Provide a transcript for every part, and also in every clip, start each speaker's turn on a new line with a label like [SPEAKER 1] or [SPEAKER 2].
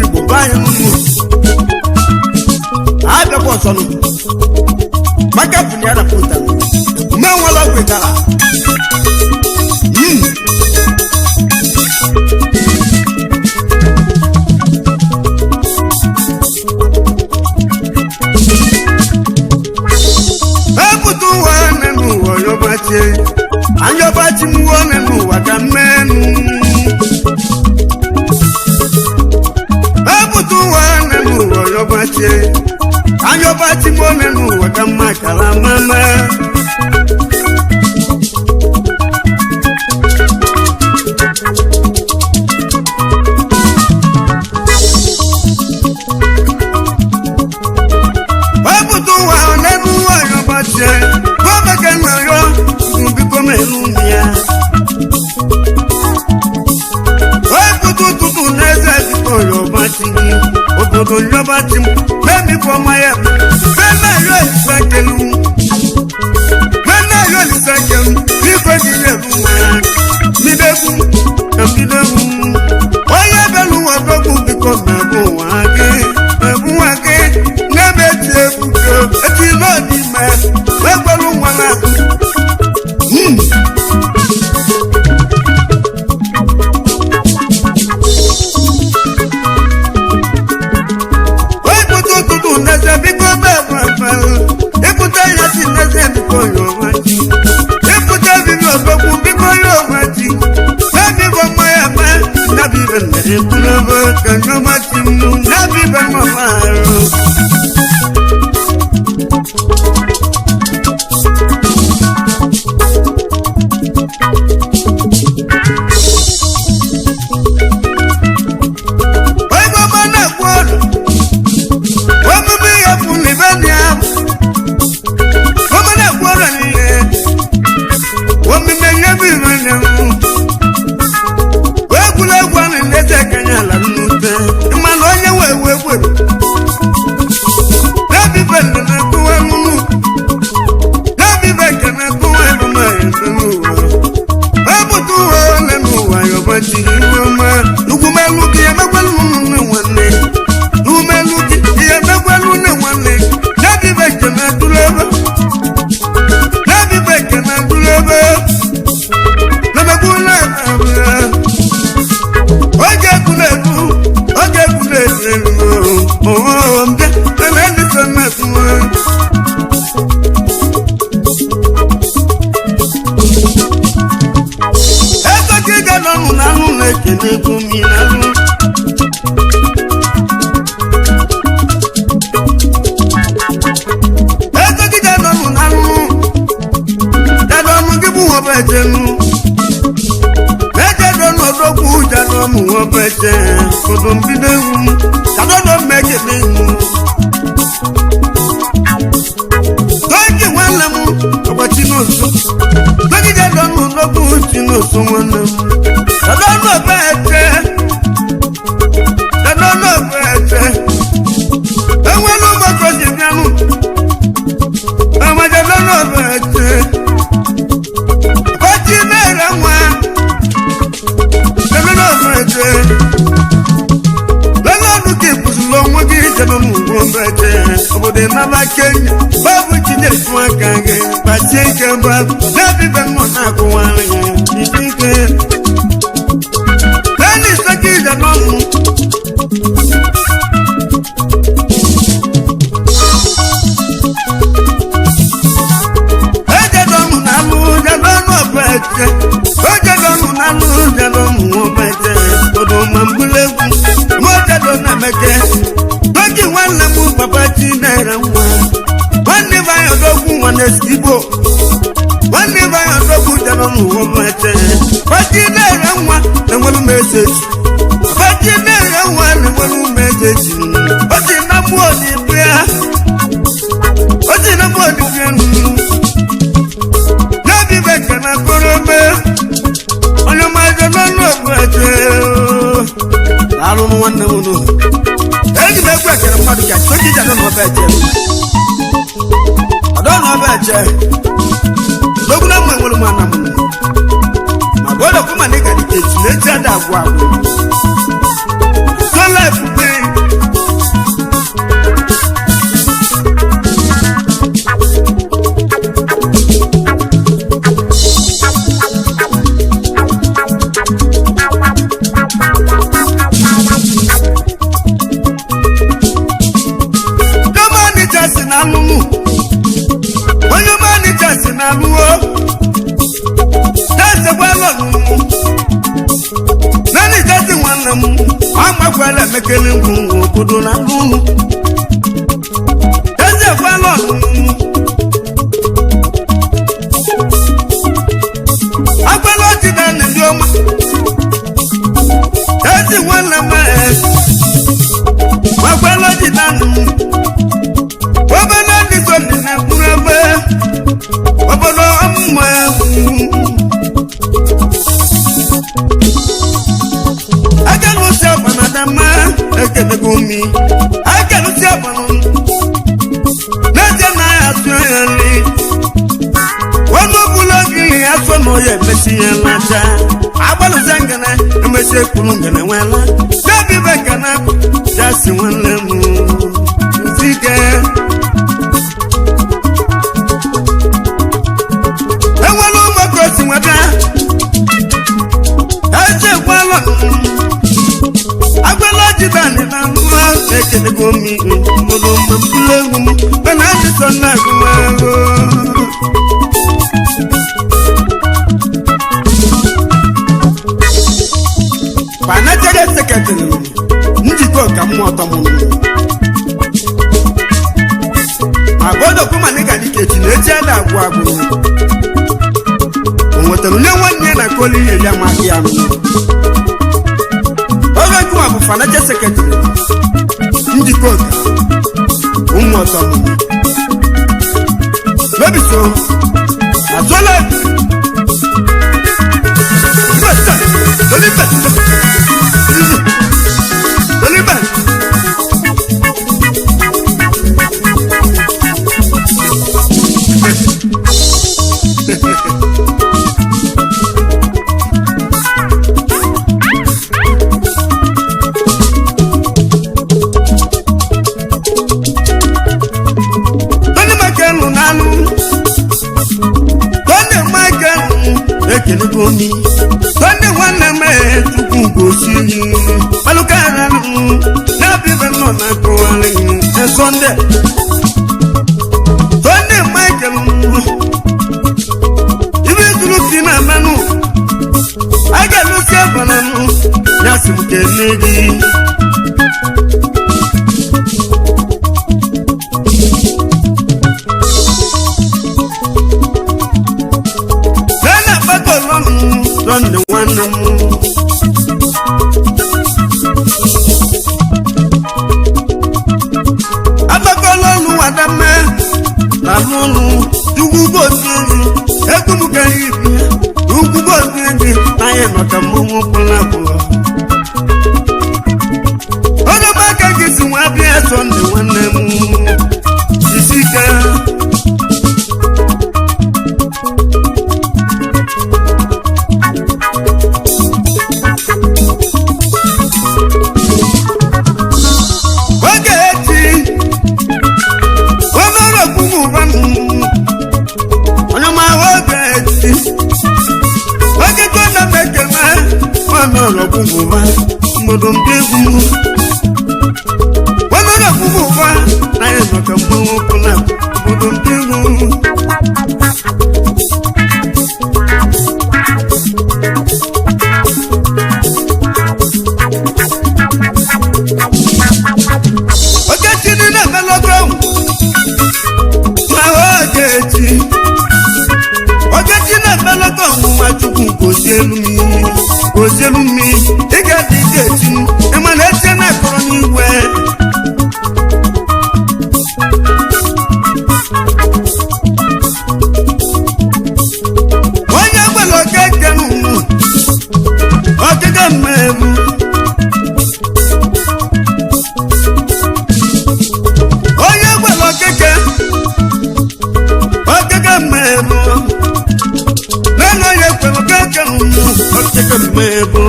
[SPEAKER 1] Igbo be anyị nụ abịakwa ọzọ nụ maka bụ na ya na pụtara ume nwere ọgwụ ịtara. Epụta ụwa nne n'ụwa yọbachi anyọbachi mụọ nne n'ụwa ka mmenu. Epụta ụwa nne n'ụwa yọbachi anyọbachi mụọ nne n'ụwa ka mma kara mama. Epụta ụwa nne n'ụwa yọbachi gọọmenti nna yọ biko menu ya. Epụta ụtụtụ n'eze biko yọbachi gị obodo yọbachi m memi fọma ya meme yọ elisa kelu meme yọ elisa kelu biko gị nyere nwa midegwu ka midegwu onye belu ụwa dọgbu biko mebụ ụwa gị mebụ nwa gị n'ebe eti ebugo eti n'ọdị ime egbelu nwa na. Ịpụta ụtụtụ n'eze biko bebụ efere ịpụta ya si n'eze biko yọrọ ji ịpụta bibi ọgbọgwụ biko yọrọ ji nabi bụ mma ya ma nabi bụ nna ekwulobo ka nyọma chi mụ nabi bụ mma arụ. Onye ọma na-ekwu ọdụ omume ihe bụ n'ibe ndị ahụ omume na-ekwu ọrụ niile omume ihe bụ ibe ndị ahụ egwuregwu a na-eleta ekenya ala nnute mana onye nwe ewu egwu n'ebibe na-ekwu emume n'ebibe nke na-ekwu emume ebe n'ụwa ebute ụwa ole n'ụwa yọbachi iwe ọma ugwumelu gị emekwelu nne nwanne umelu gị ihe emekwelu nne nwanne n'ebibe nke na-atụrụ ebe n'ebibe nke na-atụrụ ebe n'emekwu na-abịa oge egwuregwu oge egwuregwu elu ooo mbịa ebe ndị so na-atụrụ. Ego ka ị ga-anọ na anụ na-ekene egwu mmiri anụ. Ego gị ga-anọ na anụ jadọnụ gị bụ nwobeje nụ. Ejedọnụ odogwu jadọnụ nwobeje kodo mbido egwu m jadọnụ mmekene egwu. Toji nwanne m ọgbachi n'ụzọ Toji jadọnụ odogwu chi n'ụzọ nwanne m jadọnụ obeje jadọnụ obeje enwelu ụmụaka ji bịanụ amajadọnụ obeje Ọjị na-ere nwa jadọnụ obeje lọ́lọ́dún kì í kùsùn lọ wọ́n kì í jẹ́ lọ́nù wọ́n bẹ̀ jẹ́ obodo ìnáwó kenya báwo jíjẹ fún akàngẹ pàṣẹ ìjọba lẹ́bí bẹ́ẹ̀ mọ̀ náà kó wọn rìn ìdíje. lẹ́ni sẹ́kì ìjọba mú. Ejedọnù n'alụ jedọnù ọbẹ̀ jẹ ojedọnù n'alụ jedọnù ọbẹ̀ jẹ odo ma mbulegwu mojedọ na meke toji nwanne m papa chinere nwa nwanne m anyị odogwu nwanne sigbo nwanne m anyị odogwu jedọnù ọbẹ̀ jẹ papa chinere nwa na-enwelu m ezeji papa chinere nwa na-enwelu m ezeji o si na mmụọ dị ya o si na mmụọ dị ya nụ n'obi bẹ̀kẹ̀ na korobe onye ọmọdé lọ́nà ògùn ẹ̀jẹ̀ ooo. Alụ m nwanne m nụ. Eji m egwu ekere mmadụ ka soji ije adọ n'ọba eche. Adọ n'ọba eche. N'ogwu na mma enwere m ana m nụ. Ma bụ ọdọ kuma na ịga dịka echi na echi ada agwụ agwụ. So life be. ekele ngwụ obodo na alụ eze gwala ọnụnụ agbala ọjị na ndị ọma ezi nwanne m agbala ọjị na obere ndị so ndị na-ekpuru ebe obodo ọmụmụ egwu agalụsi ọbana dama ekenego mi agalụsi ọbana n'eje na ya asụ ya nri ọnụ ọbụla gị afọ na ọya emesi ya lacha agbalụsi ngana emesi ekwuru ngana nwela n'ebibe ngana jasi nwanne m zike enwere ụmụaka osi nweta echekwala agbala jidani na nwa ekelego mi mụrụ mgbe egwu m mana adịsọ na agụmahụ panachere seketịrị njikọ ka mmụọ tọmụrụ ma gbọdọ kwụmanika dikechi na echi ada agwụ agwụ o nwetara onye nwanne ya na koli ihe ya ma ya oge nkuwa bụ financial secretary njikọ ọka ụmụ ọtọ mebiso azụla Oliver Tony Michael n'alụ Tony Michael ekelego mi Tony nwanne m chukwu gosi malụka aranụ na-abịa nọ na akụwarị Sọnde Tony Michael ibe zuru si na mmanụ a ga-alụsi abananụ ya sị m kene gị Nana akpatọlọnụ Sọnde nwanne m agbakọlọnụ wadama na mụnụ ugwu gosi egwu m ka ibi ugwu gosi gị na anyị nọ ka mmọnwụ pụrụ apụrụ onye aka gị si nwa bịa Sọnde nwanne m isi ike oge echi onye ọkwụmụba onye ma oge echi oge tona mekeme onye ọkwụmụba mbodo mbe egwu onye ọkwụmụba na ya maka mmanwụ pụla obodo mbe egwu ogechi dị na-emelọgọ ma ogechi ogechi na-emelọgọ ọnwụnwa chukwu gozielu m gozielu m ị ga-adị ike echi ịma na eche na-akọrọ n'igwe onye gwere okeke n'ụmụ okeke mmegbu onye gwere okeke okeke mmegbu nana onye kwere okeke mmụ okeke mmegbu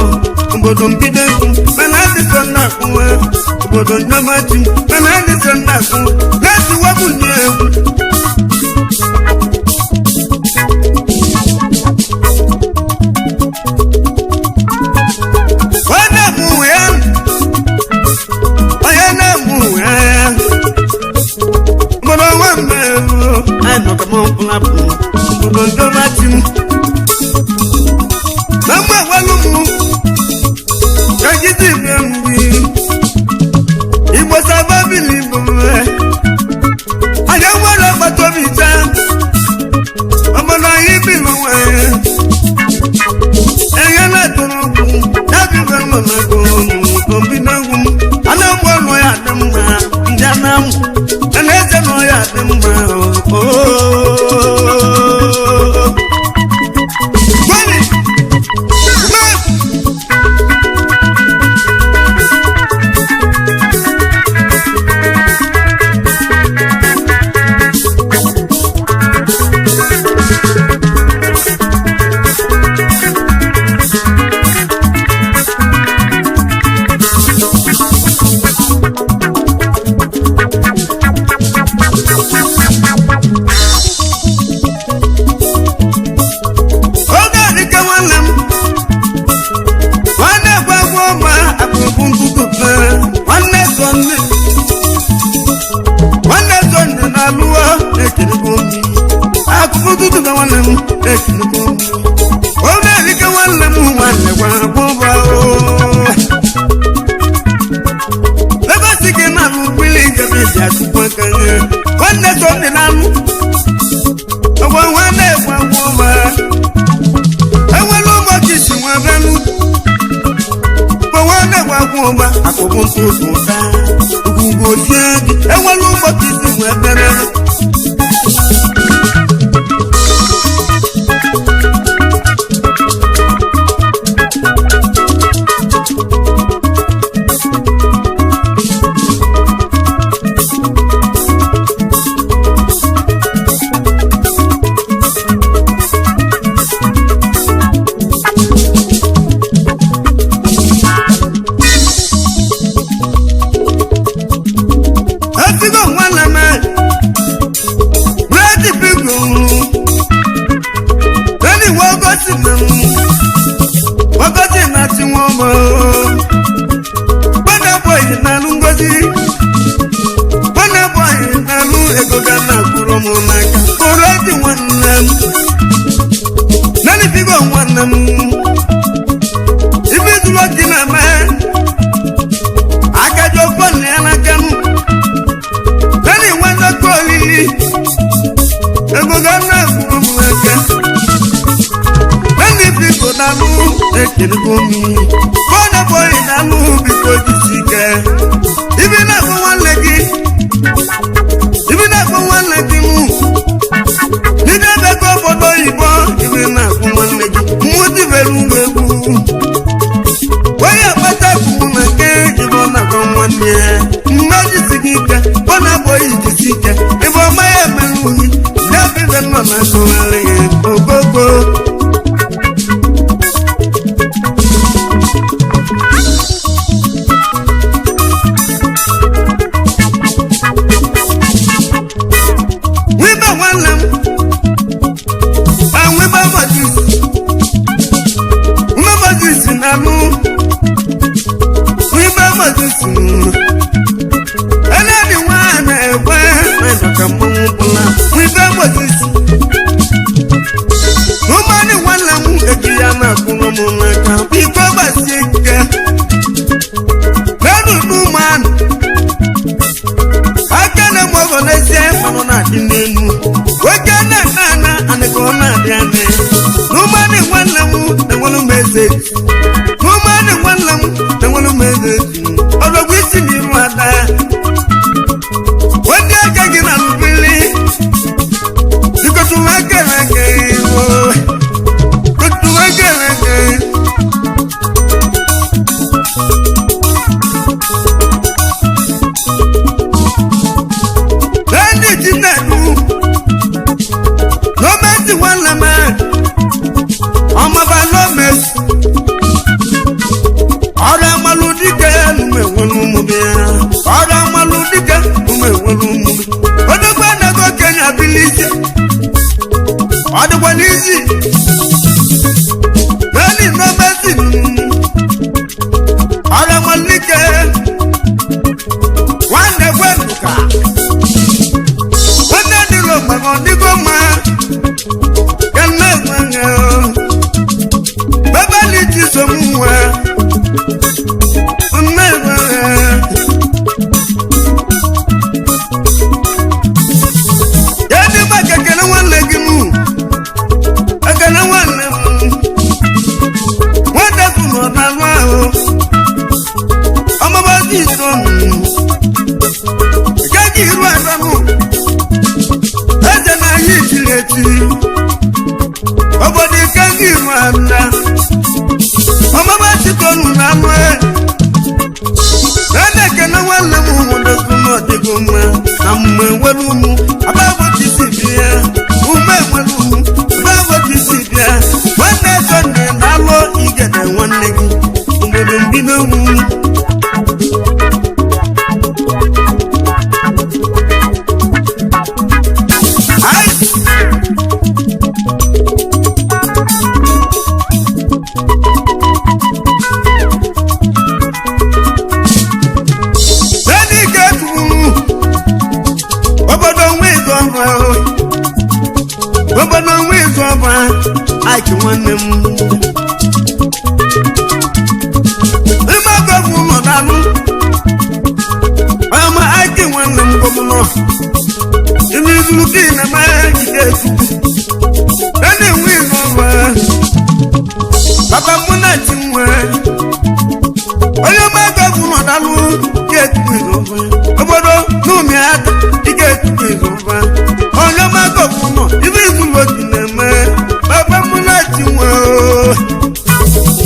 [SPEAKER 1] obodo mbido egwu mana adịsọ na-akwụwe obodo nyamachi mana adịsọ na-akwụ na-etiwepụ nye egwu onye na-amụ ya onye na-amụ ya mgbọrọ nwa mmegbu anyị nọ ka m ọbụla bụ obodo ndọbachi m na mgbe agwalụ m ka gidi bịa mgbe Akụkụ tutu ka nwanne m ekinukwu. Ọ na-erike nwanne m nwanne gwa agbụba o. Lagos gị na-alụ mmiri njem eji atụkwu aka nye. Nwanne Sọnde na-alụ. Ọgwa nwanne gwa agbụba. Enwere ụbọchị si nwa bịanụ. Mgbe nwanne gwa agbụba akụkụ ntụtụ ụta. Ugwugwu ochie gị. Enwere ụbọchị si nwa bịanụ. Etigo nwanne m redi bigo eni wogosi na wogosi na ti wọn mọ gbọdọ bọyì n'alụ ngozi gbọdọ bọyì n'alụ ego ga na kwuru m n'aka kụrụ eti nwanne m nani bigo nwanne m ibi dúró kí na mẹ akẹjọ fọnù yẹn n'aka m. Lẹ́nu ìwé ńlọ́kọ̀ líli, egbògi náà kúrò mú ẹ̀kẹ́. Lẹ́nu ibi kò dánú, èkìrí kò mí. Bọ́ọ̀nà bọ̀yì dánú bí kò jì sí kẹ́. Ibi náà fún wọn lẹ́gí. Ibi náà fún wọn lẹ́gí mú. Níbi ẹgbẹ́ kọ́ bọ́dọ̀ ìbọn, ibi náà fún wọn lẹ́gí. Mú ti bẹ̀rù gbẹ̀gbù. Onye akpata kwuru na nke ịbụ na akọ nwanne ya mmadụ si gị ike ọ na-abụghị ijisi ike ịbụ ọma ya mere unyi ya bụ ibe nọ na akụgharị ya ogogo. Wiba nwanne m ma wiba Moses, wiba Moses na-alụ wiba Moses ẹlẹ́ni wá na ẹ̀wẹ́ ẹ̀dọ̀kà mọ́mú bọ́lá wiba Moses ụmụnne nwanne m eji ya na-akwụrụ m n'aka biko gbasie ike n'elu n'ụmụanụ aka na-egbu ọgọ n'ezie mmanụ na-adị n'elu oke na-ana ana anị ka ọ na-adị anị n'ụmụanị nwanne m na-enwere m eze n'ụmụanị nwanne m na-enwere m eze ọdọgwu isi na iru ada onye aka gị na mmiri ikotuma aka na aka iwo kotuma aka na aka. Lẹ́ni tí nàdú lọ́mẹ́sì wọn lẹ́mẹ́ ọmọba lọ́mẹ́sì ọ̀rọ̀ amaludike numewenumubia ọ̀rọ̀ amaludike numewenumubia odogbo anago Kenya bilisi ọdụgbo n'isi lẹ́ni lọ́mẹ́sì ọ̀rọ̀ amaludike nwanne gwenduka nwanne dịrọ mgbe ọ dịgo mma ka nne nwanne bebeli chisom nwa nne nwanne ya dịgba ka ekele nwanne gị mụ ekele nwanne m nwanne kwuru ọ na-alụ ahụ ọmụbazi iso m gaghị iru asamụ eze na ahịa ichiri echi obodo ike gị iru ala ọmụma chitonu na anụ ede ekene nwanne m nwụdoku na ọdịgo mma na mgbe nwere ụmụ ababọchisi bịa ume nwere ụmụ ababọchisi bịa nwanne sọnde na alụ igede nwanne gị obodo mbido mụ. Ai! Sẹ́ni kẹ́kùrú, obodo nwe ịzọ ọrụ nwanne m ime gọvanọ dalụ ama aiki nwanne m gọvanọ ime izuru ka ị na-eme ike chukwu na enwe ịnọba papa mụ na chi nwe onye ọma gọvanọ dalụ ike chukwu ịzụba obodo n'ụmị aka ike chukwu ịzụba onye ọma gọvanọ ibe izuru otu na-eme papa mụ na chi nwe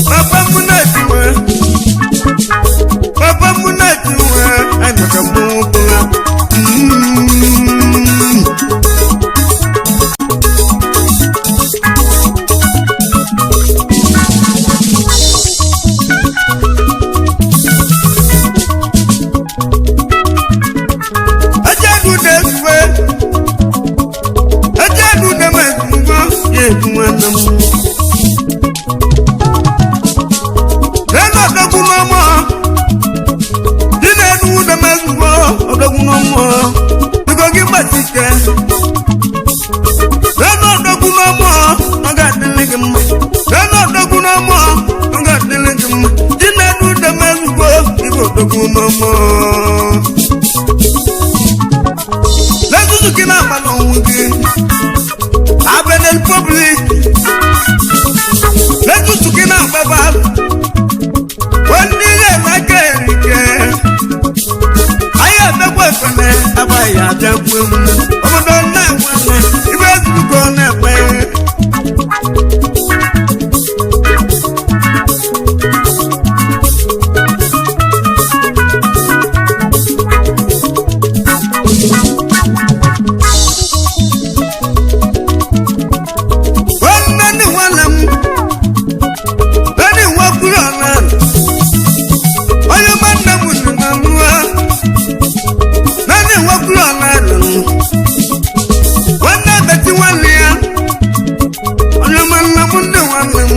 [SPEAKER 1] papa mụ na chi nwe papa mụ na chi nwe anyị maka mmanwụ bụla. Ajadu na-ezuwe ajadu na-eme ezumugbo ya ezu nwanne m lẹ́nu ọ̀dọ́gun náà mọ́ nínú ẹnu na-eme ezugbo ọ̀dọ́gun náà mọ́ biko gị gbasi ike lẹ́nu ọ̀dọ́gun náà mọ́ ọ ga-adịrị gị mma lẹ́nu ọ̀dọ́gun náà mọ́ ọ ga-adịrị gị mma nínú ẹnu na-eme ezugbo biko ọ̀dọ́gun náà mọ́ lẹ́tùtù kí náà máa lọ́wọ́ gí abẹ́lẹ̀ public lẹ́tùtù kí náà bàbá wọ́n ní ilé ìwákẹ́ ẹ̀rìkẹ́ ayé àbẹ́kọ̀ ẹ̀fẹ̀lẹ̀ abáyé àjẹkù ẹ̀mú ọmọdé náà wọ́n mẹ́ ibẹ̀ ẹ̀dùnkọ̀ náà pẹ́. Nwanne nwanne m nwanne nwa kwuru ọna onye nwanne m dị na nwa nwanne nwa kwuru ọna nwanne beti nwanne ya onye nwanne m ndị nwanne m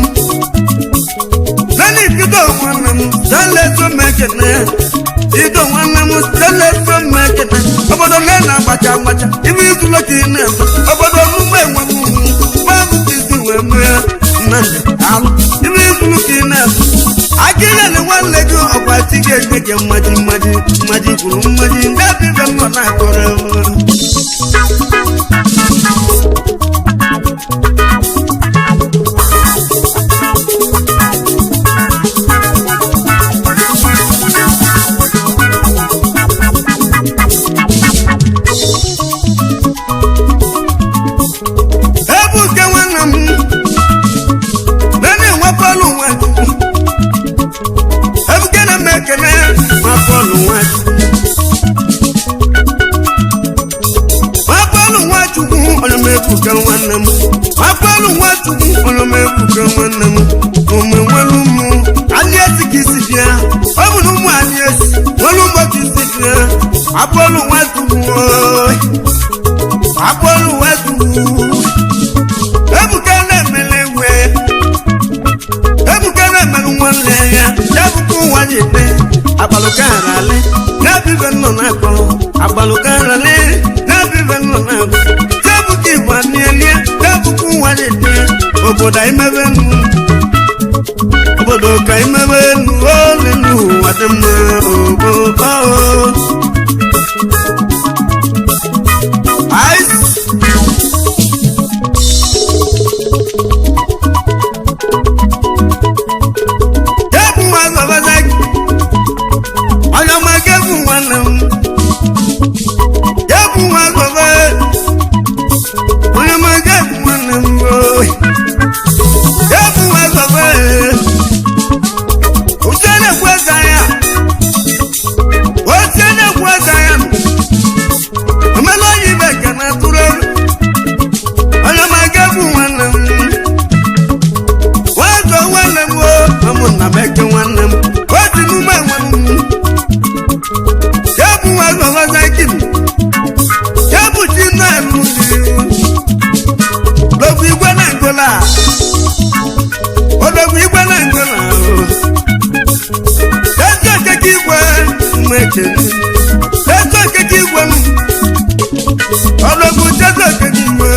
[SPEAKER 1] nwanne bido nwanne m seleto mekene ido nwanne m seleto mekene obodo nne na-agbacha agbacha ime izu lọka ị na-eme obodo mgbe enwe m ime izuru ka ị na-eme akịrịle nwanne gị ọkwa chi ga-enye gị mmaji mmaji mmaji kwuru mmaji ndị abịbịa nọ na-akọrọ. Ebuka nwanne m na-enwe bọọlụ nwachukwu ebuka na m ekene ma bọọlụ nwachukwu ma bọọlụ nwachukwu onye m ebuka nwanne m ma bọọlụ nwachukwu onye m ebuka nwanne m ome nwere ụmụ anyị esi ka isi bịa ọ bụ na ụmụ anyị esi nwere ụmụ ka isi bịa ma bọọlụ nwachukwu ooo ma bọọlụ nwachukwu. Ebuka na-emele egwe Ebuka na-emelụ nwanne ya ya bụkwa ụwa ji ete agbalụkaralị ya bibe nọ na-akpọ agbalụkaralị ya bibe nọ na-akpọ ya bụkwa igwe nielie ya bụkwa ụwa ji ete obodo anyị mebe nụ obodo ka anyị mebe nụ ole n'ụwa dị mma obo oo. Ice. Gebu nwa zọbaza gị onye ọma gebu nwanne m gebu nwa zọba onye ọma gebu nwanne m ooo. Gebu nwa zọba ose na-ekwu eze anya ose na-ekwu eze anya omena onye ibe ka na-atụrụ ọrụ onye ọma gebu nwanne m nwazọ nwanne m o ụmụnna m eke nwanne m otu n'ume nwanne m ya bụ nwazọ nwaza kim ya bụ chi na-alụ odogwu igwe na ngola odogwu igwe na ngola ezi okeke igwe mma ekene ezi okeke igwe m odogwu jezi okeke igwe.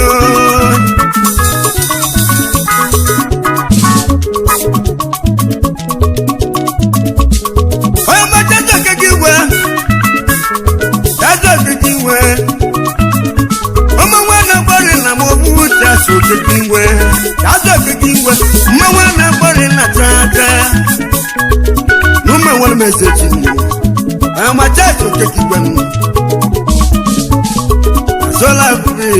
[SPEAKER 1] Okekigwe m Zola buri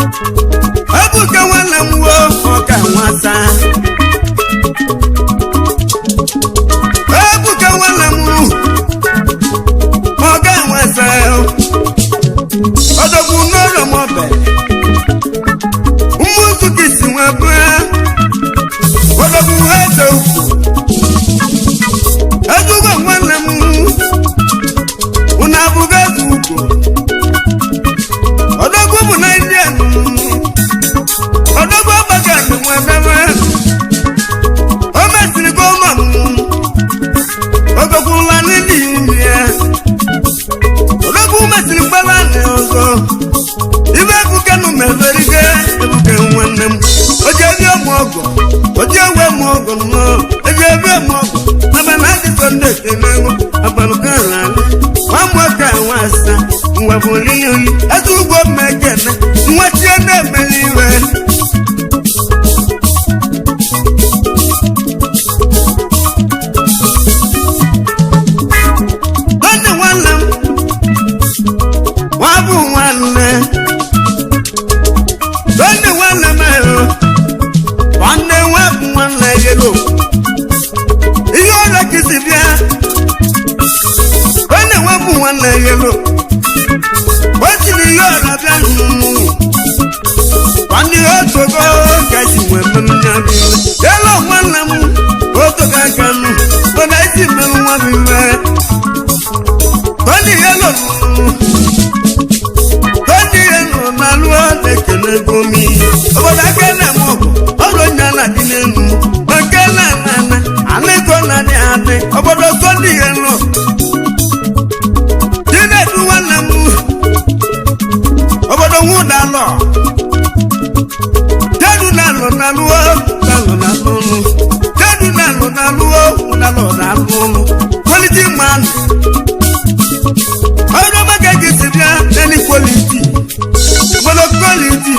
[SPEAKER 1] Ebuka nwanne m wo ọka nwata Ebuka nwanne m ọka nwata Ọdọgwu n'ụlọ m ọbẹ Mmuzu kisi nwa bụa Ọdọgwu eze ukwu Ezugbo nwanne m unu abụghị eze ukwu Ọdọgwu bụ Naijiria Ọdọgwu abaghị nwa bebe O mesịrị gọọmenti m Ogokwula n'ili imi ya Ọdọgwu mesịrị mgbala na ọzọ Ibe ebuka nụ meverige ebuka nwanne m Oje ebi ọmụ ọgọ oje ewe mụ ọgọ nnọọ eje ebi ọmụ ọgọ Mama na adị sọnde kenewu agbalụka ala nwa mụọka nwa asa nwa bụ olili oli eze ugbo mmekene nwa chie na-emeli iwe Nwanne nwanne m nwa bụ nwanne nwanne nwanne m ahụ nwanne nwa bụ nwanne yelo ihe ọrịa ka isi bịa nwanne nwa bụ nwanne yelo o siri ihe ọrịa bịa nnụnụ nwanne ihe otogo ka esi nwee mmerụ ya bụ iwe yelo nwanne m otogo aka nụ mana esi mmerụ nwa bụ iwe Tony yelo Tony yelo na lụọ na-ekele gomi obodo aka na-eme ọgụ ọrụ onye a na-adị n'elu nke na-ana anịgo na-adị adị obodo Tony yelo Chinedu nwanne m obodo nwụdalọ Jedu na-alụ na lụọ na-alụ na lụlụ Jedu na-alụ na lụọ na-alụ na lụlụ quality man ọrụ ọma ka eji si bịa n'elu quality obodo quality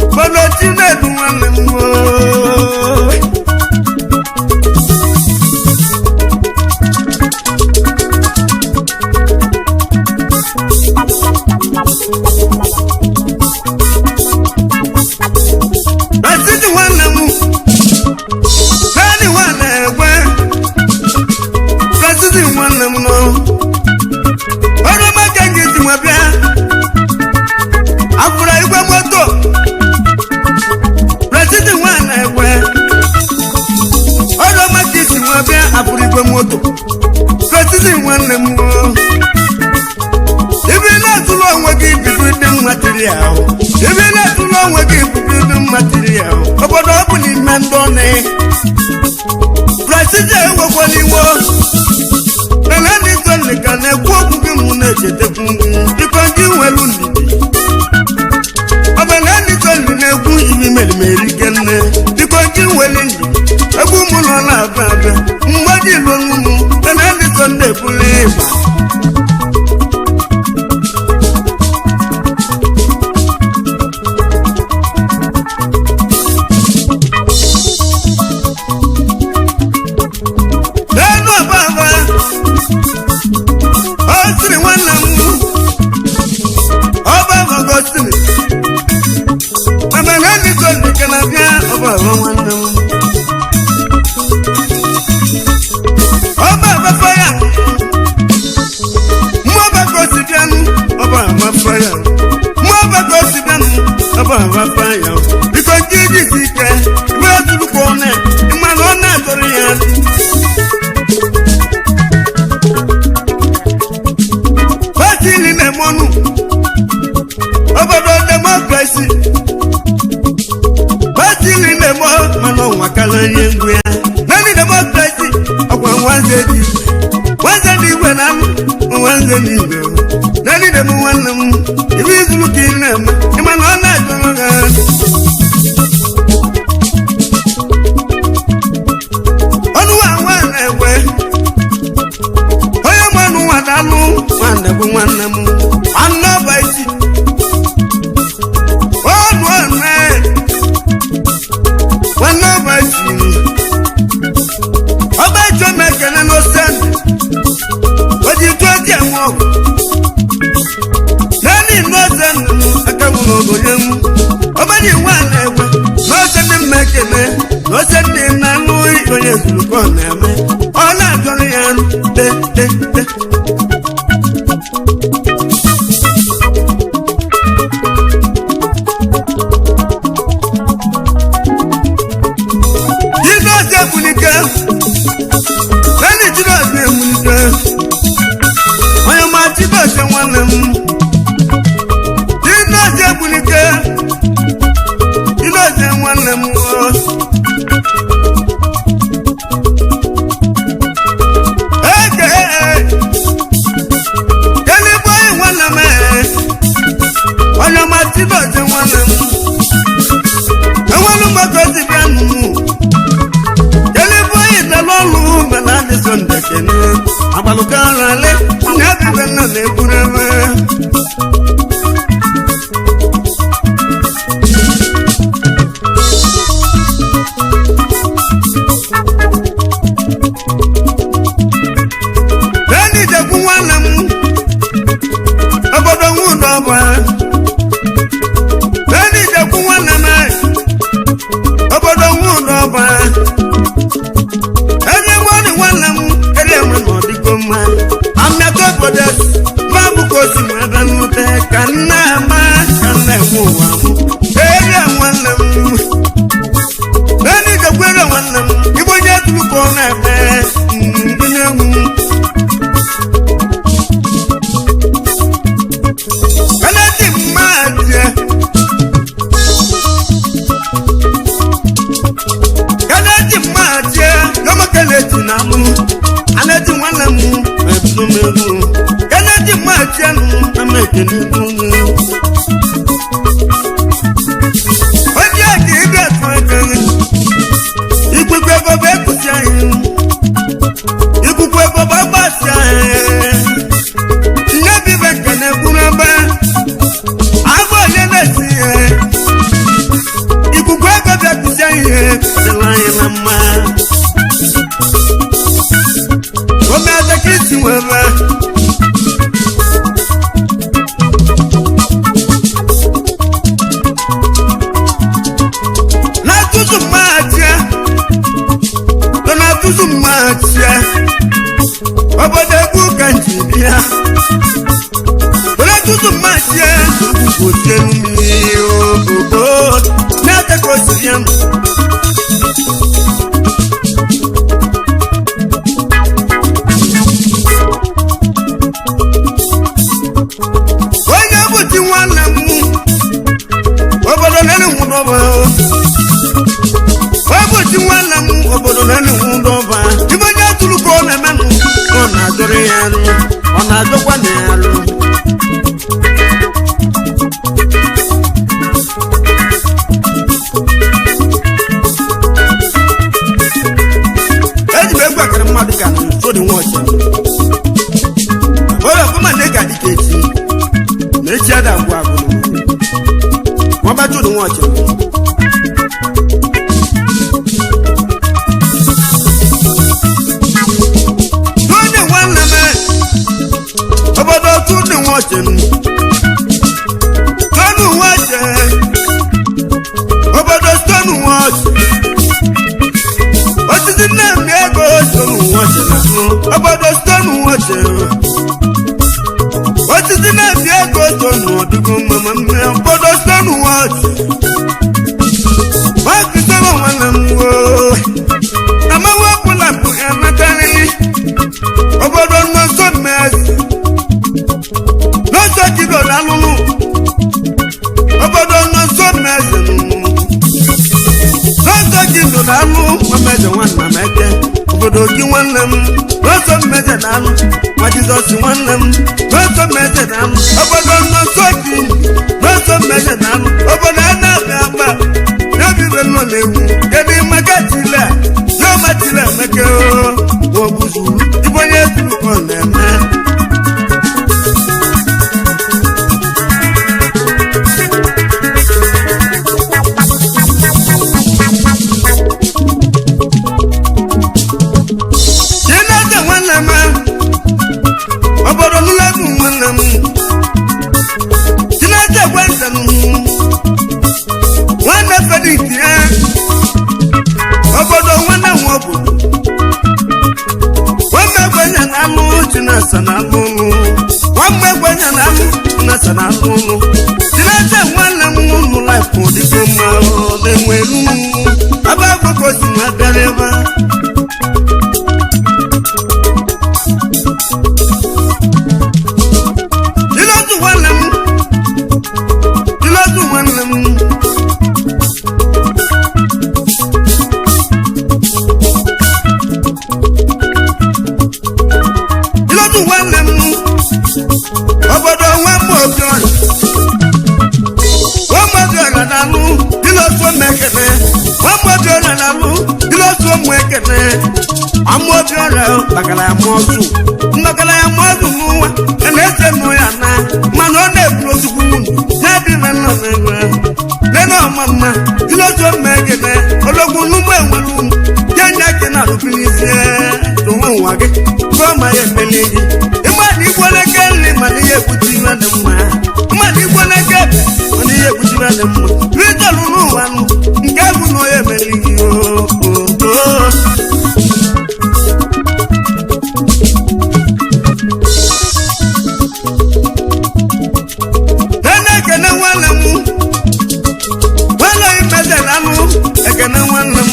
[SPEAKER 1] obodo Chinedu nwanne m ooo. Rasidi nwanne m naanị nwanne ekwe Rasidi nwanne m nọ ọrụ ọma ka m ga-esi nwa bịa afụra igwe moto Rasidi nwanne ekwe ọrụ ọma ka esi nwa bịa afụra igwe moto Rasidi nwanne m nọ ibe na-atụrụ onwe gị bibu ndị mmaterial ibe na-atụrụ onwe gị bibu ndị mmaterial obodo ọ bụ n'ime ndị ọnụ Brazil enwekwala iwo mana ndị sọnde ka na-ekwu okwu gị mụ na-echetekwu biko gị nwelu ndidi ọbana ndị sọnde na-ekwu ibi merimeri kenne biko gị nwelu ndidi egwu mụ nọ na-abịa abịa mgbe dị ilu mụ mana ndị sọnde bụrụ ịgba n'elu ọbaba ọ sịrị nwanne m ọbaba gosiri mana na ndị sọndị ka na-abịa ọbaba nwanne m ọbaba faya mmụọba gosi bịanụ ọbaba faya mmụọba gosi bịanụ ọbaba faya biko ndị iji si ike iwe zurukwa ọ na ịmana ọ na-atọrọ ya pati ili na-eme ọnụ obodo demokrasi pati ili na-eme mana ọnwa kala ihe ngwu ya naanị demokrasi ọkwa nwanze dị nwanze dị igwe na anụ nwanze dị igwe naanị dem nwanne m ibe izuru ka ị na-eme ịma na ọ na-ajụrụ ha ọnụ nwa nwa na-ekwe onye mmanụ nwa na-alụ nwanne bụ nwanne m nwanne ọba isi ọnụ ọnụ nwanne ọba isi onye zuru ka ọ na-eme ọ na-ajọrọ ya te te te. Jizọs egbunike, Beni Jizọs egbunike, onye ma Jizọs nwanne m. Jizọs egbunike, Jizọs nwanne m. Eke, keligbo nwanne m, onye ma Jizọs nwanne m. Enwelu mgbakọ si bịa nụ. Lọ́lù bẹ̀rẹ̀ àdìsọ́ ndẹ̀kẹ̀ ní àbàlùkà ara lé ní àbíbẹ̀ náà lè kúrẹ́ mẹ́. Lẹ́ni ìjẹ̀kú wọn lẹ̀ mú, ọgbọ́dọ̀ ń wù dọ́gba. Lẹ́ni ìjẹ̀kú wọn lẹ̀ mẹ́, ọgbọ́dọ̀ ń wù dọ́gba. Ka nna ama ka nna enwe ụwa m ere nwanne m naanị jekwere nwanne m igbe onye tụrụ ka ọ na-eme ndị na-enwu kanaji mmaje kanaji mmaje n'ọmakeleji na mụ anaji nwanne m ebido m egwu kanaji mmaje nụ onye ka ịbịa tụ aka ikuku ego bụ ekusi anyị ikuku ego bụ agbasi anyị nne bibe nke na-ekwuru ebe agụ onye na-esi ihe ikuku ego bụ ekusi anyị ihe dịla anyị na mma ome adaka isi nwere. N'atụtụ mmachia obodo egwu ka nji bịa n'atụtụ mmachia otie mmiri obodo na-ata ka osi ya. Onye bụ chi nwanne m obodo na-enwu n'ọba ọbụchi nwanne m obodo na-enwu n'ọba ibe onye tụrụ ka ọ na-emenụ ọ na-adọrọ ya nụ ọ na-adọkwa na ya nụ. Eji m egwu akara mmadụ ka sodi nwa ọcha onye ọbụma na ị ga-adị ka echi na echi ada agwụ agwụ ma ọba chodi nwa ọcha. Obodo tún ní wọ́n ṣe nù tọ́nù wọ́n ṣe obodo tọ́nù wọ́n ṣe osisi náà mi ego tọ́nù wọ́n ṣe nù obodo tọ́nù wọ́n ṣe osisi náà mi ego tọ́nù ọdúnkún mọ̀mọ́ mi obodo tọ́nù wọ́n ṣe wọ́n ti sọ́wọ́ wọn nà ń wò àmọ́ wọ́n kú làbù ẹ̀ mẹ́tẹ́rì obodo nọ nsọ mẹ́sì n'ọsọ jidọ n'alụlụ obodo nọ nsọ meze n'ọsọ jidọ n'alụ mmeze nwanna m eke obodo gị nwanne m n'ọsọ mmeze n'alụ nwa Jizọs nwanne m n'ọsọ mmeze n'alụ obodo nọ nsọ ji n'ọsọ mmeze n'alụ obodo a na-abịa agba n'ebibe nọ na-egwu kedu maka chile n'ọma chile emeke obuzu ibe onye tụrụ ka ọ na-eme. Obodo nụlụ nwanne m Chineke ekwentị m nwanne Felix ya obodo nwanne nwe obodo nasa na alụlụ nwamgbe egwenye na alụ nasa na alụlụ tinete nwanne m ụlụ laịfụ dịgo mma na-enwelu ebe agbakọ si nwa bịara ebe a. Ilotu nwanne m, ilotu nwanne m. Ilotu nwanne m, obodo nwa m obiọra. Nwa m obiọra na-alụ, ilotu m ekene. Nwa m obiọra na-alụ, ilotu m ekene. Ama obiọra gbagara ya mụọ ọzụ. Mgbagara ya mụọ ọzụ n'ụwa, ya na-ese mụ ya na, mana ọ na-eburu ozugbo nwunye, na-ebi na nna na-enwe. Nene ọma mma, ilotu m ekene, ologbu n'ugbo enwere ụmụ, ya nya gị na-arụbilizie tụwa ụwa gị, gụọ ma ya emeli gị. Ịma na igbo na-eke nri mana ihe ekwuchi iwe dị mma. Mmadụ igbo na-eke ebe mana ihe ekwuchi iwe dị mma. Ritọlụ n'ụwa nụ, nke bụ na onye emeli gị oo oo. Nene ekene nwanne m, nwanne imeze na-anụ, ekene nwanne m,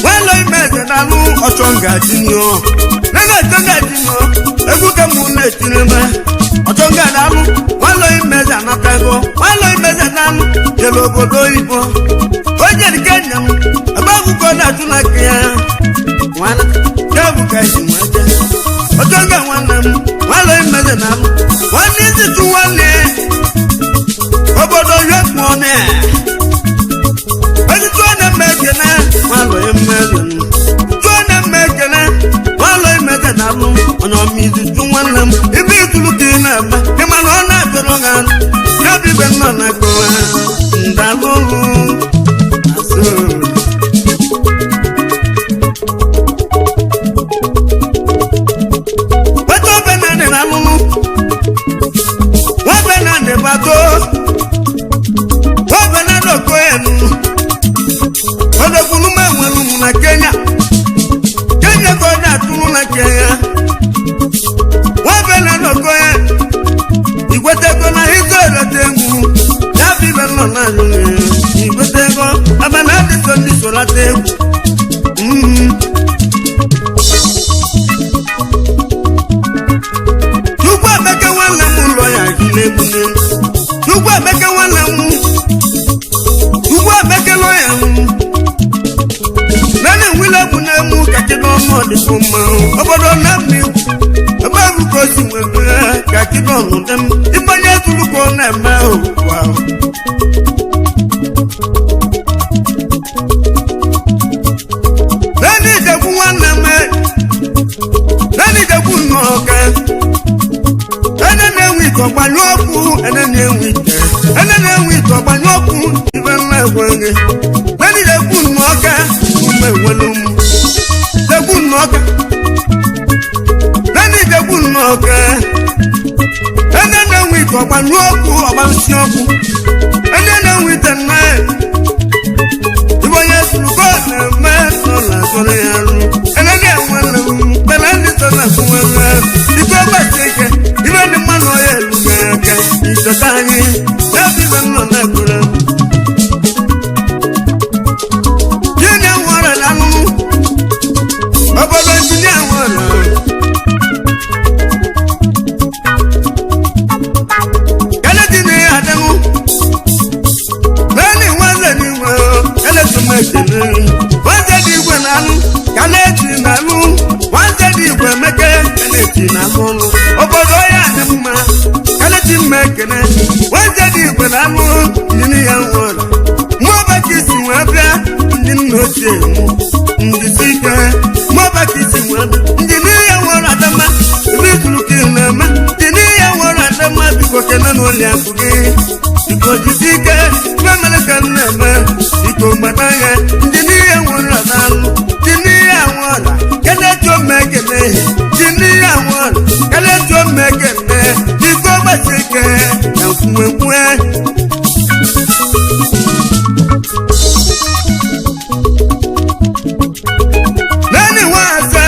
[SPEAKER 1] nwanne imeze na-anụ ọchọ ngaji nyụọ. Nene ọchọ ngaji nyụọ, egwu ka mụ na-etiri m. Ọchọ ngaji anụ, nwanne imeze anatago, nwanne imeze na-anụ, jere obodo oyibo. Onye nke nna m, ebe akwụkwọ na-atụ na nke ya. Nwanne, ya bụ ka esi nwa jee. Ọchọ nga nwanne m, nwanne imeze na-anụ, nwanne isi tụ nwanne. Obodo yóò pọ̀ ní ẹ̀. Ojú tó ní mẹ́kẹ̀lẹ́, wọ́n lọ yẹ mẹ́rin. Tó ní mẹ́kẹ̀lẹ́, wọ́n lọ yẹ mẹ́kẹ̀ náà lọ. Ọ̀nà mi ti tún wọn lẹ́m. Ibi ìtúlù kì í náà bá. Ìmọ̀ náà náà tọrọ ga. Yóò bẹ́ẹ̀ náà náà gbọ́ wa. Ǹdà lóru. Àṣọ. Pẹ̀tọ́ bẹ́ẹ̀ náà nìyà lọ́lọ́. Wọ́n bẹ́ẹ̀ náà nìbà tó. Ọbẹ̀nadọ̀kọ ẹnu ọdọkùnrin mẹ́wọ̀n ẹnu na Kenya Kenya kọ́ ọdẹ àtúnú na Kenya wọ́n bẹ̀nadọ̀kọ ẹ ìgbẹ́tẹ̀kọ́ na ìgbẹ́ ẹ̀rọ̀tẹ̀gù yàbí bẹ́ẹ̀ nọ náà nù ìgbẹ́tẹ̀kọ́ abẹ́nadìsọ ndìsọ látẹ̀gù. Chukwu Emeka nwanne m lọ ya gị n'egwu Chukwu Emeka nwanne m ugbu a mekele ya nana enwele egwu na-emu ka kịdọ ọnụ ọdịbụ mma obodo na-eme igwu ebe egwu ka o si nwere ka kịdọ ọnụ dị m ifeonye tụrụ ka ọ na-eme ụwa. Nana ijegwu nwanne m, nana ijegwu nnọọ ka ene na-enwe ike ọgbanyụ ọkụ, ene na-enwe ike, ene na-enwe ike ọgbanyụ ọkụ ibe mma ekweghị. Nani na-ekwu nnọọ ume nwere ụmụ dekwu nnọọ, nani dekwu nnọọ, ene na-enwe ike ọgbanyụ ọkụ ọgbansị ọkụ, ene na-enwe ite nna ibe onye sụrụ na-eme sọla sọrọ ya arụ ene na-enwe kpere ndị sọla kwuwere ike ọgbasi ike ibe ndị mmanụ ọya elu aka ịchọta anyị ebe ibe nọ na-ekwere. Gịnị nwere na anụnụ obodo injinia nwere keleti na ihe adịnụ naanị nwanne n'igwe keleti m ekele nwanne dị igwe na anụ keleti na anụ nwanne dị igwe emeke keleti na anụ ụlụ obodo ya dị mma keleti m ekele nwanne dị igwe na anụ ndị ya nwere mụọba ka isi wee bịa ndị nna ochie mụ ndị si ike mụọba ka isi wee bịa ndị n'ihe nwere adama ebe ituru ka ị na-eme ndị n'ihe nwere adama biko kene na ụlọ akụ gị biko jisi ike ibe mere ka m na-eme biko gbata ya ndị n'ihe nwere adalụ ndị n'ihe nwere kene tụọ m ekene ndị n'ihe nwere kene tụọ m ekene biko gbasi ike na nkwuekwue. Lẹ́ni wọ́n àṣẹ,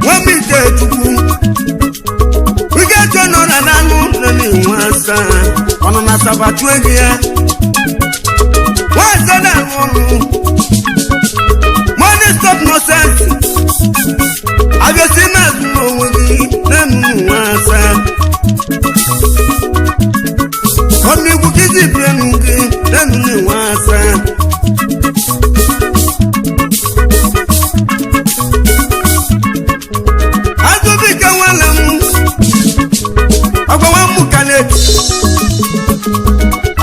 [SPEAKER 1] wọ́n mi jẹ́. Asaba chụọ ego ya. Nwaze na-arụ ọrụ. Money stop nonsense. Abịasị na-azụ n'onwe gị na-enu nwa asa. Ọmịgwu kịzi bịanụ gị na-enu nwa asa. Azụbike nwanne m, ọgwa nwa m ka na-eti.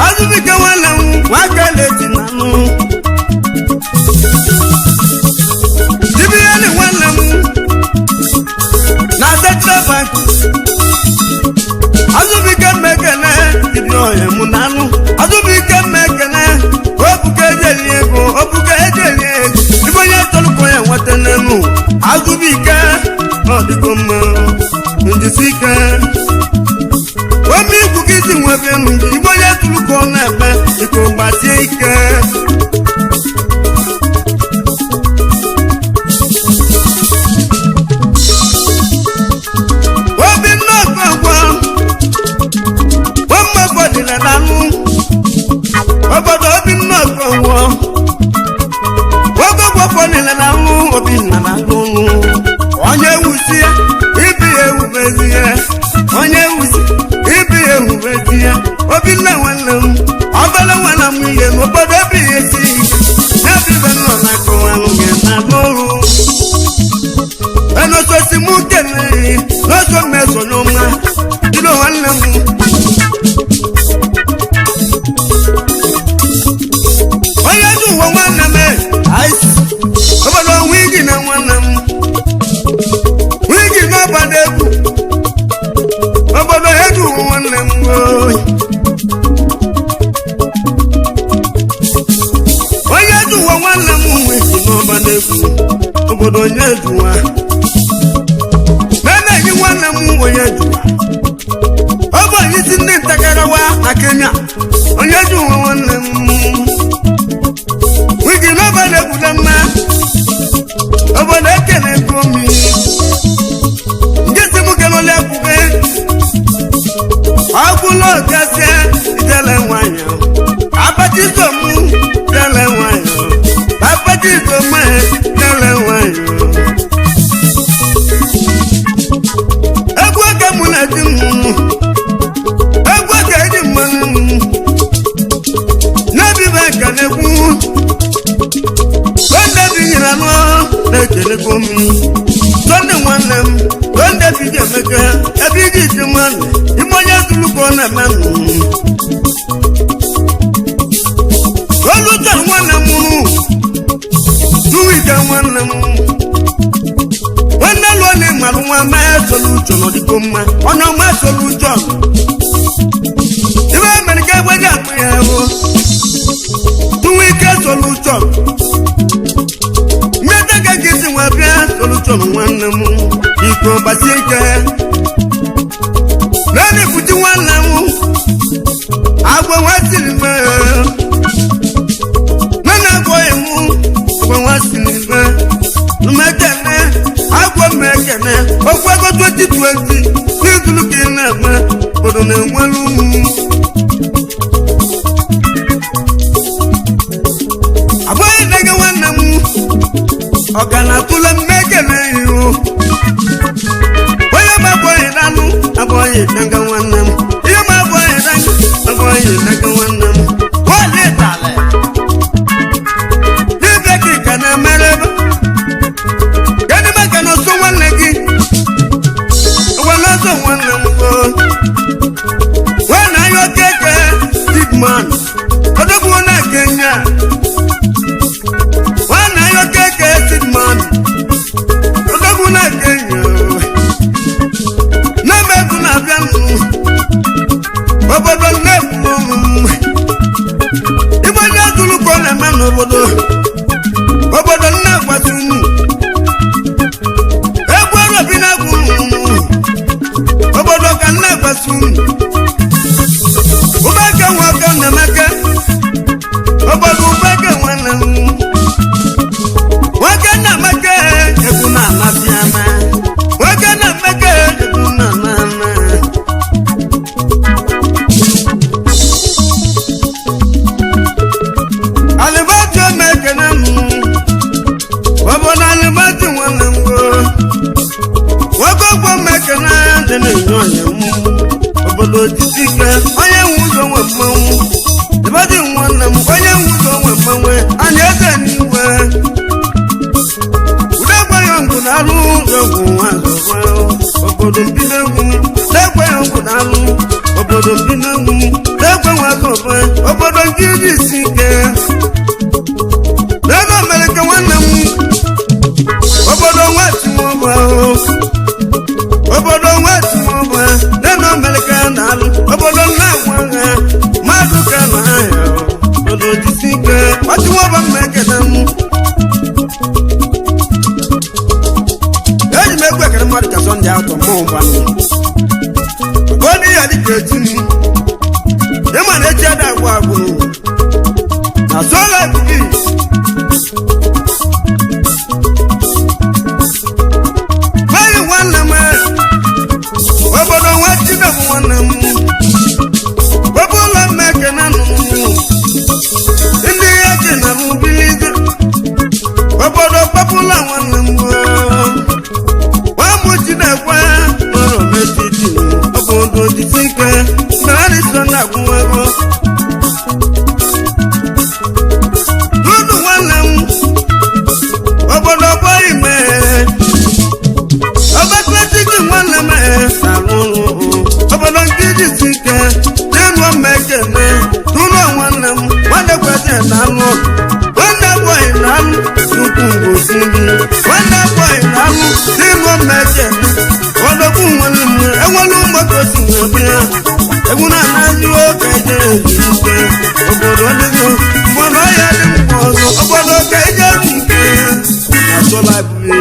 [SPEAKER 1] Azụbike nwanne m, nwa ka na-eti na anụ. Dibiyeli nwanne m na Central Bank. Azụbike mmekene dibịa ọhịa mụ na anụ. Azụbike mmekene obuka ejeli ego, obuka ejeli ego. Ibe onye tọrọkọ ya nweta n'elu. Azụbike ọ dịgo mma, njisi ike. Ome igwu gị si nwebe elu gị, ibe onye tụrụkọ na-eme iko gbasie ike. Obi nnọkọ gwa, ọmọ dịrị n'anụ. Obodo obi nnọkọ gwọ. Ogo gwọkwọ niile n'anụ, obi nna na-alụ ụnụ. Onye wusi ya, ibi ya ewubezi ya. Onye wusi, ibi ya ewubezi ya. Obi nna nwanne m, ọbala nwanne m ihe n'obodo obi ya esi ike. Ya bụ ibe nọ na-akọwanụ gị na-alụ ọrụ. Enososi mú kele lọ́sọ̀ mẹ́sàn-án ọmọ kí ló wà lẹ́mu. Onye dùn wọ́n wà nà mẹ́ àìsí. Obodo wíìgì na nwanne m. Wíìgì n'ọba n'egwu. Obodo edu nwanne m oyi. Onye dùn wọ́n nwanne m wíìgì n'ọba n'egwu. Obodo onye dùn wa. Nana yi nwanne m onye juwa. Ọ bụ onye isi ndị ntakarawa na Kenya. Onye juwa nwanne m. Wigi n'ọba na-egwude mma. Obodo ekele ego mi. Nke si m kelele akwụkwọ. Ọgwụlọ gasịa ijele nwanyị. Abatizo m jele nwanyị. Abatizo m jele nwanyị. Egwu aka mụ na di m, egwu aka eji mmanụ m, n'ebibe ka na-ekwu, Sunday binyere anụ na-ekelekwa m. Sunday nwanne m, Sunday bi ga-emeka, ebe iji ji mmanụ, ime onye zuru ka ọ na-eme nụ. Olu chọrọ nwanne m, Tuwike nwanne m. Nwanne lụọ na ịmarụ nwa mee solution ọdịgo mma, onye ọma solution. Ibe mere ka egbe ji akpụ ya bụ Tuwike solution. Mmeta ka gị si nwa bịa solution nwanne m, iko gbasie ike. Naanị kwuchi nwanne m, agwa nwa siri mee. Nana agwọghị m, agwa nwa siri mee. Mmekene, agwọ mmekene, okwu ego 2020, n'izulu ka ị na-eme, obodo na-enwelu ụmụ. Abụghị nne gị nwanne m, ọ ga na-atụle mmekene ihu. Onye ma abụghị nanụ, abụghị nne nwanne m. Ihe ma abụghị nanụ, abụghị nne nwanne m. Nwanne ịtalị. Dibịa ka ị ka na-emere ebe. Kedu maka na ọsọ nwanne gị? Ọgwa na ọsọ nwanne m o. Nwanne anyị okeke, big man. Odogwu na Kenya. Nwanne anyị okeke, big man. Odogwu na Kenya. Nne m egwu na-abịa nụ. Obodo nne m. Ibe onye zuru ka ọ na-eme n'obodo. Obodo nne gbasi unu. Egwu ọrụ bi na-egwu unu. Obodo ka nne gbasi unu. na-alụ egwu nwazọba obodo mbinegwu na-ekwe egwu na-alụ obodo mbinegwu na-ekwe nwazọba obodo nke iji isi ike n'ego Amerịka nwanne m obodo nwachimoba obodo nwachimoba n'ego Amerịka na-alụ obodo nna-agwa ha mmadụ ka na-ahịa obodo jisi ike nwachimoba mma ekene m. Eji m egwu ekele mmadụ ka Sọnde atọ mụ ụgbanụ ka ọ dị ya dịka echi m ịma na echi ada agwụ agwụ na sola tv. Nwaanyị nwanne m obodo nwa Chineke nwanne m wepụ ụlọ mma ekene nụ ndị ya kena m biligo obodo kpapụla nwanne m nwamụ Chinekwe nọrọ n'etiti obodo jisi ike narịso na-agwụwago unu nwanne m obodo bọghị mee ọbakletiki nwanne m na-arụ ọrụ obodo nke jisi ike n'ịnụ mmekene tụrụ nwanne m nwanne kwete na-alụ nwanne bọghị na-alụ tupu ngosi gị nwanne bọghị na-alụ n'ịnụ mmekene ọdọkwu nwanne m enwere mgbakọ si wee bịa egwu na-anazi oge eje ezu ike obodo dịgo mgbọrọ ya dị mkpa ọzọ obodo ka eje ezu ike na sola bụrụ.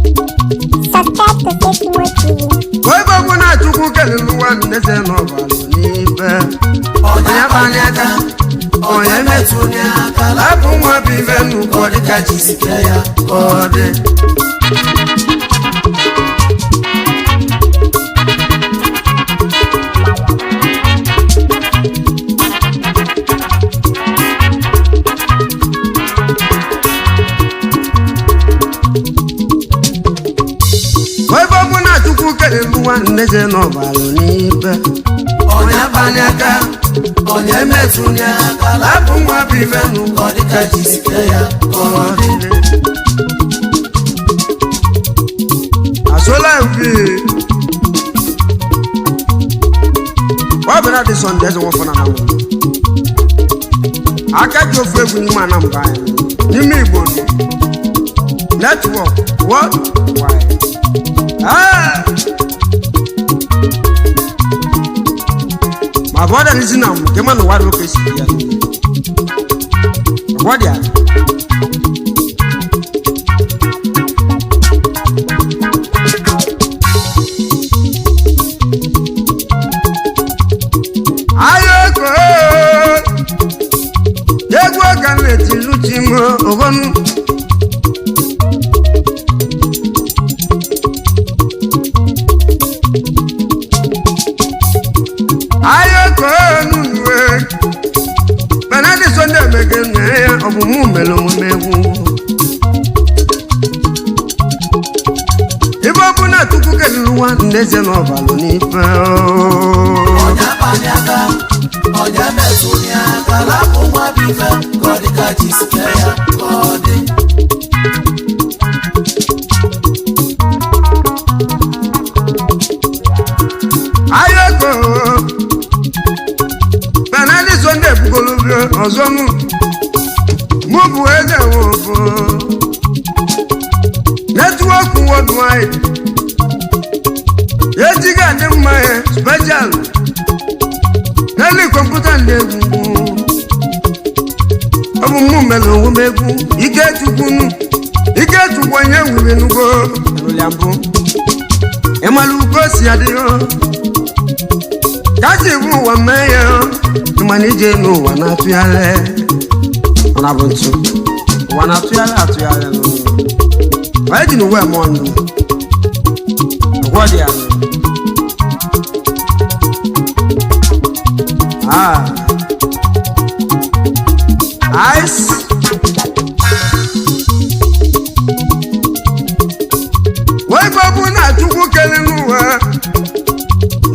[SPEAKER 2] Subscribe to Faithful TV.
[SPEAKER 1] Ebe ọ bụ na Chukwu kelere ụwa nneze n'ọbalụ n'ibe onye kpanye aka onye metụ lapụ nwa bụ ife nnukwu ọ dịka jisike ya ka ọ dị. Ebe ọ bụ na Chukwu kelere ụwa nneze n'ọbalụ n'ibe onye kpanye aka onye metụ lapụ nwa bụ ife nnukwu ọ dịka jisike ya ka ọ dị. Asola mfi ọ bịara dị Sọnde eze nwafọ na Anambra aka ji ofu egwu n'ime Anambra anyị n'ime Igbo netwọk worldwide. Ah! Ma bụ ọdara isi na m nke ma na ụwa dị oke si ya ọgwọ dị ala. Ayoko egwu ọka na-etilu chi m oghonu. Ayoko nunuwe Benadi Sunday mege nne ya ọmụmụ mere omume egwu ibe ọ bụ na Chukwu keluru nwa ndeze n'ọbalụ n'ife
[SPEAKER 3] Onye akpanye aka, onye metụ ya aka, lapụ nwa bụ ife ka ọ dị ka jisike ya ka ọ dị.
[SPEAKER 1] Worldwide. Eji ga-adị mma ya special n'elu kọmputa ndị egwu. Ọ bụ mụ mere onwe m egwu ike chukwu nụ ike chukwu onye nwere nugo nụlịa mbụ ịmara ugo si adịghị ka ji bụ ụwa mee ya mana ije n'ụwa na-atụgharị ọ na-abụ ntụ ụwa na-atụgharị atụgharị n'ụwa anyị ji n'ụwa eme ọnụ ụgwọ dị ya nụ. Ah. Ice. Wee gbagbu na Chukwu kele n'ụwa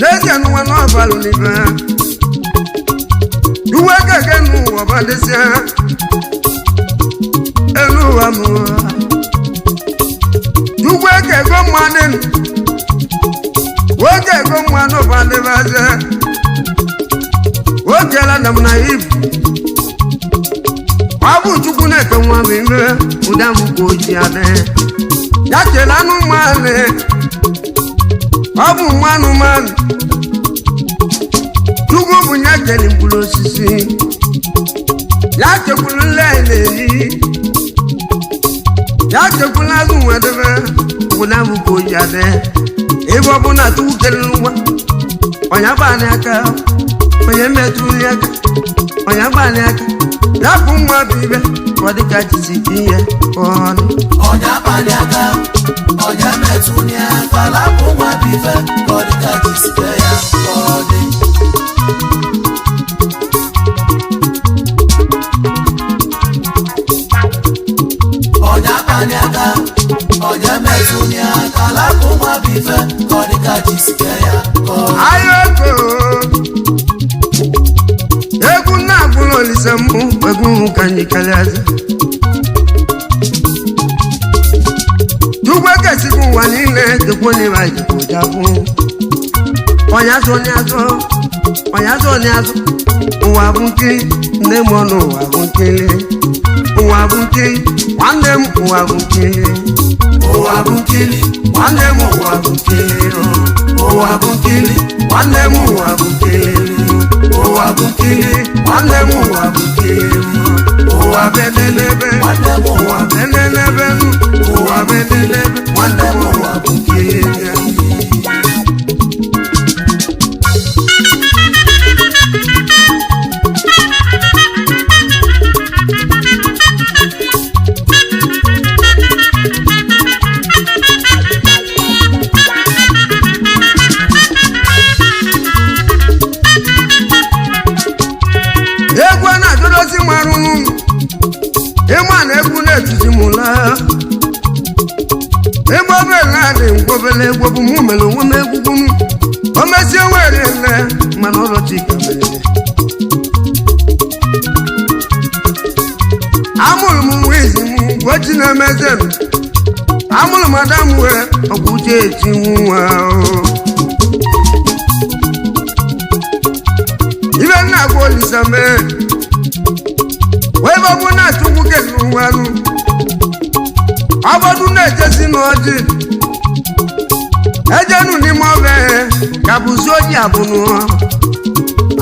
[SPEAKER 1] n'ezie n'ụwa n'ọbalụ n'ibe uwe keke n'ụwa ọbadịsịa elu ụwa m Chukwu ekego mmadụ nwoke ego mmanụ ọbadịbaze o kela na m na ibu ọ bụ Chukwu na-eke nwa m ime ụda m ka o ji adị ya kele anụ mmanụ ọ bụ mmanụ mmanụ Chukwu bụ ya kele mkpụrụ osisi ya kekwuru nle na-eri ya kekwuru azụ nwedebe ụda m ka o ji adị ebe ọ bụ na Chukwu kele nwa onye gbalị aka onye metụrụ ya aka onye gbalị aka ya bụ nwa bụ ibe ka ọ dịka jisi ihe ọnụ
[SPEAKER 3] Ọnya kpali aka, ọnya metụ ya aka, lapụ nwa bụ ife ka ọ dị ka jisike ya ka ọ dị. Ọnya kpali aka, ọnya metụ ya aka, lapụ nwa bụ ife ka ọ dị ka jisike ya ka ọ dị.
[SPEAKER 1] Ayoko egwu na-agwụla olise mụ egwu mụ ka anyị kalịaza Chukwu ekesighi ụwa niile chekwa onye ma jikwa ụjabụ onye azụ onye azụ onye azụ onye azụ ụwa bụ nkiri nne m ọnụ ụwa bụ nkiri ụwa bụ nkiri nwanne m ụwa bụ nkiri ụwa bụ nkiri nwanne m ụwa bụ nkiri ụwa bụ nkiri nwanne m ụwa bụ nkiri ụwa bụ nkiri nwanne m ụwa bụ nkiri ụwa bụ elelebe
[SPEAKER 3] Nwanne m ụwa
[SPEAKER 1] ụwa bụ elelebe ụwa bụ elelebe nwanne m ụwa bụ nkiri. Egwu a na-adọdozi m arụrụ ịma na egwu na-etuzi m ụla ebe obele adị ngwobele egwu bụ mụ mere onwe m egwugwu m o mesie were nne mana ụlọ chika mere amụrụ m nwa izi m gwochi na-emeze m amụrụ m ada m wee ọgwụ uche eti nwa o. Ibe nna gwa olisa mee wee bọbụ na Chukwu kere ụwanụ ọbọdụ na-ejesi n'ọjị ejenu n'ime ọbẹ ka bụzi oji abụnụ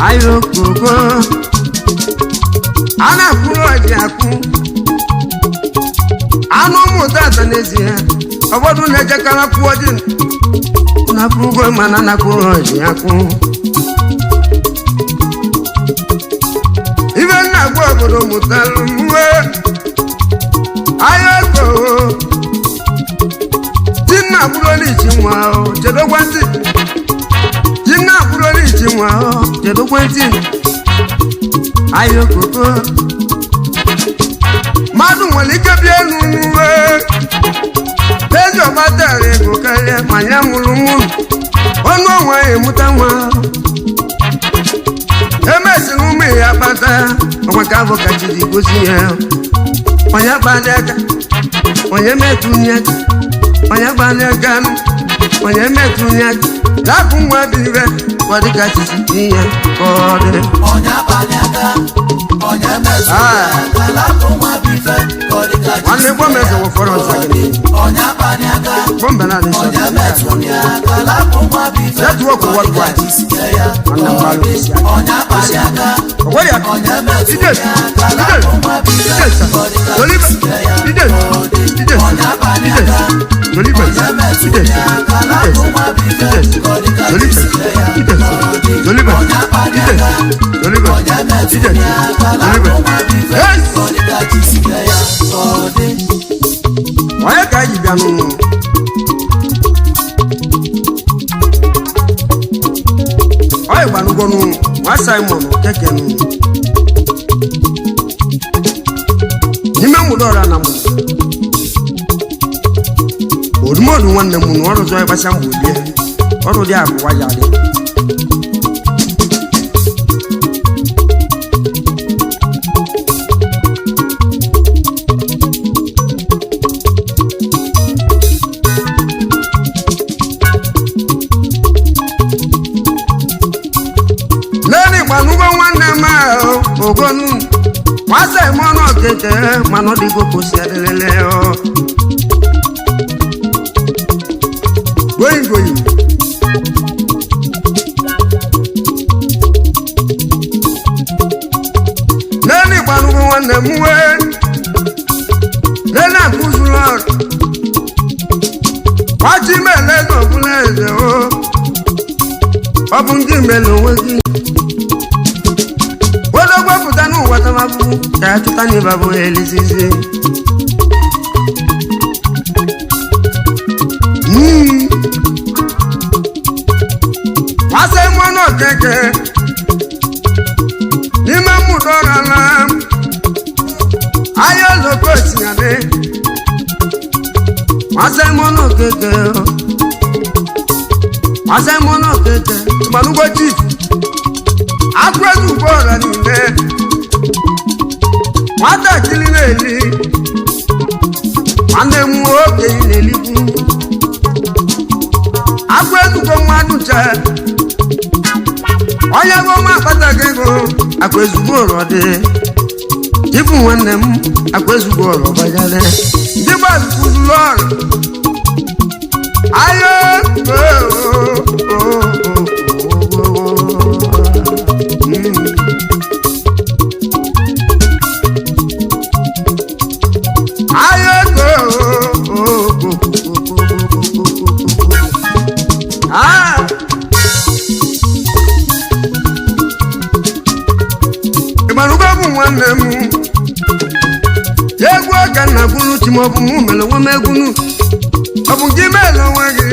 [SPEAKER 1] ayokoko a na-akwụrụ ọjị akwụ anụ ụmụ tata n'ezie ọbọdụ na-ejekara kwụ ọjị na-akwụgo mana na-akwụrụ ọjị akwụ. Ibe nna gwa obodo mụtalụ mwe ahịa ego di nna bụrụ n'ichi nwa o chedokwa ntị di nna bụrụ n'ichi nwa o chedokwa ntị ahịa okoko mmadụ nwere ike bịa elu n'uwe ezi ọgbatara ego karịa ma ya mụrụ mụ ọnụ onwe ya emụta nwa emesịrị ụmụ ya kpata ọkwa ka afọ ka chi ji gosi ya onye kpata aka onye metụ nye aka onye kpata aka nụ onye metụ nye aka Lákùn nwa bí rẹ kọ́dí ká ti sì níyẹn kọ́dí.
[SPEAKER 3] Ọ̀nyá abalị aka, ọ̀nyá emetụ aka, lapụ nwa bụ ife ka ọ dị ka
[SPEAKER 1] Nwanne
[SPEAKER 3] jisike
[SPEAKER 1] gbọ́
[SPEAKER 3] ya
[SPEAKER 1] mẹ́sàn wọ fọ́rọ̀
[SPEAKER 3] ka ọ
[SPEAKER 1] nsàgìrì.
[SPEAKER 3] dị. Ọ̀nyá abalị aka,
[SPEAKER 1] Bọ́m̀bẹ̀ náà ní
[SPEAKER 3] ọ̀nyá
[SPEAKER 1] sọ́dọ̀.
[SPEAKER 3] emetụ aka, lapụ nwa bụ ife
[SPEAKER 1] Network
[SPEAKER 3] ka ọ dị ka
[SPEAKER 1] worldwide.
[SPEAKER 3] jisike ya ka
[SPEAKER 1] Nwanne m
[SPEAKER 3] ọ
[SPEAKER 1] gbalụ
[SPEAKER 3] dị.
[SPEAKER 1] isi aka.
[SPEAKER 3] Ọ̀nyá abalị aka,
[SPEAKER 1] Ọ̀gbọ́n ya.
[SPEAKER 3] ọ̀nyá emetụ
[SPEAKER 1] Ije.
[SPEAKER 3] aka,
[SPEAKER 1] Ije.
[SPEAKER 3] lapụ nwa bụ ife
[SPEAKER 1] Ije sa.
[SPEAKER 3] ka ọ dị ka
[SPEAKER 1] Tolibe.
[SPEAKER 3] jisike ya
[SPEAKER 1] Ije.
[SPEAKER 3] ka ọ dị.
[SPEAKER 1] Ije.
[SPEAKER 3] Ọ̀nyá abalị
[SPEAKER 1] Ije.
[SPEAKER 3] aka,
[SPEAKER 1] Tolibe.
[SPEAKER 3] ọ̀nyá emetụ
[SPEAKER 1] Ije.
[SPEAKER 3] aka,
[SPEAKER 1] Ije.
[SPEAKER 3] lapụ nwa bụ ife
[SPEAKER 1] Ije.
[SPEAKER 3] ka ọ dị ka
[SPEAKER 1] Tolibe.
[SPEAKER 3] jisike ya
[SPEAKER 1] Ije.
[SPEAKER 3] ka ọ dị.
[SPEAKER 1] Tolibe.
[SPEAKER 3] Ọ̀nyá abalị
[SPEAKER 1] Ije.
[SPEAKER 3] aka,
[SPEAKER 1] Tolibe.
[SPEAKER 3] ọ̀nyá emetụ
[SPEAKER 1] Ije.
[SPEAKER 3] aka,
[SPEAKER 1] Tolibe.
[SPEAKER 3] lapụ nwa bụ ife
[SPEAKER 1] Yes.
[SPEAKER 3] ka ọ dị ka jisike ya ka ọ dị.
[SPEAKER 1] Onye ka anyị ji bịa n'ụlọ? Onye gbanugonu nwa Simon Okeke nụ. N'ime mụdọra na mụ. Odumodu nwanne m nụ ọrụ zọ ịgbasa mbọ die. Ọrụ dị abụwa ya dị. Lẹ́nu ìgbàlúgbọ́ nwanne m ahụ ogonu nwa Simon Okeke mana ọ dịgo ka o si adịlele ọ. Goyi goyi. Lẹ́nu ìgbàlúgbọ́ nwanne m wee lẹ́nu àkúzùlọ wájú mẹ́lẹ́ ọ̀bùnà ẹ̀zẹ̀ o ọ bụ ndị mele onwe gị odogbo pụta n'ụwa tamabụ ka ya chụta n'ịba bụ elizizi. Nwasa mmanụ Okeke n'ime mmụta ọrala ahịa oloko osinyadị. Nwasa mmanụ Okeke, nwasa mmanụ Okeke gbalụgbo chief akwụkwọ ọra niile nwatakịrị na-eli nwanne m nwoke na-elikwu agwa ezugbo mmadụ nche onye bụ ọma akpataghị ego akwa ezugbo ọrọ dị ibu nwanne m akwa ezugbo ọrọ banyere ndị gbazukuzuru ọrụ ayo. Ayo. Ịgbarugo bụ nwanne m egwu ọka nna gwuru chi ma ọ bụ mụ mere onwe m egwunu ọ bụ gị mere onwe gị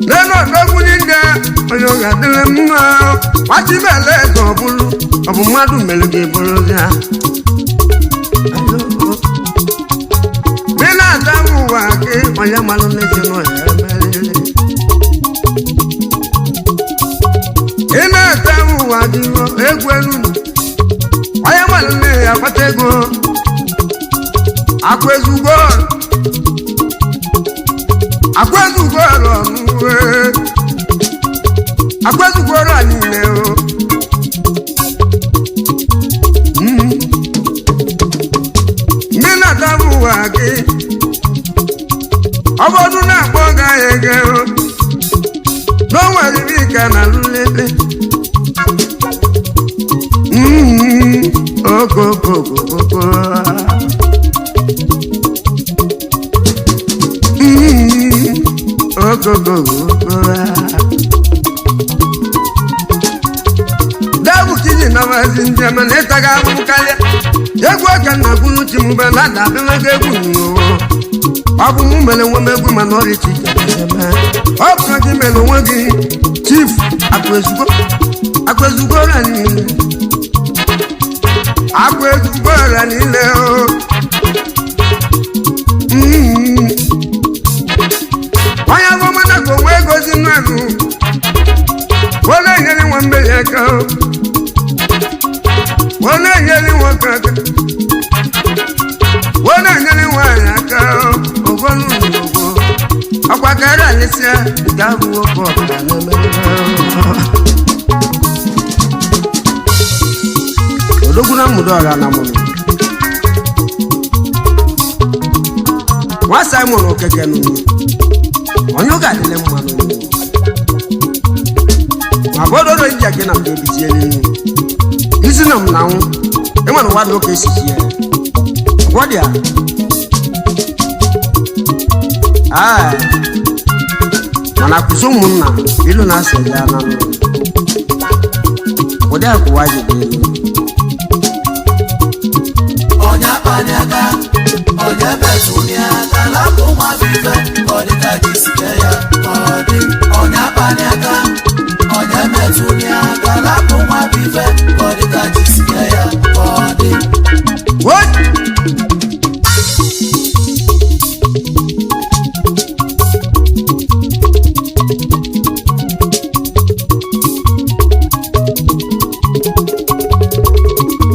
[SPEAKER 1] n'elu ọdọgwu niile onye ọ ga-adịrị mma gbachibele eze ọ bụrụ ọ bụ mmadụ mere gị bụrụ ya ị na-ata m ụwa gị onye malụ n'ezinụlọ ya emeriri ị na-ata m ụwa gị egwu elu onye malụ nne ya akpata ego akwa ezugbo akwa ezugbo ọrụ ọnụ akwa ezugbo ọrụ a niile o. Ndị na-ata m ụwa gị ọ bụrụ na-akpọ gị anya gị n'onwere ike na lulele okokokokoko okokokoko dabu kiji na mazi njem na ịtaga ahụhụ karịa egwu ọka na gwuru chi m mgbe na adabemago egwu n'ụwa ọ bụ mụ mere onwe m egwu mana ọrịa chi ọ bụ na gị mere onwe gị chief akwa ezugbo ọrịa niile akwa ezugbo ọrịa niile o. Onye bụ mmadụ ka onwe egozi mmadụ wọ́n enyere nwa mmeri aka o wọ́n na-enyere nwoke aka wọ́n na-enyere nwaanyị aka o ogonu n'ogo ọkwa Maka alịsịa nke abụ nwoke ọbụla na-eme. Odogwu na mmụdo ọra na mụrụ nwa Simon Okeke nụ onye ọ ga-adịle mma nụ ma bọdọdọ iji gị na mgbe ebizie n'ihu isi na m na nwụ ịma na ụwa dị oke esisi ya gwọdịa aa mana kwụsị ụmụnna ilu na-asị ya na nụ ụdị akwụwa ji dị elu.
[SPEAKER 3] Onye akpani aka, onye metụni aka, lapụ nwa bụ ife ka ọ dị ka jisike ya ka ọ dị. Onye akpani aka, onye metụni aka, lapụ nwa bụ ife ka ọ dị ka jisike ya ka ọ dị.
[SPEAKER 1] What?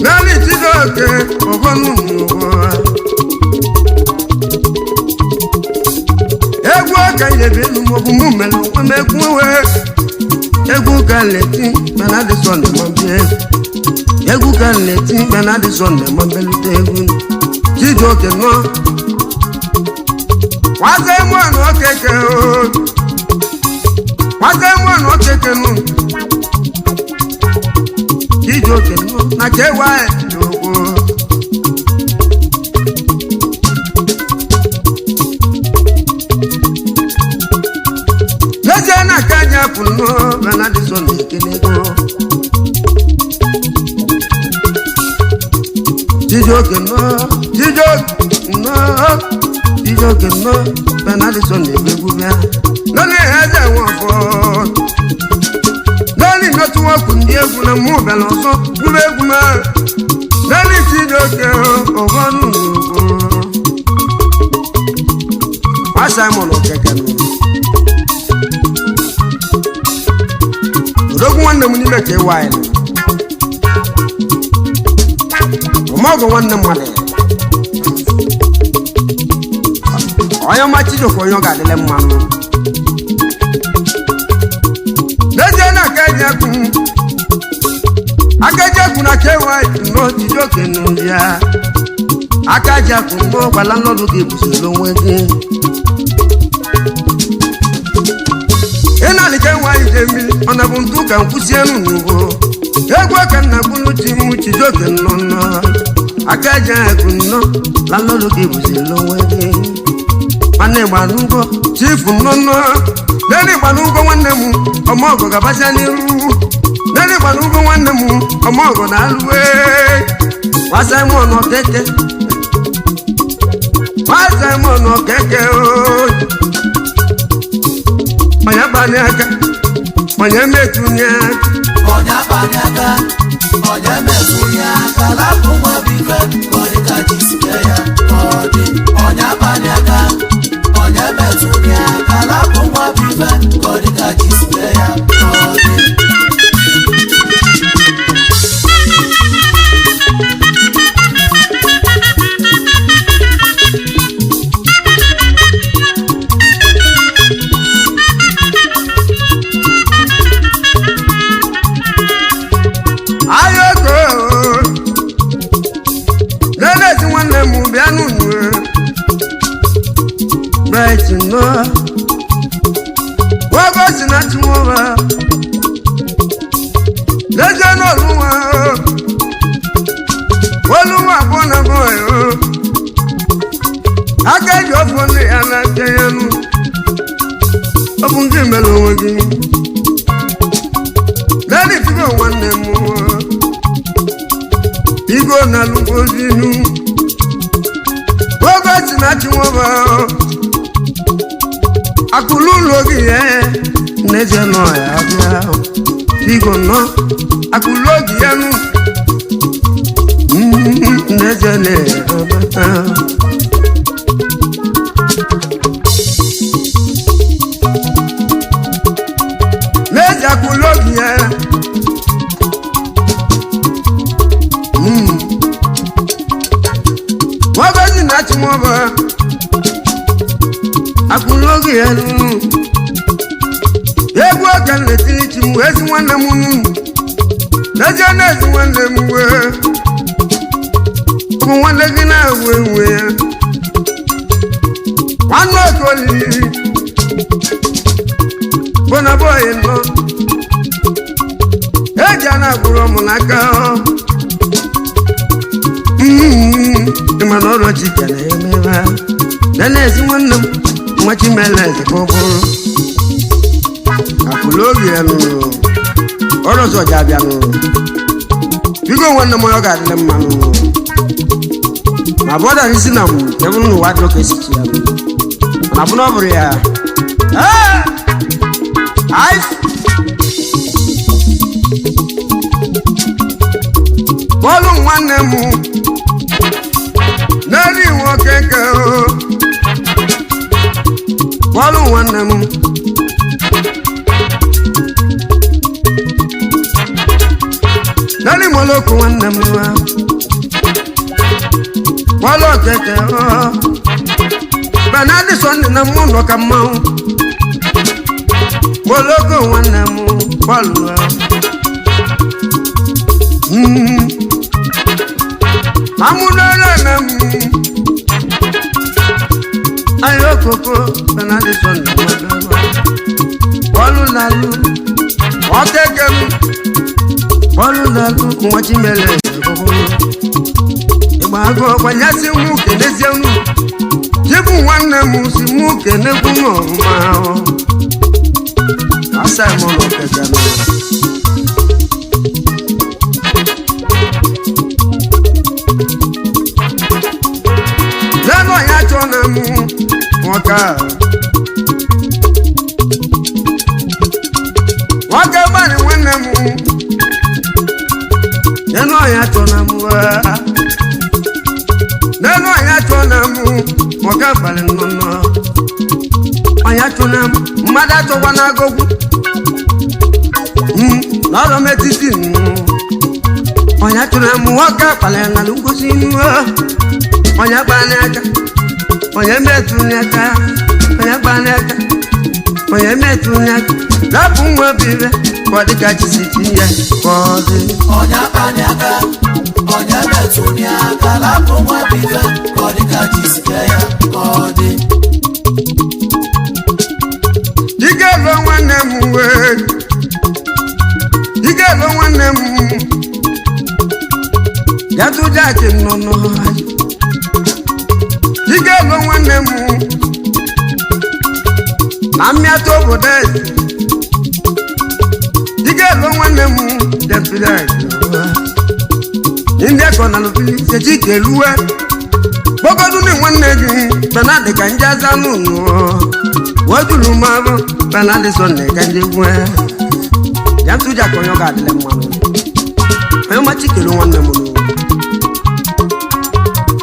[SPEAKER 1] Naanị Chijioke ọgọnụ n'ụwa. Egwu ọka nyebe elu maọbụ mụ mere onwe m egwu ewe. Egwu ka na-eti mana adịsọ na-eme mbịa. Egwu ka na-eti mana adịsọ na-eme mbelute egwu. Chijioke nọ. Nwaze mụọ na okeke o. Nwaze mụọ na okeke nụ. Chijioke nọ na kewa n'ogbo. N'ezie na aka aja apụ nnọọ mana adịsọ na-ekele ego. Chijioke nnọọ, Chijioke nnọọ, Chijioke nnọọ, Benadison na-egbu bịa. Lórí eze wọn fọ. Lórí nọtụwọkụ ndị egwu na mụ bịara ọzọ gwuru egwu ma. Lórí Chijioke ọgọ n'ugbo. Nwa Simon Okeke nụ. Odogwu nwanne m n'ime ka ịwa anyị. Ọmọgwụ nwanne mmadụ onye ọma Chijioke onye ọ ga-adịle mmanụ n'ezie na aka eji ekwu aka eji ekwu na kewa nnọọ Chijioke nụ ya aka ji akụ mgbe ọgbala nnọdụ gị busoro onwe gị ị na-alike nwaanyị je mmiri ọ na bụ ntụ ka nkwụsị enu n'ugbo egwu aka nna gbulu chi m Chijioke nnọọ nnọọ aka ji akụ nnọọ lalọlụ gị bụziri onwe gị nwanne gbanụgo chifu nnọọ nene gbanụgo nwanne m ọmọgọ gabazia n'iru nene gbanụgo nwanne m ọmọgọ na-alụwe nwa Simon Okeke nwa Simon Okeke ooo onye gbanye aka onye metunye aka.
[SPEAKER 3] Onye akpani aka, onye metụni aka, lapụ nwa bụ ife ka ọ dị ka jisike ya ka ọ dị. Onye akpani aka, onye metụni aka, lapụ nwa bụ ife ka ọ dị ka jisike ya ka ọ dị.
[SPEAKER 1] Ayoko lelezi nwanne m bịa n'unu bright nọ nwoke si na chinwụba lezie n'olu nwa olu nwa abụọ na abụọ ya aka eji ofu nne ya na-aka ya nụ ọ bụ nke mere onwe gị lẹ́ni tí kò wọ́n lè mú wọn. Igbó na lóko sínú. Gbogbo tí náà tí wọ́n bọ̀. Àkùlù lókì yẹ n'ẹsẹ̀ náà yà bíà. Igbó náà àkùlù lókì yẹ nù. N'ẹsẹ̀ náà yà bíà. N'ẹsẹ̀ àkùlù lókì yẹ. Wọ́n bá sì náà tí wọ́n bọ̀. Akụrụ oge ya nụ. Egwu oge na-etiri chi m ezi nwanne m nụ. N'ezie na ezi nwanne m wee. Ọ bụ nwanne gị na-ewu ewu ya. Nwanne otu olili. Bọna bọyị nọ. Eji a na-agwụrụ m n'aka. Ị ma na ọrụ Chika na-emebe ha. Nene ezi nwanne m nwa Chimele eze ka ọ bụrụ. Akụlụ obi ya nụrụ. Ọrụ ọzọ ji abịa nụrụ. Biko nwanne m onye ọ ga-adịrị mma nụrụ. Ma bọda n'isi na m nke bụrụ n'ụwa dị ka esi chi ya nụrụ. Mana bụ na ọ bụrụ ya. Ee! Ice! Bọ́ọ̀lù nwanne m n'elu nwoke nke o. Bọ́ọ̀lù nwanne m n'elu moloko nwanne m nwa. Bọ́ọ̀lù okeke o. Bernardi Sunday na mụ nọ ka mmanwụ. Moloko nwanne m bọ́ọ̀lù o. Amúlọ́lọ́nà mú. Ayọ́kòkò Bernardi Sunday mọ́tò. Bọ́ọ̀lù lálù, ọ̀kẹ́kẹ́ mú. Bọ́ọ̀lù lálù, wọ́n ti mẹ́lẹ̀ kókó. Ìgbà àgọ́ kwanyásí mú kèlésíẹ́ mú. Jíbù nwanne mú sí mú kènékù mọ̀ máa ọ̀. Asa ìmọ̀ lọ kẹ̀kẹ́ náà. Lẹ́nu ọ̀yá tó na mú wọn ká. Wọ́n ká bá ní wọ́n na mú. Lẹ́nu ọ̀yá tó na mú wá. Lẹ́nu ọ̀yá tó na mú wọn ká balẹ̀ nọ́nà. Ọ̀yá tó na mú mmadụ atọkwa n'agogwu. Lọ́rọ̀ mẹ́tìtì nù. Ọ̀yá tó na mú wọn ká balẹ̀ nà lóńgósì nù wá. Onye gbana aka, onye metụ n'aka, onye gbana aka, onye metụ n'aka, rapụ nwa bụ ibe ka ọ dị ka chi si chi ya ka ọ dị.
[SPEAKER 3] Onye akpani aka, onye metụ aka, lapụ nwa bụ ife ka ọ dị ka chi si kee ya ka ọ dị.
[SPEAKER 1] Dike lụọ nwanne m wee, dike lụọ nwanne m, gatụ jaaki nọ n'ọhịa. Dike lụọ nwanne m, na mmịata obodo eze. Dike lụọ nwanne m, jepụta ndị akọ na lụbili sechi keluwe. Kpọgodu ni nwanne gị, Bernard ka nje aza n'ụlọ. Wọ́dùlù márùn Bernard Sunday ka nje gwe. Jantụja ka onye ọ ga-adịlị mmanụ. Onye ọma Chikelu nwanne m nụ.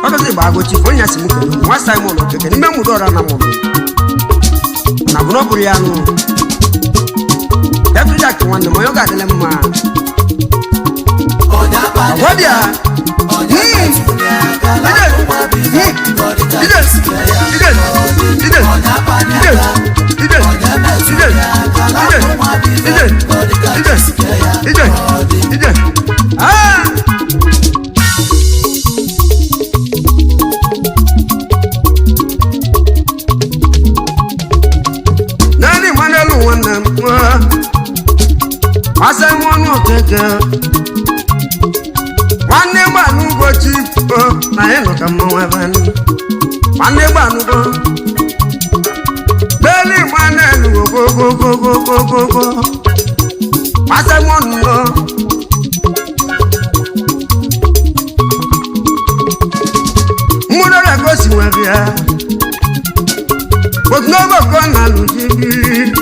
[SPEAKER 1] Ọdọzi bụ agụ chifu onye asị m kelu nwa Simon Okeke n'ime mụdụ ọra na mụrụ. Na bụrụ ọ bụrụ ya nụ. Jantụja ka nwanne m onye ọ ga-adịlị mma.
[SPEAKER 3] Onye akpani
[SPEAKER 1] Agwọbịa.
[SPEAKER 3] aka, onye metụ aka, lapụ nwa bụ ife ka ọ dị ka chi si kee ya ka ọ dị. Onye akpani aka, onye metụ aka, lapụ nwa bụ ife ka ọ dị ka chi si kee ya ka ọ dị.
[SPEAKER 1] Ah! Naanị Emmanuel nwanne m nwa. Asa m ọnụ okeke. Nwanne gbanugbo chifo na ya nọ ka mmanwụ ebe anụ. Nwanne gbanugbo. Beli Emmanuel gogogogogogogo. Asa m ọnụ nọ. Mmadụ ka o si nwe bịa. Otu n'oge ka ọ na-alụzi biri.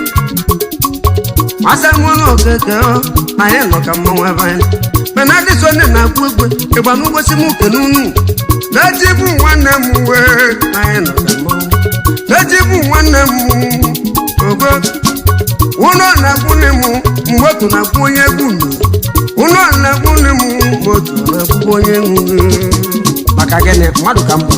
[SPEAKER 1] Asa m ọnụ okeke ọ, na ya nọ ka mmanwụ ebe anyị. Mana adị Sunday na-akwụ egwe, ịgba n'ụbọchị m kene unu. Na-eji bụ nwanne m wee, na ya nọ ka mmanwụ. Na-eji bụ nwanne m ogo. Ụnọ na-akwụ nne m, mgbe otu na-akwụ onye egwu nụ. Ụnọ na-akwụ nne m, mgbe otu na-akwụ onye egwu nụ. Maka gịnị mmadụ ka m bụ.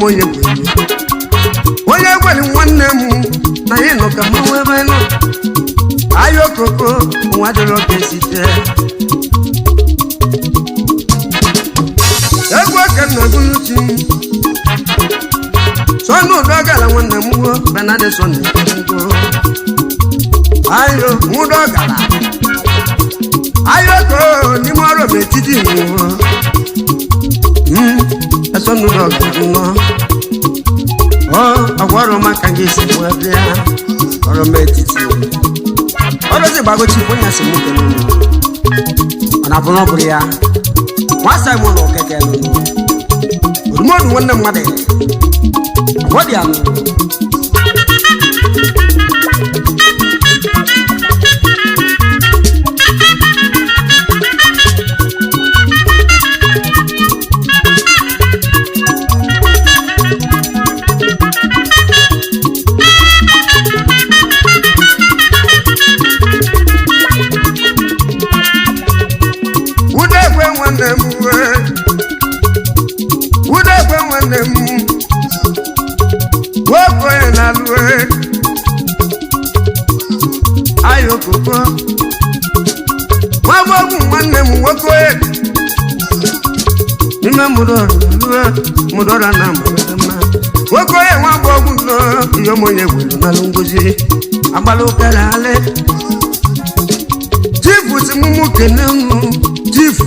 [SPEAKER 1] m onye gwere onye gwere nwanne m na anyị nọ ka mmanwụ ebe nọ ahịa okoko nwa dịrị oke site egwu oke nna gụluchi sọnụ ụdọ gara nwanne m gwo benadison ngo ayo nwụdọ gara ayo ko n'ime ọrụ bụ etiti nwụọ ẹsọnụ ụdọ gara nnọọ ọ ọgwa ọrụ maka gị si wee bịa ọrụ m etiti ọrụzi gbagochi onye asị m kene unu ọ na-abụ na ọ bụrụ ya nwa Simon Okeke nụnụ odumodu nwanne mmadụ ọ dị anụ. Udekwe nwanne m wee. Udekwe nwanne m nwoke onye na-alụ wee. Ayo koko nwagbogwu nwanne m nwoke onye n'ime mụdọrọ lụọ mụdọrọ na mụdọrọ mma nwoke onye nwagbogwu nọ ihe onye gwere n'alụ ngozi agbala ụkara alị chifu si mụ kene mụ chifu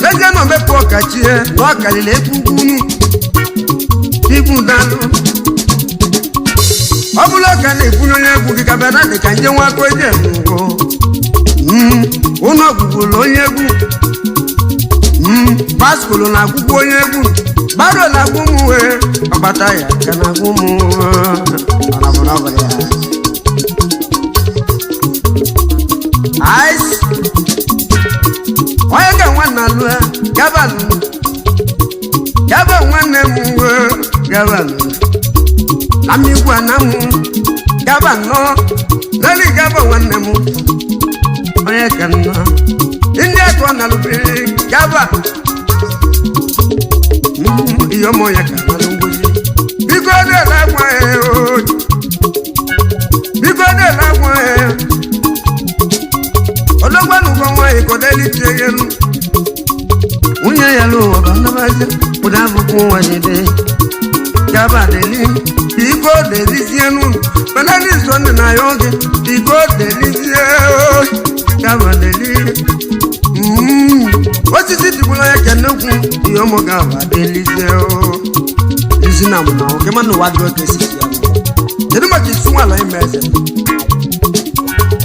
[SPEAKER 1] eze nọ mepụ ọkachie na ọ karịrị ekwugwu ibu dalụ ọ bụrụ ọka na-ebunye onye egwu gị ka bịara dị ka nje nwakọ eji ngwụ ụlọ ọgwụgwụrụ onye egwu baskulu na-agwụgwụ onye egwu baro na-agwụ m wee ọgbata ya ka na-agwụ m ọ ya. Ice. Onye ga nwanne alụ gabalụ gaba nwanne m wee gabalụ na mmigwe na m gaba nnọọ leli gaba nwanne m onye ka nnọọ ndị atọ na-alụbiri gaba ihe ọma onye ka nalụ ngozi biko na-ele agwa ya o biko na-ele agwa ya ọlọ́gbọ́nùgbọ́ wọn ìkọ̀dẹ́lì ti ẹyẹnu. Nwunye ya ló ọba nnabazi ụda abụkwụ nwa jide. Gaba deli, iko delizie nu, mana ndị nsọ ndị na ya oge, iko delizie o, gaba deli. Osisi dịgbula ya ka nnukwu ihe ụmụ gaba delizie o. Isi na mụ na oke mana ụwa dị oke sisi ya. Kedu maka isi nwa ala ime eze?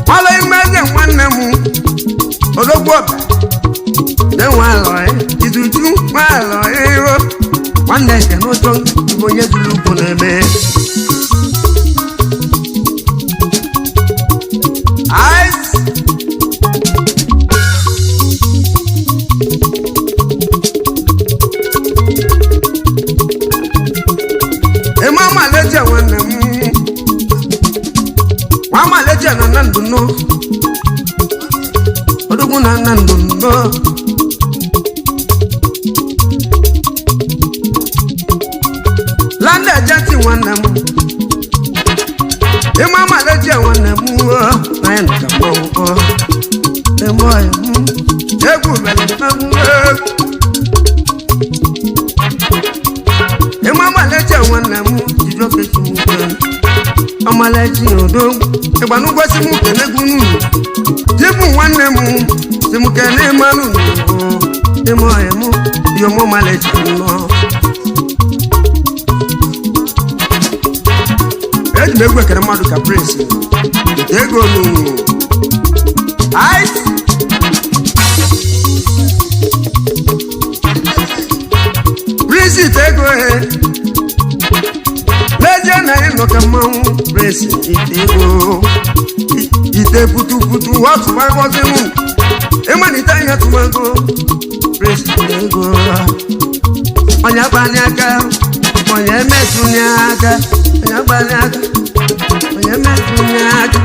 [SPEAKER 1] Nwala ime eze nwanne m odogwu ọba de nwalọ izuju nwalọ iro nwanne nke n'ụjọ bụ onye zuru ugwu na-eme Ice. Ịma amaleje nwanne m nwa amaleje na na ndụ nọ odogwu na nna ndụ nnọọ landa jati nwanne m ịma amaleje nwanne m o na ya nka mmanwụ eme ọyị m egwu mere mmanwụ egwu ịma amaleje nwanne m jijokechi m kwe ọmaleji odogwu ịgbanụgosi m kenegwu n'unu jibu nwanne m si m kene mmanụ n'ugwu ịmụ ọyị m ihe ọmụ ọmaleji nnọọ eji m egwu ekere mmadụ ka prince ite ego n'unu ice prince ite ego he n'ezie na ị nọ ka mmanwụ prince ite ego ite putuputu ọtụmagọzinwu ịmalite ihe tụmago prince ite ego onye agbanye aka onye emetụnye aka onye agbanye aka onye metụnye aka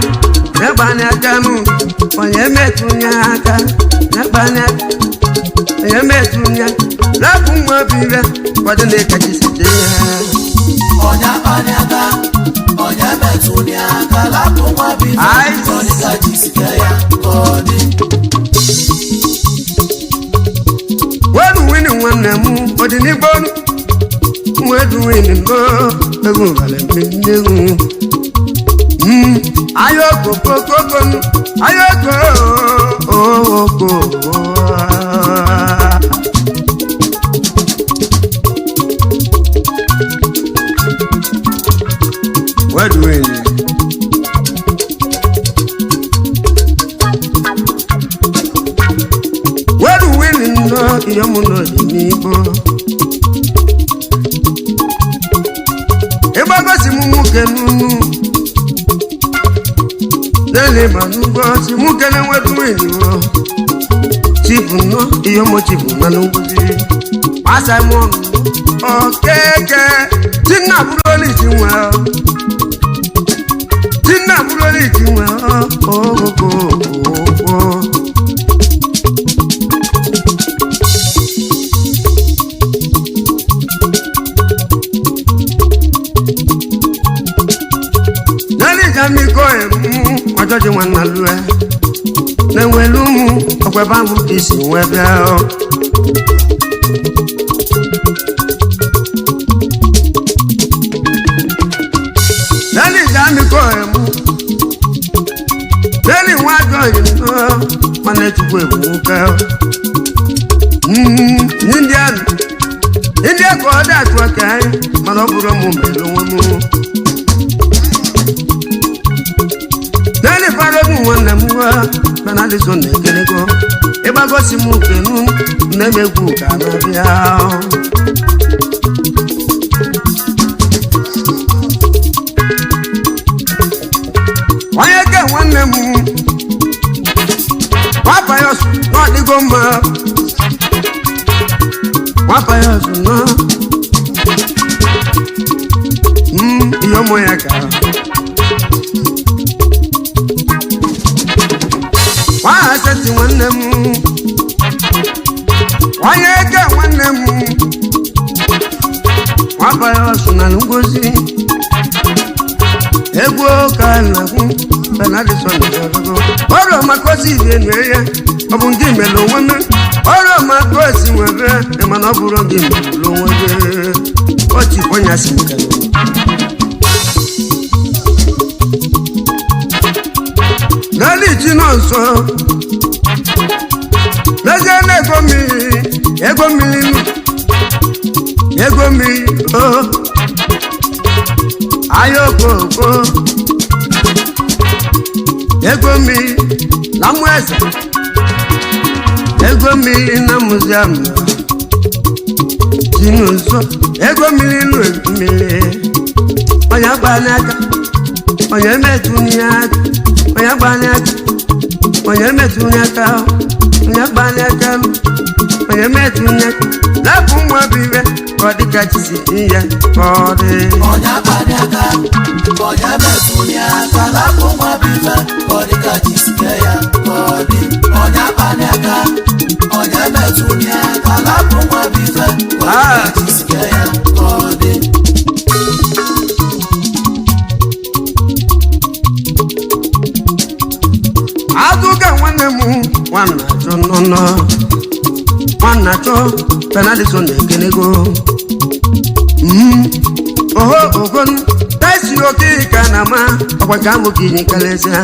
[SPEAKER 1] onye agbanye aka nụ onye metụnye aka onye agbanye aka onye metụnye rapụ nwa bire kwado na ịkachi site
[SPEAKER 3] ka chi si kee ya ka ọ dị.
[SPEAKER 1] Wedu wini nwanne m ọdịnigbo wedu wini mbọ egwu balẹ̀ mmegwu ayoko kokoko ayoko oko. Wedu wini. Wedu wini nnọọ ihe mụ n'ọdịnigbo. Ịgbagosi m nwoke n'unu lele ma n'ugbo si mụ kene nwedu wini o chifu nnọọ ihe mụ chifu na n'ugbozi masa m ọnụ okeke tinna bụrụ olisi nwe tinna bụrụ olisi nwe okoko okoko. Lẹ́nu ìjà mi kọ́ ẹ̀ mú ọjọ́ tí wọ́n nà lú ẹ. Lẹ́wọ̀n ìlú mú ọ̀pẹ bá mú kì í sì wọ́n ẹbẹ́ ọ. Lẹ́nu ìjà mi kọ́ ẹ̀ mú. Lẹ́nu ìwọ̀n àjọ yìí náà wọ́n lè tukọ̀ èmú kẹ́ ọ. India India kọ́ ọ́ dà tó ọkẹ́ mọ́tò búrọ́ mú mi lówó mú. Lẹ́ni faragun wọn nà mú wá Benadison na-ekelego ịgbagosi m kenu nne-emegwu ka na-abịa. Onye ke nwanne m nwapayọs na ọdịgo mma nwapayọs nọ ihe ụmụ ya ka nwaaseti nwanne m onye eke nwanne m nwabanye ọsụ na ngozi egwu ka na-agwụ Benadison ọrụ maka osi ihe nwe ya ọ bụ ndị mere onwe m ọrụ maka osi nwere mana ọ bụrụ gị mere onwe gị ọchị onye asị nke n'elu ji nọ nso n'ezie na ego mmiri ego mmiri nụ ego mmiri o ahịa okoko ego mmiri na mmụ eze ego mmiri na muziam ji nọ nso ego mmiri nụ mmiri onye gba n'aka onye metụ n'ihe aka onye gba n'aka onye metụ n'aka onye gba n'aka onye metụ n'aka lapụ nwa bụ iwe ka ọ dịka chi si ihe ka ọ dị.
[SPEAKER 3] Onye akpani aka, onye metụ aka, lapụ nwa bụ ife, ka ọ dị ka chi si kee ya, ka ọ dị. Onye akpani aka, onye metụ aka, lapụ nwa bụ ife, ka ọ dị ka chi si kee ya, ka ọ dị.
[SPEAKER 1] Azụka nwanne m nwanna achọ nnọnọ nwanna achọ Benadison na-ekenego oho ogon taisi oke ka na ma ọkwa ka amụ ka inye karịsịa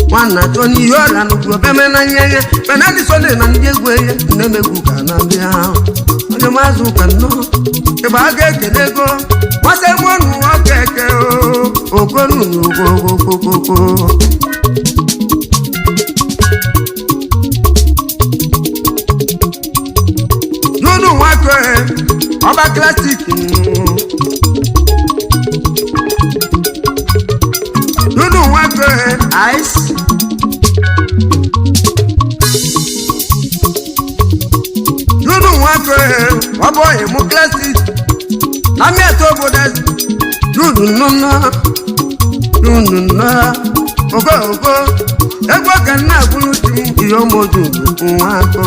[SPEAKER 1] nwanna achọ n'ihe ọrịa nnukwu obeme na nye ya Benadison na ndị egwu ya nne m egwu ka na-abịa onye mazụ ka nnọọ ịgba aga ekele ego nwata mụnụ nwoke eke okonu okokokokoko. Nínú wọn kọ ẹ ọba classic nínú wọn kọ ẹ ice nínú wọn kọ ẹ ọbọ ìmú classic lámì ẹtọ obodo nínú nínú nínú nínú ogo ogo egwu ka nna agwụrụ di m ihe ọmọdụ nwa akọ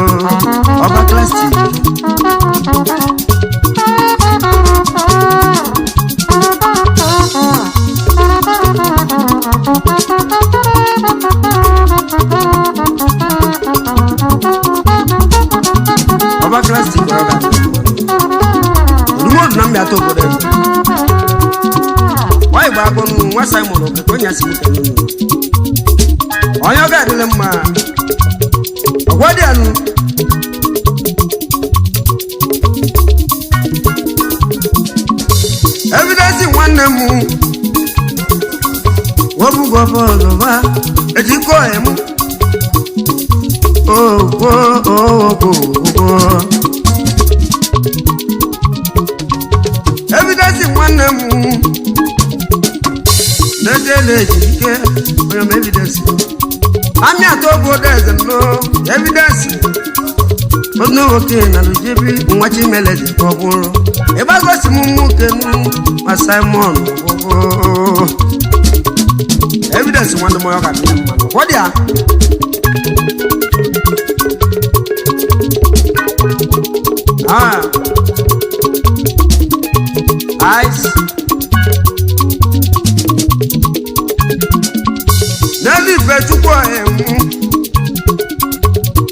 [SPEAKER 1] ọba classic.
[SPEAKER 2] Thank you.
[SPEAKER 1] atọ obodo eze nwa igbo agụnụ nwa Simon Okeke onye asị nwoke n'ụlọ onye ọ ga-adịrị mma ọgwọ dị anụ evidence nwanne m wọ́bùgọ́ bọ́ọ̀lù wá ejikọ́ ẹ̀ mú ògbó ògbó ògbó. Evidence nwanne m n'ejele ejike onye m evidence. Amị atọ obodo eze m evidence. Onye nwoke na lujebi nwa Chimeleze ka ọ bụrụ. Ịgbagosi m nwoke m ma Simon ọgwụgwọ. Evidence nwanne m ọ ga-adị mma ọ dị ya. Ah. Ice. N'elu Ifechukwu ọhịa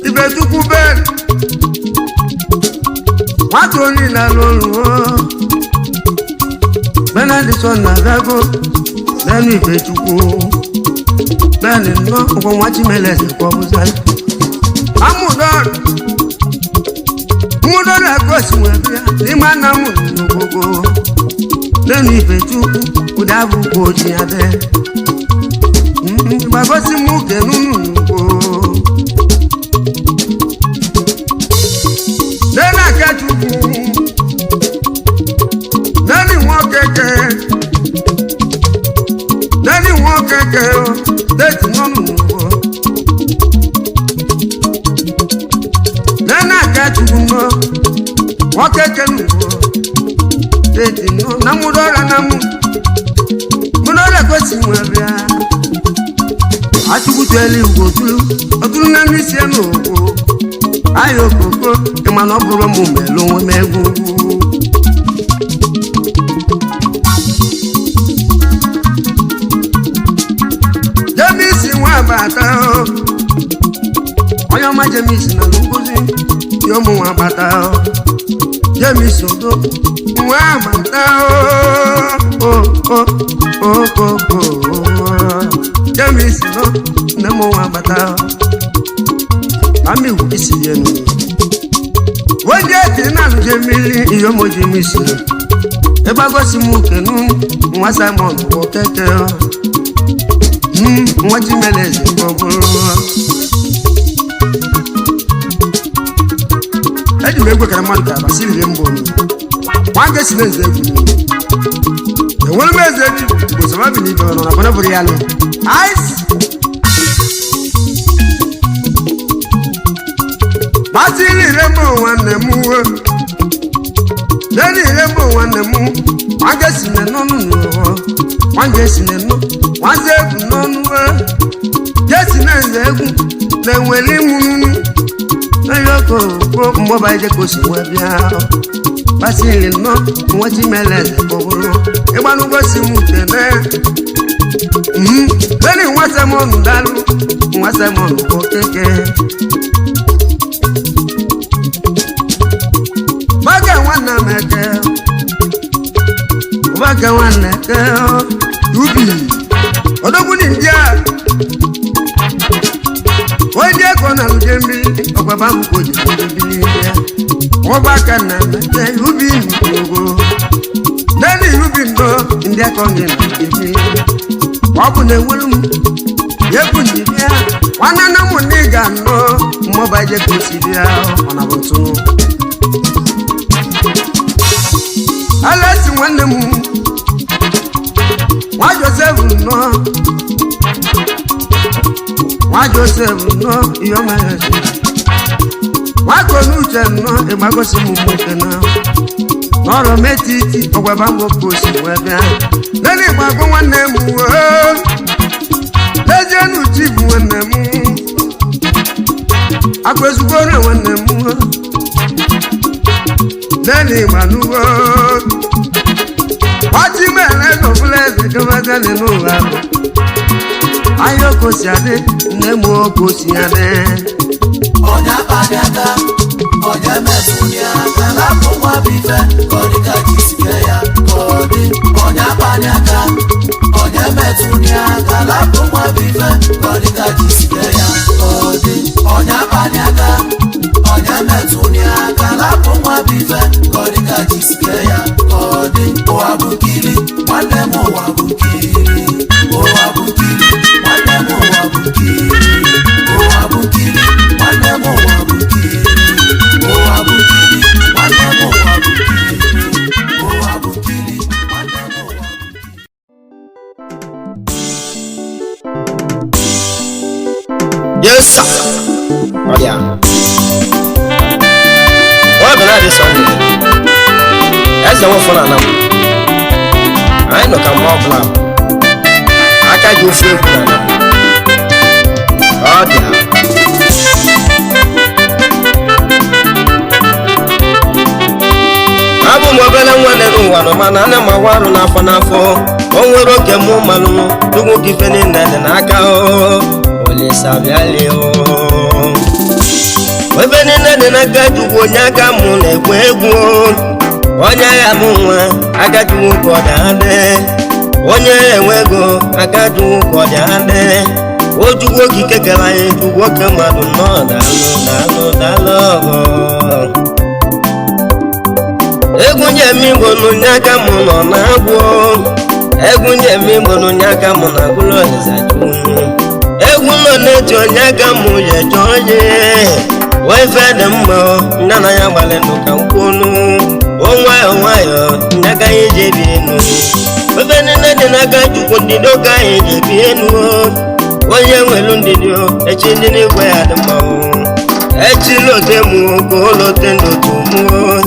[SPEAKER 1] Ifechukwu bẹ́ẹ̀ nwata onye na-alụ ọrụ Benedictson na-agago n'elu Ifechukwu bẹ́ẹ̀ni nnọọ ọkwa nwa Chimeleze ka ọ bụzi amụdọrọ mmụdọrọ agosi nwere ya n'ime ana m n'ogogo n'elu Ifechukwu ụdị abụkwa oji ya dị gbagosi m uke n'unu n'ugbo n'elu Akachukwu n'elu Nwokeke n'elu Nwokeke steeti n'ọnụ n'ugbo n'elu Akachukwu nọ Nwokeke n'ugbo steeti nọ na mụrụ ọrịa na mụ mụrụ ọrịa gosi nwe bịa achụkwutuelu igbo tulu ọtụrụ na ndị si n'ogbo ahịa okoko ịma na ọ bụrụ m melu onwe m egwu Jemisi nwa abata onye ọma Jemisi na ngozi ya ụmụ nwa abata Jemisi odo nwa abata okoko Jemisi nọ nne m nwa abata ami isi yenu wọ́n jẹ́ ti náà ló jẹ́ mílí ìyọ́mọ Jemisi ìgbàgbọ́sí mú kẹnu nwa Simon wọ kẹ́kẹ́ nwa Chimeleze gbọgbọrọ. Eji m egwe kara mmadụ ka abasị riri mbụ onu nwa nke si na eze egwu enwere m eze eji bụ sọma bi n'ibe nọ na bọna bụrụ ya lụ ice Masịrị ire mbụ nwanne m uwe lẹ́nu ire mbụ nwanne m nwange si na n'ọnụ n'ụwa nwange si na nọ nwanze egwu n'ọnụ we jesi na nze egwu na-enwere ịmụ nnu n'onye ọkụ okpo mgbọba ije ka o si wee bịa basịrị nnọọ nwa Chimeleze ka ọ bụrụ ịgbanụgosi m utene lẹ́nu nwa Simon dalụ nwa Simon bụ keke Ụbaka nwanne m eke ụbaka nwanne eke ubi odogwu ni ndị a onye ego na alụje mmiri ọkwaba akwụkwọ ji mmiri ya ụbaka na eke ubi n'ogo nani ubi ndo ndị aka ọ na ebi ọ bụ na enwere m egwu ndị bịa nwanne nna m na ị ga-anọ mmụba je ka o si bịa ọ na bụ ntụ Alesi nwanne m nwa Joseph nọ nwa Joseph nọ ihe ọma ya ezi nwa Konuche nọ ịgbagosi m nwoke na n'ọrụ m etiti ọgwaba nwoke osi wee bịa lele ịgbagbo nwanne m wee lezie n'uchi bụ nwanne m akwezugboro nwanne m lẹ́nu ìmàlúwọ́. Ọtí mẹ́rin ló fúnlẹ̀ ẹ̀sìn tó bá tẹ́lẹ̀ nù wá. Ayọ̀ kò sí adé, nne mú kò sí adé.
[SPEAKER 3] Ọ̀nyá pani aka, Onye metụrụ ya aka lapụ nwa bụ ife ka ọ dị ka jisike ya ka ọ dị. Onye akpali aka, onye metụrụ ya aka lapụ nwa bụ ife ka ọ dị ka jisike ya ka ọ dị. Onye akpali aka, onye metụrụ ya aka lapụ nwa bụ ife ka ọ dị ka jisike ya ka ọ dị. Ụwa bụ nkiri, nwanne m, ụwa bụ nkiri. Ụwa bụ nkiri, nwanne m, ụwa bụ nkiri. Ụwa bụ nkiri, nwanne m, ụwa bụ nkiri. Ụwa bụ nkiri, nwanne m, ụwa bụ nkiri. Ụwa bụ nkiri, nwanne m, ụwa bụ nkiri.
[SPEAKER 4] Yes, sir. Ọ dị ahụ. Ọ bụ naanị Sọnde. Eze nwafọ na anam. Anyị nọ ka mma ọbụla. Aka ji ofe egwu na anam. Ọ dị ahụ. Abụ m obere nwa nere ụwa nọ mana ana m awa arụ n'afọ n'afọ. O nwere oge mụ malụ dugwu ka ife niile dị n'aka o. Olisa bịalie o. Ebe niile dị n'aka Chukwu, onye aka mụ na-ekwe egwu o. Onye agha bụ nwa aka Chukwu ka ọ dị adị. Onye enwe ego aka Chukwu ka ọ dị adị. O Chukwu okike kere anyị, Chukwu oke mmadụ nnọọ, daalụ daalụ daalụ ọgọ. Egwu njem igbo n'onye aka mụ nọ na-agwụ. Egwu njem igbo n'onye aka mụ na-agwụrụ Olisa Chukwu. Egwu nọ na-eji onye aka mụ ji eche onye wee ife dị mma nne na ya gbalị ndụ ka m kwunu o nwayọ nwayọ nne aka anyị ji ebi enu. Ofe niile dị n'aka Chukwu, ndidi oge anyị ji ebi enu. Onye nwelu ndidi echi ndị n'igwe ya dị mma. Echi lote mụ ka o lote ndụ mụọ.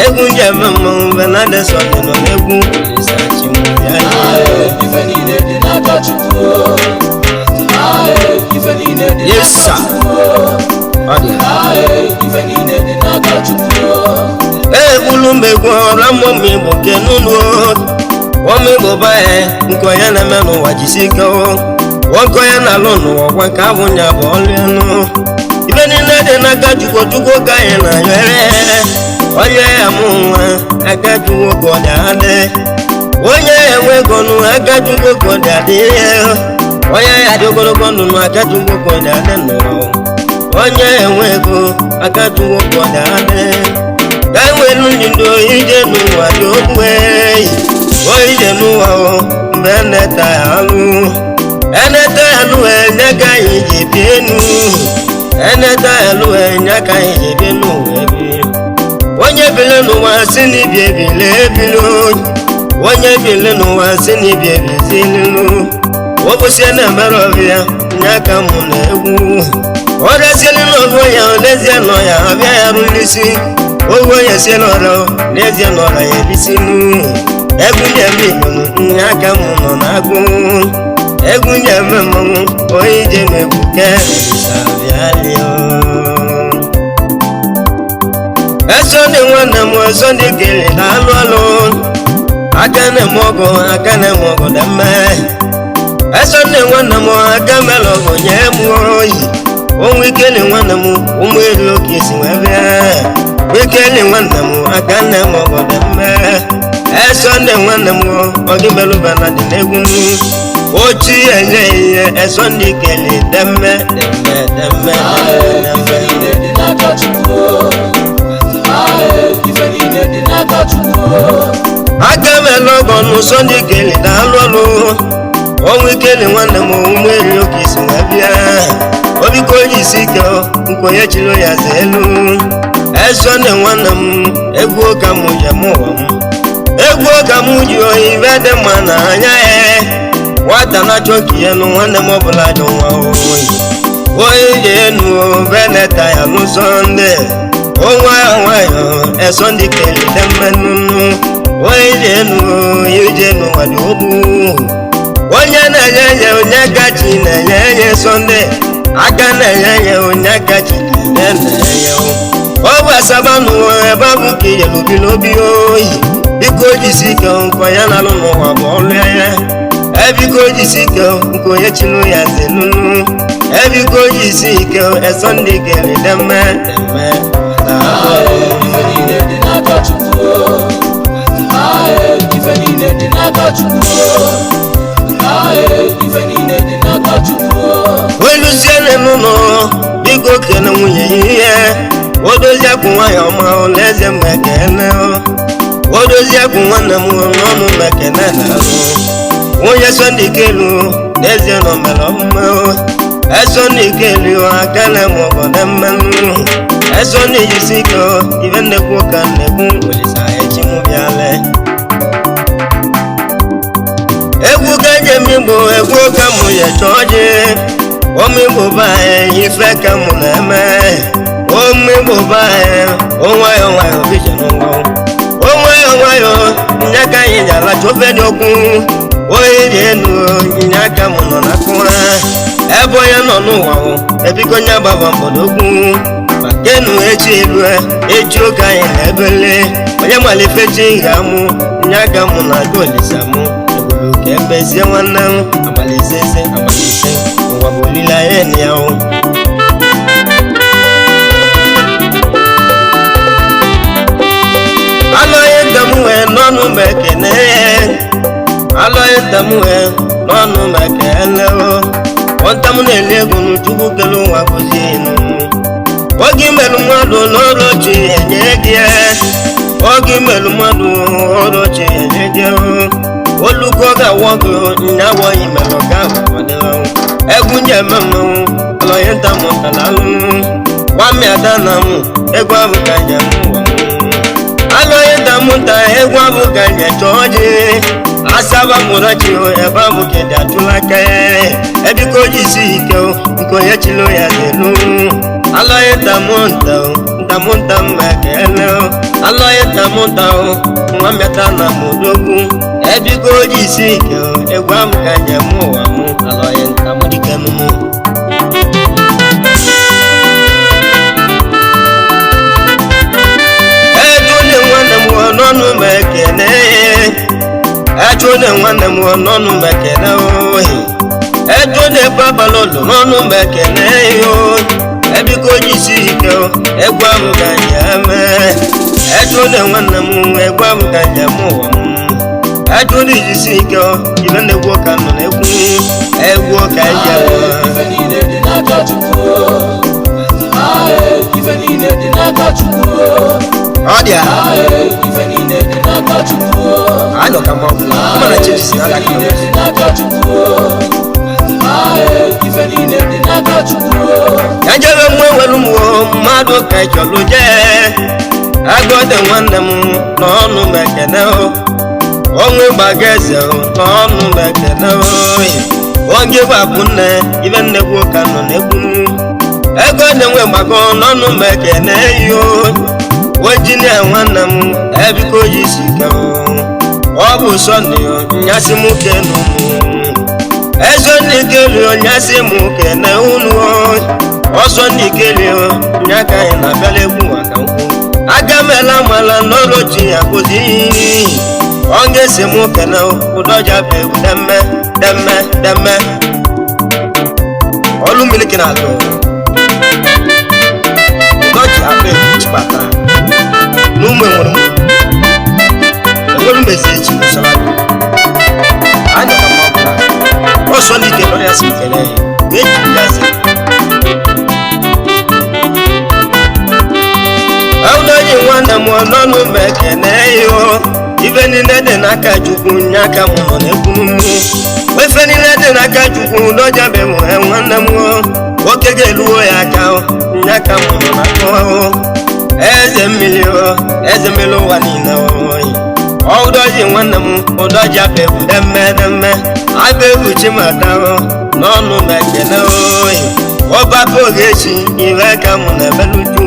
[SPEAKER 4] Egwu njem mmanwụ Benade Sọnde nọ n'egwu Olisa Chimụ ya.
[SPEAKER 3] Ife niile dị n'aka Chukwu. Ife niile dị
[SPEAKER 4] Yes, sir. Ọ dị.
[SPEAKER 3] Ife niile dị n'aka Chukwu.
[SPEAKER 4] Egbulu m egwu ọra mmụọ Igbo nke n'ụlọ ọmụ Igbo bae nke onye na-eme n'ụwa jisi ike o. Nwoke onye na-alụ n'ụwa ọgwa nke abụ nya bụ ọlụ elu. Ibe niile dị n'aka Chukwu, Chukwu ka anyị na-ayọ ere. Onye ya mụ nwa aka Chukwu ka ọ dị adị. Onye ya enwe ego nụ aka Chukwu ka ọ dị adị. Onye ya dị ogologo ndụ nụ aka Chukwu ka ọ dị adị n'ụwa. Onye enwe ego aka Chukwu ka ọ dị adị. Ka enwelu ndụ ije n'ụwa dị okwu eyi. O ije n'ụwa o mgbe eneta ya alụ. Eneta ya alụ enye ka anyị ji bie enu. Eneta ya alụ enye ka anyị ji bie n'ụwa ebi. Onye bile n'ụwa si n'ibi ebile ebilo. Onye bile n'ụwa si n'ibi ebizililu. Obosie na-emere ọbịa nye aka mụ na egwu. Ọrịa n'ọgụ ya n'ezie nọ ya abịa ya rụlisi. Oge onye si n'ọrịa n'ezie nọrọ ya ebisinu. Egwu njem Igbo nye aka mụ nọ na-agụ. Egwu njem mmanwụ onye ije na-egbuke Olisa bịalio. Esonde nwanne m, esonde kele na-alụ ọlụ. Aka na-eme ọgụ, aka na-eme ọgụ dị mma. Esonde nwanne m, aka mere ọgụ nye m oyi. Onwe ikele nwanne m, ụmụ elu oke si wee bịa. Ikele nwanne m, aka na-eme ọgụ dị mma. Esonde nwanne m, ọgị melụba na dị n'egwu m. Ochi enye ihe esonde kele dị mma dị mma dị mma dị
[SPEAKER 3] Ife
[SPEAKER 4] mma.
[SPEAKER 3] niile dị n'aka Chukwu. Ife niile dị n'aka Chukwu.
[SPEAKER 4] Aka m ele ọgọ n'ụsọ ndị kele na-alụ ọlụ. Ọnwụ ikele nwanne m, omume eri oke isi wee bịa. Obiko onye isi ike nke onye chiri ya za elu. Esonde nwanne m, egwu ka m ji eme ụwa m. Egwu ka m ji oyi ibe dị mma na anya ya. Nwata na-achọ ka ihe nụ nwanne m ọbụla ajọ nwa oyi. Onye ji enu beneta ya n'ụsọ ndị onwayọ nwayọ ẹsọ ndị kele dị mmanụ. Onye ji enu ije n'ụwa dị ogbu. Onye na-enye enye onye kachi na-enye enye sọnde aka na-enye enye onye kachi na-enye. Ọ bụ asaba n'ụwa ebe abụ ka ije n'obi n'obi oyi. Biko jisi ike nkọ ya na-alụ n'ụwa bụ ọlụ ya. Ebiko jisi ike nke onye chiri ya zelulu. Ebiko jisi ike ẹsọ ndị kere deme deme.
[SPEAKER 5] Ife niile dị n'aka Chukwu. Ife niile dị n'aka Chukwu. Ife niile dị n'aka Chukwu.
[SPEAKER 4] Weluziene n'ụlọ biko kene nwunye ya ihe odozi akwụ nwayọ ọma n'eze m ekene odozi akwụ nwanne m n'ọnụ m ekene na-alụ nwunye Sunday Ikelu n'ezie nọ mere ọmụma Sunday Ikelu akana m ọgọdọ mmanụ Sunday jisi ike ibe nnekwu ka nnekwu Olisa echi m bịala egwu ka njem igbo egwu ka mụ ya chọọ ji omigbo be anyị ife ka mụ na-eme omigbo be anyị onwayọ nwayọ bija n'ụwa onwayọ nwayọ nya ka anyị ji alacha ofe dị okwu onye dị elu nya aka mụ nọ na akụwa ebe onye nọ n'ụwa ebiko nya gbaba mgbọdogwu maka enu echi elu echi oge anyị na-ebele onye malife chi ga-amụ nya aka mụ na aga Olisa mụ ka ebezie nwanne m amalise ise amalise ụwa bụ olileanya na ya o. Alọghị nta m wee n'ọnụ m ekene alọghị nta m wee n'ọnụ m ekele o nta m na-eli egwu n'Chukwu kele ụwa gozie enu oge imelụ mmadụ n'ọrụ chi enye gị oge imelụ mmadụ ọrụ chi enye gị olùkọ́ ga-awọ gị nyawọ ìmẹ̀lọ̀ ga ọ̀dẹ̀lọ̀ egwu nye mmanwụ ọlọyẹ nta mụ ntala alụ nwamị ada na mụ egwu abụ ka nye mụ ụwa mụ alọyẹ nta mụ nta egwu abụ ka nye chọọ ji asaba mụrụ chi ebe abụ ka dị atụla aka ebiko ji isi ike nke onye chilo ya delu alọyẹ nta mụ nta nta mụ nta mma ekele alọyẹ nta mụ nta nwamị ada na mụ odogwu ebiko ji isi ike egwu ahụ ka njem ụwa mụ alọghị nta mụ dike mụ ejune nwanne m n'ọnụ m ekene ejune nwanne m n'ọnụ m ekene ohi ejune babalolo n'ọnụ m ekene ebiko ji isi ike egwu ahụ ka njem ejune nwanne m egwu ahụ ka njem ụwa mụ ajụrụ ijisi ike ibe na-egwu ka nọ na-egwu egwu ka eji
[SPEAKER 5] Ife niile dị n'aka Chukwu. Ife niile dị n'aka Chukwu.
[SPEAKER 4] Ọ dị a
[SPEAKER 5] Ife niile dị n'aka Chukwu.
[SPEAKER 4] anọ ka mmanwụ mana chijisi na
[SPEAKER 5] Ife
[SPEAKER 4] alaka
[SPEAKER 5] niile dị n'aka Chukwu. Ife niile dị n'aka Chukwu.
[SPEAKER 4] Ya jebe mgbe nwere ụmụ mmadụ ka ịchọlụ jee agụde nwanne m n'ọnụ m ekene onwe gbaga eze n'ọnụ m ekene oyi oge gbapụ nne ibe nnekwu ka nọ na-egwu ego na-enwe mgbakọ n'ọnụ m ekene yo ojinia nwanne m ebiko ji si ike ọ bụ sọnde nyasị m kenu eze nikeli nyasị m kene unu ọsọ nikeli nya ka anyị na-abịala egwu maka nkwụ aga mela mala n'ọrụ chi ya kụzi ọ ga-esi m kene ụdọja bụ egwu demme demme demme ọlụ mmiri na alụ ụdọji akpa egwu chịkpata n'ụmụ enwere m enwere m ezi echi usoro anyị ka mma ọbụla ọsọ n'ike nọ ya si kele ya wee jiri ya zi ọdọji nwanne m n'ọnụ m ekene yo ife niile dị n'aka Chukwu nye aka m nọ n'egwu ife niile dị n'aka Chukwu dọjabe m nwanne m nwoke ga-eluo ya aka nye aka m nọ n'aka eze mmiri eze mmiri ụwa niile ọdọji nwanne m ụdọji abụ egwu demme demme abụ egwu chimata n'ọnụ m ekene oyi ọbapụ oge echi iwe ka mụ na-emeluju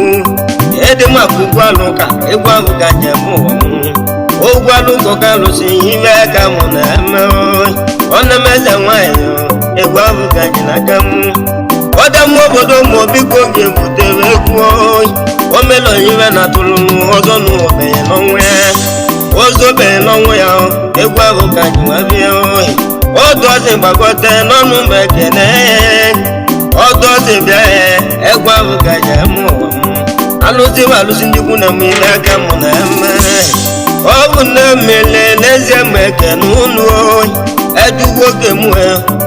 [SPEAKER 4] ịdị maka ugwu alụ ka egwu ahụ ka njem ụwa m ogwu alụkọ ka alụsị iwe ka mụ na-eme oyi ọ na-emeze nwanyị egwu ahụ ka ji n'aka m ọdam obodo ma biko ga-ebutere egwu oyi omelo iwe na atụrụ m ọzọ n'ụwa n'ọnwa ya ozobe n'ọnwụ ya egwu ahụ ka ji nwa bịa oyi ọdụ ọzọ gbagote n'ọnụ mgbe ekene ọdụ ọzọ bịa ya egwu ahụ ka ji eme ụwa m Alụsị bụ alụsị ndị ikwu na m ile aka mụ na eme. Ọ bụ nne mmele n'ezie m ekene unu. Edugwo ke mụ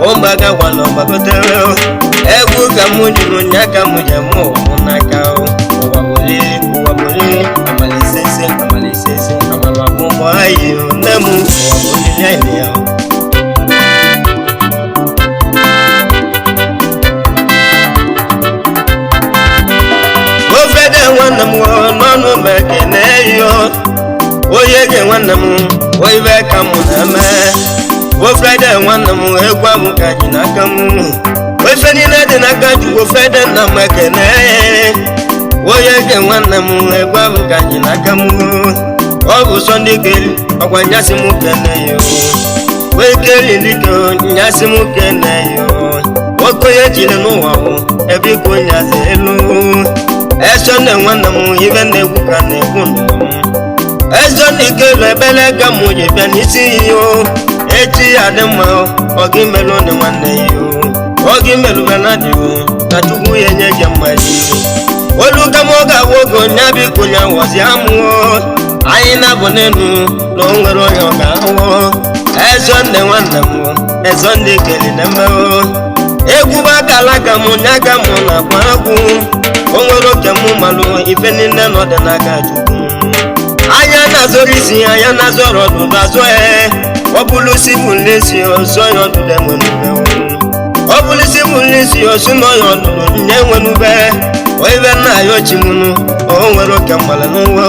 [SPEAKER 4] ụmụaka gwara ọgbagotere. Egwu ka mụ juru nya ka mụ ji eme ụwa mụ n'aka. Ụwa bolili, ụwa bolili, amalisese, amalisese, amala bụ ayi nne m ụwa bolili anyị ya. Ofede nwanne m n'ọnụ m ekene yo. Onye ge nwanne m oibe ka mụ na-eme. Ofede nwanne m egwu abụ ka ji n'aka m. Ofe niile dị n'aka Chukwu ofede nna m ekene. Onye ge nwanne m egwu abụ ka ji n'aka m. Ọ bụ Sọnde keli ọkwa nyasị m kene yo. Wee keli dike nyasị m kene yo. Nwoke onye jiri n'ụwa bụ ebe ikwu nyasị elu. Eso nne nwanne m ibe na-egwu ka na-egwu n'ụwa m. Eso na ikelu ebele ka mụ ji bịa n'isi yo. Echi ya dị mma ọ gị melụ nne nwanne yo. Ọ gị melụ benadị yo na Chukwu ya enye gị mma yo. Olu ka m ga-awụ oge onye biko nya wọzi amụọ. Anyị na-abụ n'elu na o nwere onye ọ ga-awụ. Eso nne nwanne m eso ndị keli na mmewo. Egwu bụ akala aka m nya ka mụ na-akwa akwụ. O nwere oke mụ malụ ife niile nọ dị n'aka Chukwu. Anya na-azọrọ isi anya na-azọrọ ọdụdụ azọ ya. Ọ bụrụ isi bụ n'esi ọzọ ya ọdụdụ enwenube. Ọ bụrụ isi bụ n'isi ọsụ nọ ya ọdụdụ nye enwenube. Ibe nna ya ochimunu o nwere oke mmalụ n'ụwa.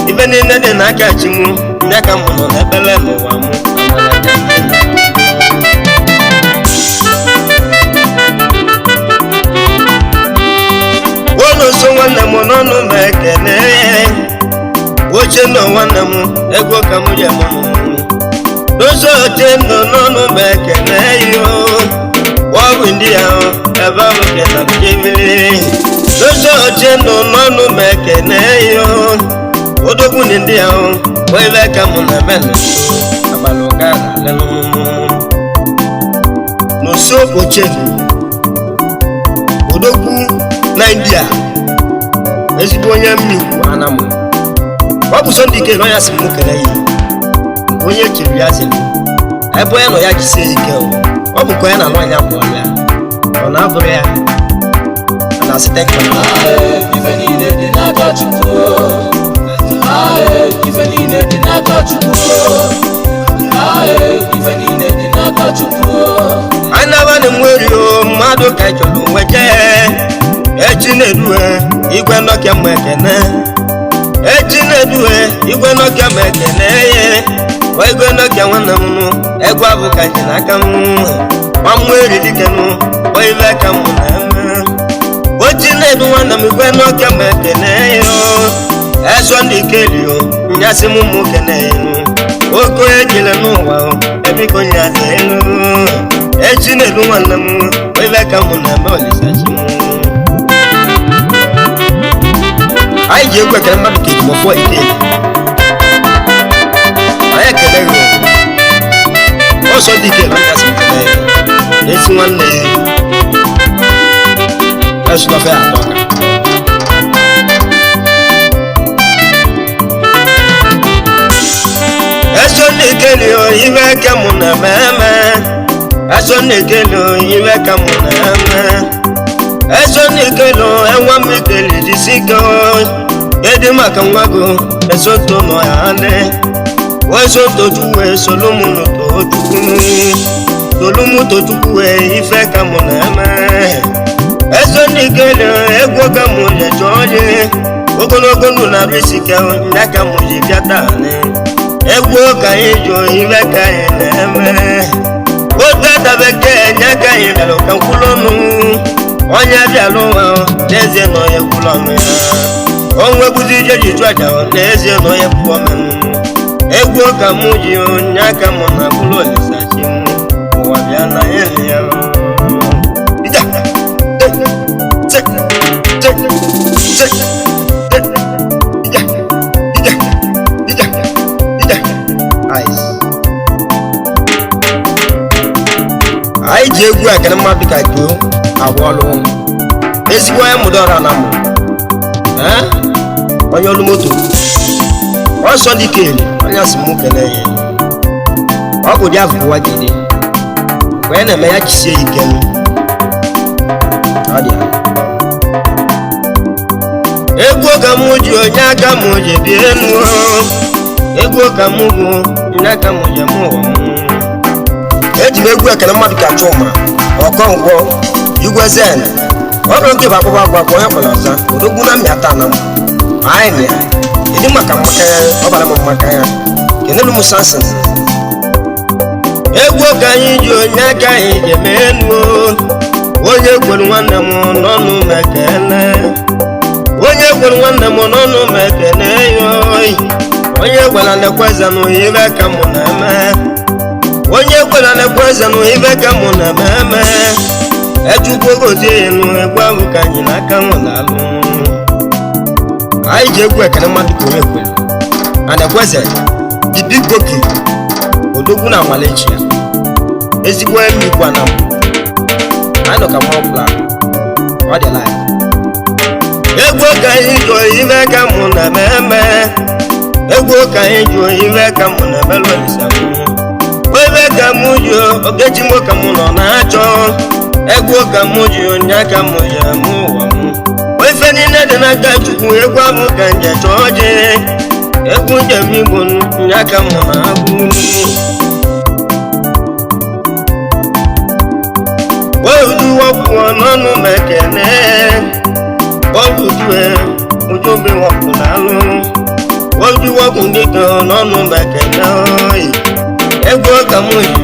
[SPEAKER 4] Ife niile dị n'aka Chimụ nya ka mụ nọ n'ebele n'ụwa mụ. Olu so nwanne m n'ọnụ m ekene. Oche nọ nwanne m ego ka m ji eme ọnụ. Dozo oche nọ n'ọnụ m ekene yo. Ọ bụ ndị ahụ ebe ahụ kena mmiri. Dozo oche nọ n'ọnụ m ekene yo. Odogwu ndị ahụ ebe ka mụ na eme abalị ụka na-alụ. N'uso oche odogwu na India ezigbo onye mmikwu anamụ. Ọ bụ Sọnde ike nọ ya si m kele ya nke onye chiri ya ziri ebe onye nọ ya jisie ike. Ọ bụ ka onye na-alụ anya bụ ọlụ ya ọ na-abụrụ ya a na-asị tekna.
[SPEAKER 5] Ife niile dị n'aka Chukwu. Ife niile dị n'aka Chukwu. Ife niile dị n'aka Chukwu.
[SPEAKER 4] Anabana nwere mmadụ ka chọrọ nweje. Echi na-edue igwe nọkịa ma ekene. Echi na-edue igwe nọkịa ma ekene ye. Igwe nọkịa nwanne m nụ egwu abụ ka ji n'aka m. Nwa eriri dike nụ oibe ka mụ na-eme. Ochi na-edu nwanne m igwe nọkịa ma ekene ye. Eso ndị keli o nyasị m mụ kene ye nụ. Oke ejile n'ụwa ebiko nyasị elu. Echi na-edu nwanne m oibe ka mụ na-eme olisa chi m. Anyị ji egwu ekele mmadụ ka ejimọfọ ite. Anyị ekele gị ọsọ dị ike na nkasi nkele ya ezi nwanne ya esụlọfe atọ ka. Eso na-ekele ibe ka mụ na eme. Eso na-ekele ibe ka mụ na eme. Eso na-ekele enwe m ikele jisi ike edi maka nwa gị eso to nọ ya ndị weso tochukwu esolu mụ n'tochukwu tolu mụ tochukwu ife ka mụ na-eme. Eso na-ekele egwu ka mụ na-eche onye ogologo ndụ na-arụ isi ike nya ka mụ ji bịa taa. Egwu ka anyị jụ ife ka anyị na-eme. Otu adabeke nya ka anyị bịara ka nkwụlụ ọnụ. Onye bịara ụwa n'ezie na onye kwụlụ ọnụ ya. Onwe bụzi ije ji chụ aja n'ezie na onye pụọ menụ. Egwu ka mụ ji onye aka mụ na bụrụ olisa chi m. Ụwa bịa na elu ya. Ija, te, te, te, te, te, ija, ija, ija, ija. Ice. Anyị ji egwu ekele mmadụ ka goo agwa ọlụ ezigbo onye mụdọra na mụ. Onye ọrụ moto ọsọ dị kele onye asị mụ kele ya ọ bụ dị afụwa jide wee na-eme ya jisie ike m ọ dị ya. Egwu ka mụ ji onye aka mụ ji bie enu egwu ka mụ bụ onye aka mụ ji mụ ụwa mụ. Eji m egwu ekele mmadụ ka Chuma Ọkọnkwọ Igwe Zen ọrụ nke bụ akwụkwọ agwa kwa onye kwere ọza odogwu na mmịata na m anyị na ya kedu maka mmaka ya ọ bara m mmaka ya kenelu m Samson. Egwu ka anyị ji onye aka anyị ji eme enu onye kwere nwanne m n'ọnụ m ekele onye kwere nwanne m n'ọnụ m ekele ya oyi onye gwara nekweze nụ ibe ka mụ na-eme onye kwere nekweze nụ ibe ka mụ na-eme eme echukwu gozie ya nụ egwu ahụ ka anyị n'aka mụ na-alụ. Anyị ji egwu ekele mmadụ ka onye kwere anakweze the big goki odogwu na amalechi ya ezigbo elu ikwu na anyị nọ ka mmanwụ pụla ọ dị laị. Egwu ka anyị jụọ ibe ka mụ na-eme eme egwu ka anyị jụọ ibe ka mụ na-emelụ olisa mụ ebe ka mụ jụọ ogechi mụ ka mụ nọ na-achọ egwu ka mụ ji onye aka mụ ji eme ụwa mụ ife niile dị n'aka Chukwu egwu abụ ka nje chọọ ji egwu njem igbo nye aka mụ na-agụ. Ojuwọkwuo n'ọnụ m ekene ojujue ujube wọkwụ n'alụ ojuwọkwụ dịka n'ọnụ m ekene oyi egwu ka mụ yi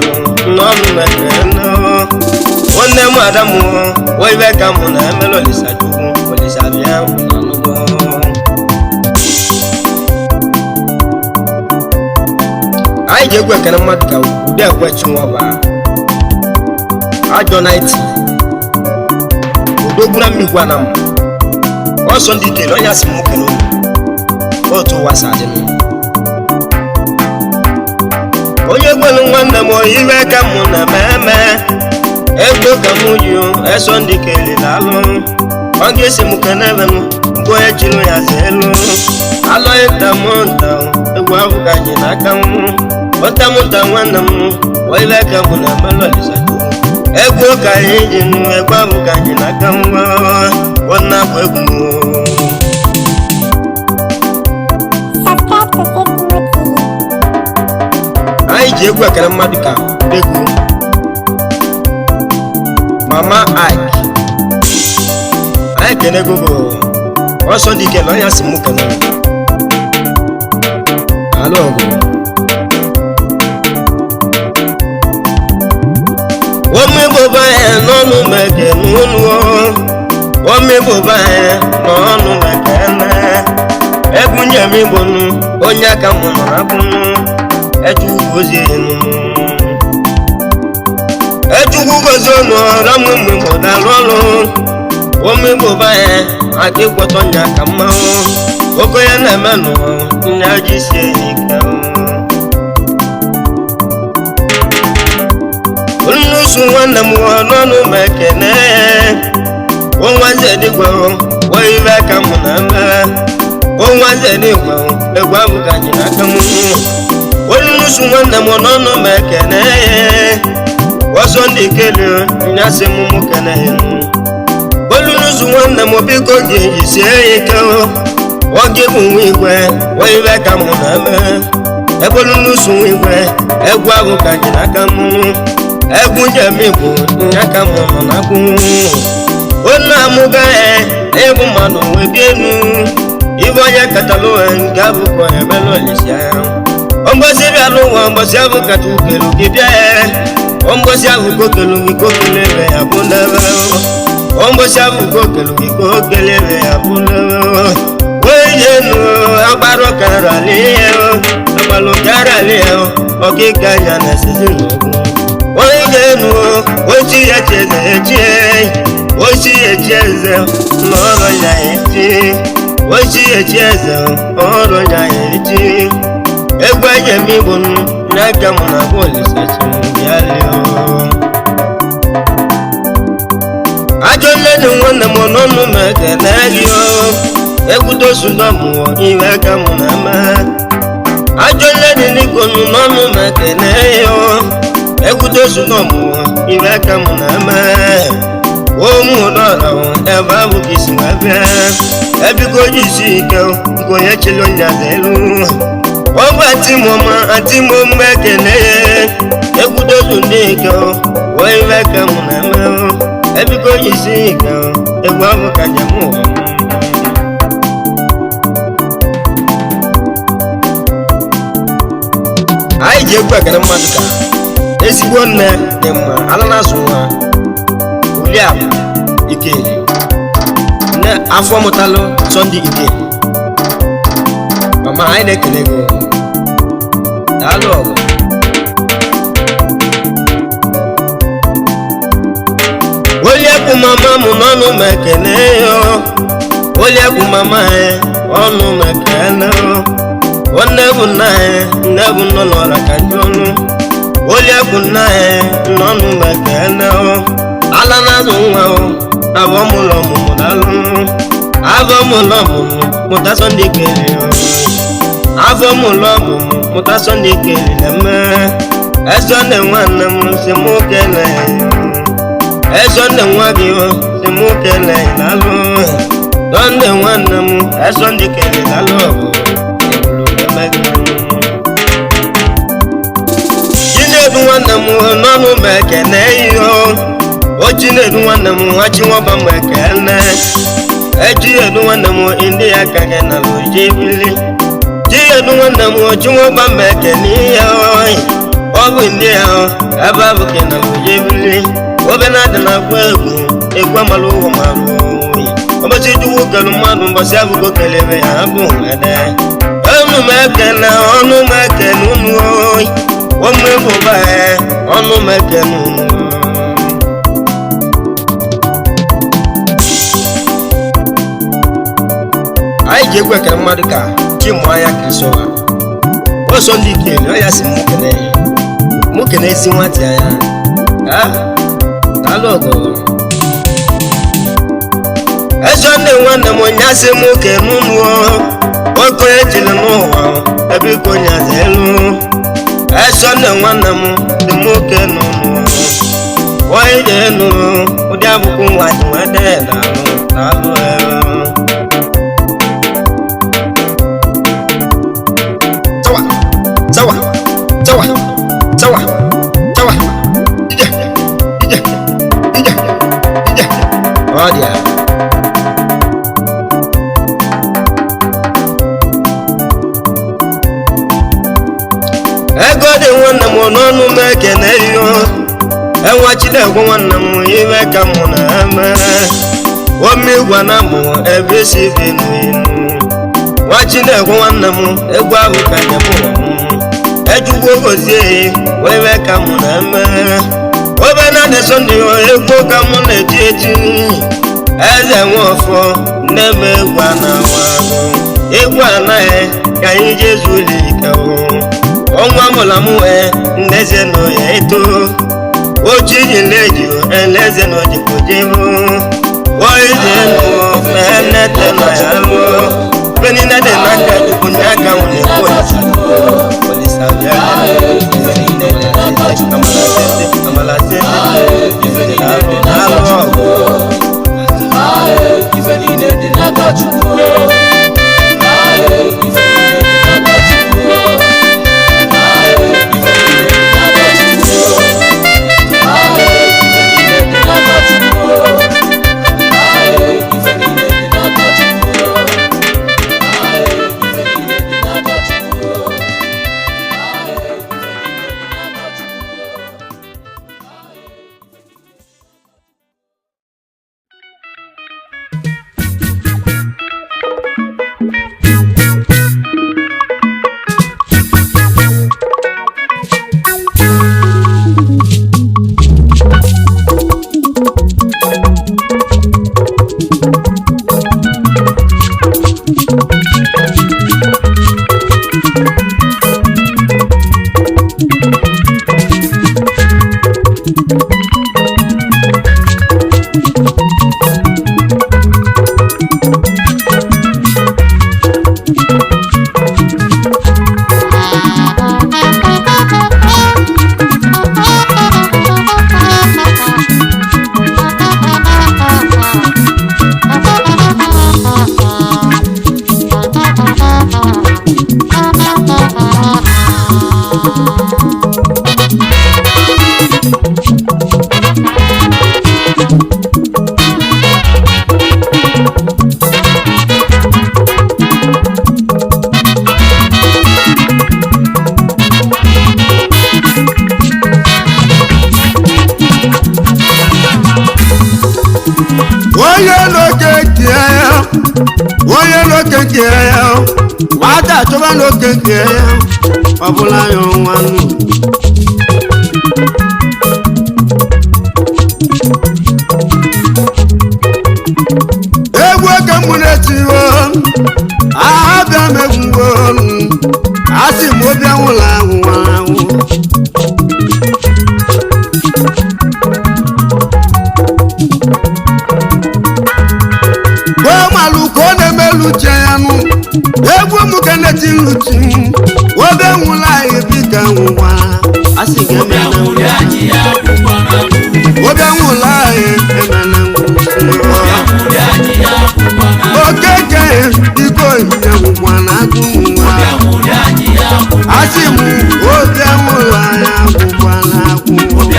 [SPEAKER 4] n'ọnụ m ekene nwanne m adamu oibe ka mụ na emere Olisa Chukwu Olisa bịa n'ọnụgo. Anyị ji egwu ekene mmadụ ka ụdị ekwe chinwaba ajọ naiti odogwu na mmikwu na m ọsọ ndị kele onye asị m kele unu otu ụwa si adị m. Onye gwelu nwanne m ibe ka mụ na eme ego ka mụ ji eso ndị kele na-alụ ọ ga-esi m kene ebe m mgbe onye chiri ya zi elu alọghị nta m nta egwu ahụ ka ji n'aka m ọtamụta nwanne m ibe ka mụ na emelụ Olisa Chukwu egwu ka anyị ji nụ egwu ahụ ka anyị n'aka nwa ọ na-abụ egwu m.
[SPEAKER 2] Subscribe to Sesimo TV.
[SPEAKER 4] Anyị ji egwu ekele mmadụ ka egwu Mama Ike anyị kene ego bụ ọsọ dị ike na onye asị mụ kene alụ ọgụ omegbobe anyị n'ọnụ meke n'ụlọ omegbobe anyị n'ọnụ meke ene egwu nyem igbonu onye aka mụ nọ akwụnụ echukwu gozie enu echukwu gozie unu ọra mụ mgbe dalụ ọrụ omegbobe anyị aka ịkwọtọ nya ka mmanwụ oke ya na-eme n'ụwa nya ji sie ike. Nnusu nwanne m n'ọnụ m ekene onwaze dịgwe oyibe ka mụ na eme onwaze dịgwe egwu abụ ka anyị n'aka m nnusu nwanne m n'ọnụ m ekene ọsọ ndị kele nyasị m mụ kene olunusu nwanne m biko gị jisie ike oge bụ nwa igwe oyibe ka mụ na eme ebe olunusu nwa igwe egwu ahụ ka anyị n'aka m egwu njem bụ aka m nọ na-akwụ onye amụga ịbụ mmadụ wee bie enu ibe onye katala ụwa nke abụkọ emela olisia mgbọsị bịa n'ụwa mgbọsị abụ kacha ukelu gị bịa ya mgbọsị ahụ kokelu gị kokele ebe ya bụ n'ebe mgbọsị ahụ kokelu gị kokele ebe ya bụ n'ebe onye nu agbara kara n'ihe agbalụ kara n'ihe ọkịka anya na esizi n'ọgwụ onye ga-enu ochi ya cheze echie ochi echi eze n'ọrụ ya echi ochi echi eze ọrụ ya echi egwu ejem igbo n'aka mụ na bụ Olisa bịa. Ajọ nne dị nwanne m n'ọnụ m ekene gị Egwudosu ndọmụọ iwe ka mụ na-eme. Ajọ nne dị n'ikonu n'ọnụ ma kene ya. Egwudosu ndọmụọ iwe ka mụ na-eme. Ụmụ dọrọ ebe abụ ka isi wee bịa. Ebiko jisi ike nke onye chịrị onye aza elu. Ọgwụ atimọma atimọma ekele ya. Egwudosu ndị ike wee iwe ka mụ na-eme. Ebiko jisi ike egwu abụ ka njem ụwa m. Anyị ji egwu ekele mmadụ ka ezigbo nne dị mma ala na-azụ nwa Oliakụ Ikeli nne afọ mụtalụ Sunday Ikeli. Mama, anyị na-ekele gị, daalụ ọgụ. Oliakụ mama m n'ọnụ ma ekele ya. Oliakụ mama anyị ọnụ ma ekele. Nwanne bụ nna anyị, nne bụ nọ n'ọra ka ndị ọnụ. Oliakụ nna anyị n'ọnụ ma ekele. Ala na-azụ nwa o, abụọ mụlọ ọmụmụ daalụ. Abụọ mụlọ ọmụmụ mụta Sunday Ikeli o. Afọ mụlọ ọmụmụ mụta Sunday Ikeli na-eme. Esonde nwanne m si mụ kele. Esonde nwa gị o si mụ kele daalụ. Sọnde nwanne m Esonde Ikeli daalụ ọgụ. Chinedu nwanne m n'ọnụ m ekene ihe o. Chinedu nwanne m nwa chinwọba m ekene. Echinedu nwanne m ndị ya ka gị na lojebili. Chinedu nwanne m chinwọba m ekene ihe ọ bụ ndị ya ebe abụ gị na lojebili. Obe na-adị na agwa egwu egwu amala ụwa mara oyi. Ụbọchị chukwu kelu mmadụ mbọsị abụgo kelebe ya abụ ede. Ọnụ m ekene, ọnụ m ekene unu oyi. Ụmụ ịbụba ya, ọnụ m ekene unu. Anyị ji egwu ekele mmadụ ka Chimụanya Krisoha. Ọsọ ndị Ikeli, ọ ya si mụ kene ya. Mụ kene ezi nwata ya. Ha? Daalụ ọgụ. Eze nne nwanne m onye asị mụ kene unu o. Nwoke ejiri n'ụwa ebe iko nyaza elu. Eze nne nwanne m dị mụ kene unu. Onye dị elu ụdị abụkwu nwa ji nwa dị daalụ daalụ elu. Tawa tawa tawa tawa tawa ije ije ije ije ọ dị ya. Ego dị nwanne m n'ọnụ m ekene iyo. Enwa Chinegwu nwanne m ime ka mụ na-eme. Ome igwe na mụ ebe isi bi n'inu. Nwa Chinegwu nwanne m egwu ahụ ka njem ụwa m. Ejugbo gozie wee mee ka mụ na-eme. Obe na dị Sọnde egwu ka mụ na-eti eti. Eze Nwafọ nne m egwu a na-awa ahụ. Egwu anaghị ka anyị jee zuo ike o. Ọnwa mụla mụ wee ndeze nọ ya eto. Oji nyere eleze nọ jikwojebu. Oije nụ enete nọ ya lụ. Benina dị n'aka Chukwu ndị aka m na-ekwu Olisa bịa. Amala sete, amala sete, alụ ọgụ.
[SPEAKER 5] Ife niile dị n'aka Chukwu. Ife niile dị n'aka Chukwu. Ife niile dị n'aka Chukwu. Ife niile dị n'aka Chukwu. Ife niile dị n'aka Chukwu. Ife niile dị n'aka Chukwu. Ife niile dị n'aka Chukwu.
[SPEAKER 1] Onye n'oke nke ya, nwata achọba n'oke nke ya, ọ bụla ya ọnwa nụ. Egwu oke mụ na-etiwo, abịa m egwugo ọnụ, asị m obi anwụla anwụ anwụ. Gọọmalụ ka ọ na-emelu uche ya nụ, egwu m ka na-eti luchi m, obi nwụla anyị bika nwụwa, asị gị emela
[SPEAKER 5] Obi
[SPEAKER 1] ngwụsị.
[SPEAKER 5] anyị ya akwụkwọ na agwụ.
[SPEAKER 1] Obi anwụla anyị emela ngwụsị.
[SPEAKER 5] Obi anyị ya akwụkwọ na agwụ.
[SPEAKER 1] Okeke biko nyagwụkwa na agụ nwa.
[SPEAKER 5] Obi anyị ya akwụkwọ.
[SPEAKER 1] Asị m obi anwụla anyị agwụkwa na agwụ.
[SPEAKER 5] Obi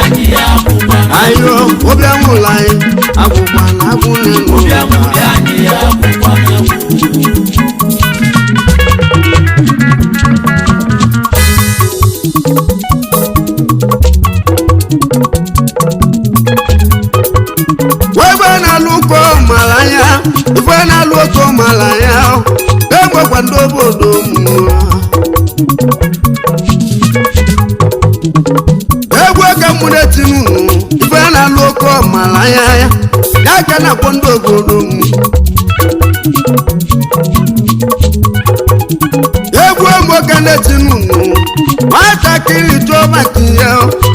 [SPEAKER 5] anyị ya akwụkwọ na agwụ.
[SPEAKER 1] Ayo obi anwụla anyị agwụkwa na agwụ n'elu
[SPEAKER 5] Obi
[SPEAKER 1] ụwa.
[SPEAKER 5] anyị ya akwụkwọ na agwụ.
[SPEAKER 1] Wegbe na-alụ ụkọ mara ya, ife na-alụ ụkọ mara ya, enwekwa ndị obodo mmụọ. Egwu aka mụ na-eti nụ, ife na-alụ ụkọ mara ya, ya ka na-akpọ ndị obodo m. Egwu ụmụaka na-eti nụnụ, nwatakịrị chọọ maka ya,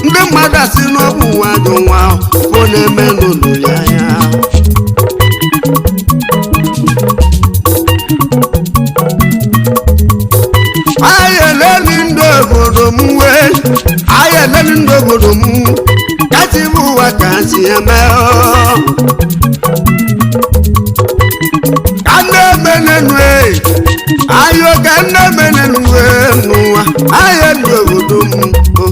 [SPEAKER 1] ndị mmadụ asị na ọ bụ nwa ajọ nwa, ọ na-eme n'ụlọ ya ya. Anyị eleli ndị obodo m wee, anyị eleli ndị obodo m, kasị bụ ụwa ka si eme ọ. Ka nne menenu e, ayo ka nne menenu e n'ụwa, anyị ndị obodo m, o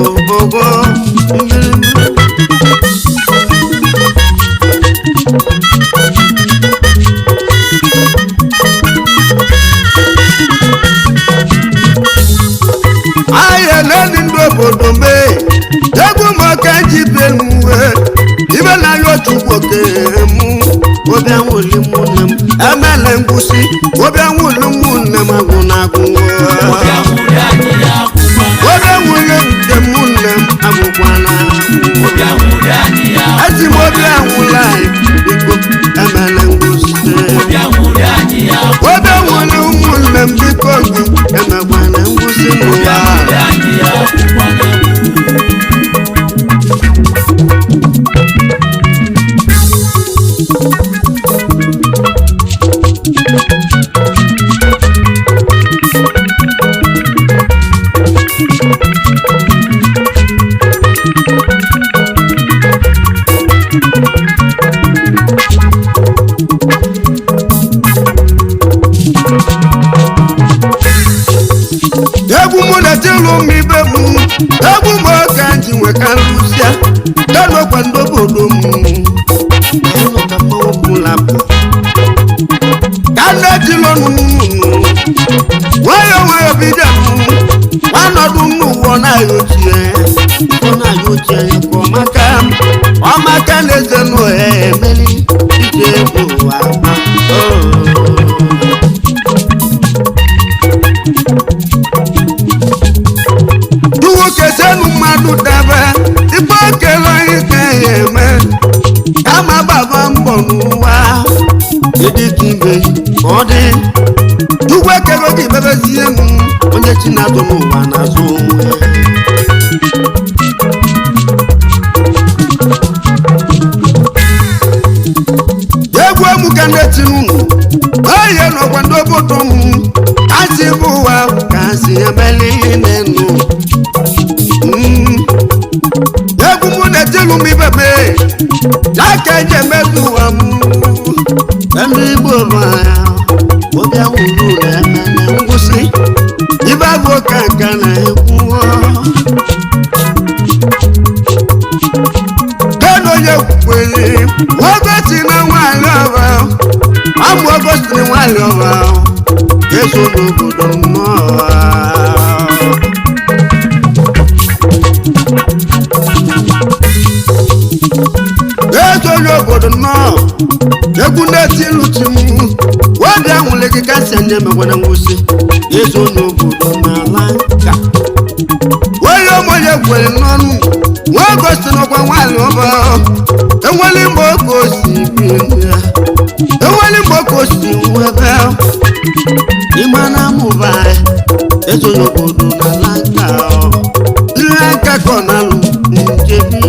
[SPEAKER 1] o o o mmiri. Anyị eleli ndị obodo m e, egwu m ka ji belu uwe, ibe na-ayọ Chukwu oke mụ, obi anwụli mụ nne m, emele ngwụsị, obi anwụli mụ nne m agwụ na agwụ.
[SPEAKER 5] Obi anyị ya akwụkwọ na
[SPEAKER 1] Obi anwụli nke mụ nne m agwụkwa na agwụ.
[SPEAKER 5] Obi anyị ya
[SPEAKER 1] Ezi m obi anwụla anyị, biko emele ngwụsị.
[SPEAKER 5] Obi anyị ya
[SPEAKER 1] Obi anwụli ụmụnne m biko gị, emekwana ngwụsị n'ụwa.
[SPEAKER 5] Obi anyị ya akwụkwọ na agwụ.
[SPEAKER 1] Egwu mụ na-etilu m ibe m, egwu m ka m ji nweka nrụsịa, denokwa ndị obodo m. Ụlọ ka mmanwụ bụla bụ. Ka nne tiri ọnụ m nụ, nwayọ nwayọ bido m, nwanọdụ n'ụwa na-ayọ ochie, ọ na-ayọ ochie ya ka ọmaka, ọmaka na-eze nụ ya emeli ije ụwa. Oh. Nwoke senu mmadụ debe ikpe okele anyị ka ya eme kama gbaba mbọ n'ụwa ịdị ka ibe ka ọ dị Chukwu ekego gị mebezie m onye chi na-azụ n'ụwa na-azụ onwe ya. Egwu emu ka ndị tiri unu oye n'ọkwa ndị obodo m kasị bụ ụwa kasị emeli n'enu. Egwu mụ na-etilu m ibe m ya ka eji emezu ụwa m. Ndị Igbo bụ anya obi anwụrụ na-emele ngwụsị ibe bụ ka nka na-ekwu. Kedu onye kwukwere nwoke si na nwaanyị ọba amụ ogo si na nwaanyị ọba eso n'obodo mmụọ. Eso onye obodo nnọọ egwu na-eti ilu chi m obi anwụle gị kasị nye megwana ngwụsị eze onye obodo n'ala nka onye ụmụnye gwere n'ọnụ nwa ogosi n'ọkwa nwaanyị ọba enwere mgbe oge osi bi ya enwere mgbe oge osi nwebe ịma na amụba eze onye obodo n'ala nka ihe nka ka ọ na-alụ njebi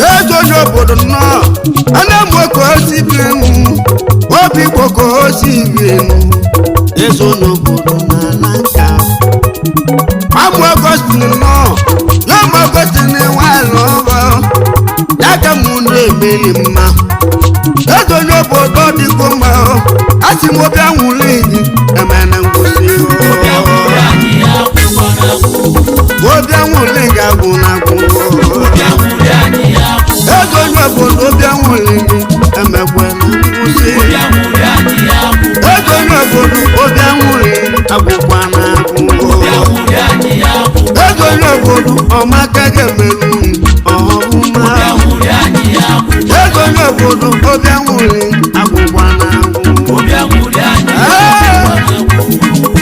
[SPEAKER 1] eze onye obodo nnọọ anamụ ka o si bi enu obi igbo ka o si bi enu eze onye obodo n'ala nka amụ ọgọstin nnọọ n'ọmụ ọgọstin nwanyị ọba ya ka mụ na-emeri mma eze onye obodo dịgo mma a sị m obi anwụrụ enyi emena ngwụsị
[SPEAKER 5] Obi anwụrụ anyị akwụkwọ na-akwụ.
[SPEAKER 1] obi anwụrụ ga-agwụ na agwụ
[SPEAKER 5] Obi anwụrụ anyị akwụkwọ.
[SPEAKER 1] eze onye obodo obi anwụrụ emekwe na ngwụsị
[SPEAKER 5] Obi anwụrụ anyị akwụkwọ.
[SPEAKER 1] eze onye obodo obi anwụrụ agwụkwa na agwụ
[SPEAKER 5] Obi anwụrụ anyị akwụkwọ.
[SPEAKER 1] eze onye obodo ọmaka ga-emerụ ọhụma
[SPEAKER 5] Obi anwụrụ anyị akwụkwọ.
[SPEAKER 1] eze onye obodo obi anwụrụ agwụkwa na agwụ
[SPEAKER 5] Obi anwụrụ anyị akwụkwọ.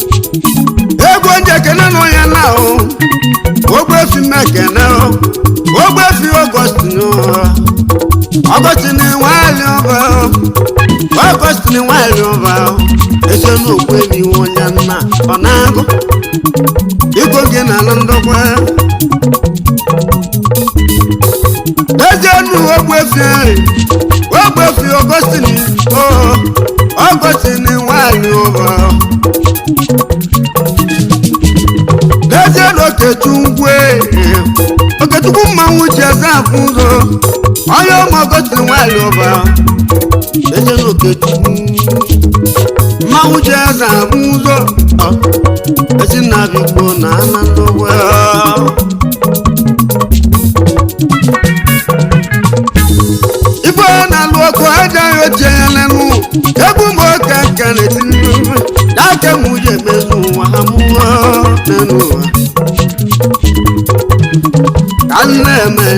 [SPEAKER 1] Egwu onye ekene nọ ya na o ogbefi mekene o ogbefi ọgọstin ọgọstin nwanyị ọba ọgọstin nwanyị ọba ese n'okwu emi onye nna ọ na-agụ iko gị na ala ndọkwa eze nu ogbefi ogbefi ọgọstin ọgọstin nwanyị ọba n'ezie na okechukwu okechukwu mmanwụ ji eze afụ ụzọ onye ụmụọgọsi nwanyị ụba n'ezie na okechukwu mmanwụ ji eze afụ ụzọ ezi na bigbo na ana ndogwe ife na-alụ ọkụ aja ya ochie ya n'enu egwu m oke nke na-etiri n'aka m ji emezu ụwa ha mụọ n'enu ụwa ka m na-eme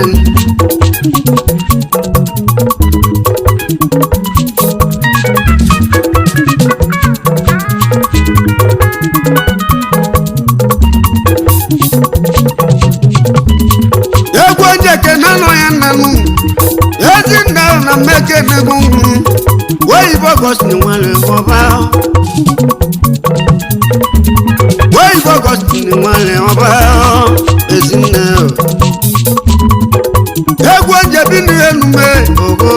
[SPEAKER 1] egwu onye ekene nọ ya nna m ezi nna na mmeke nego ngwu oyibo gosiri nwere ọba oyibo gosiri nwere ọba ezinne egwu onye bi n'enume ogo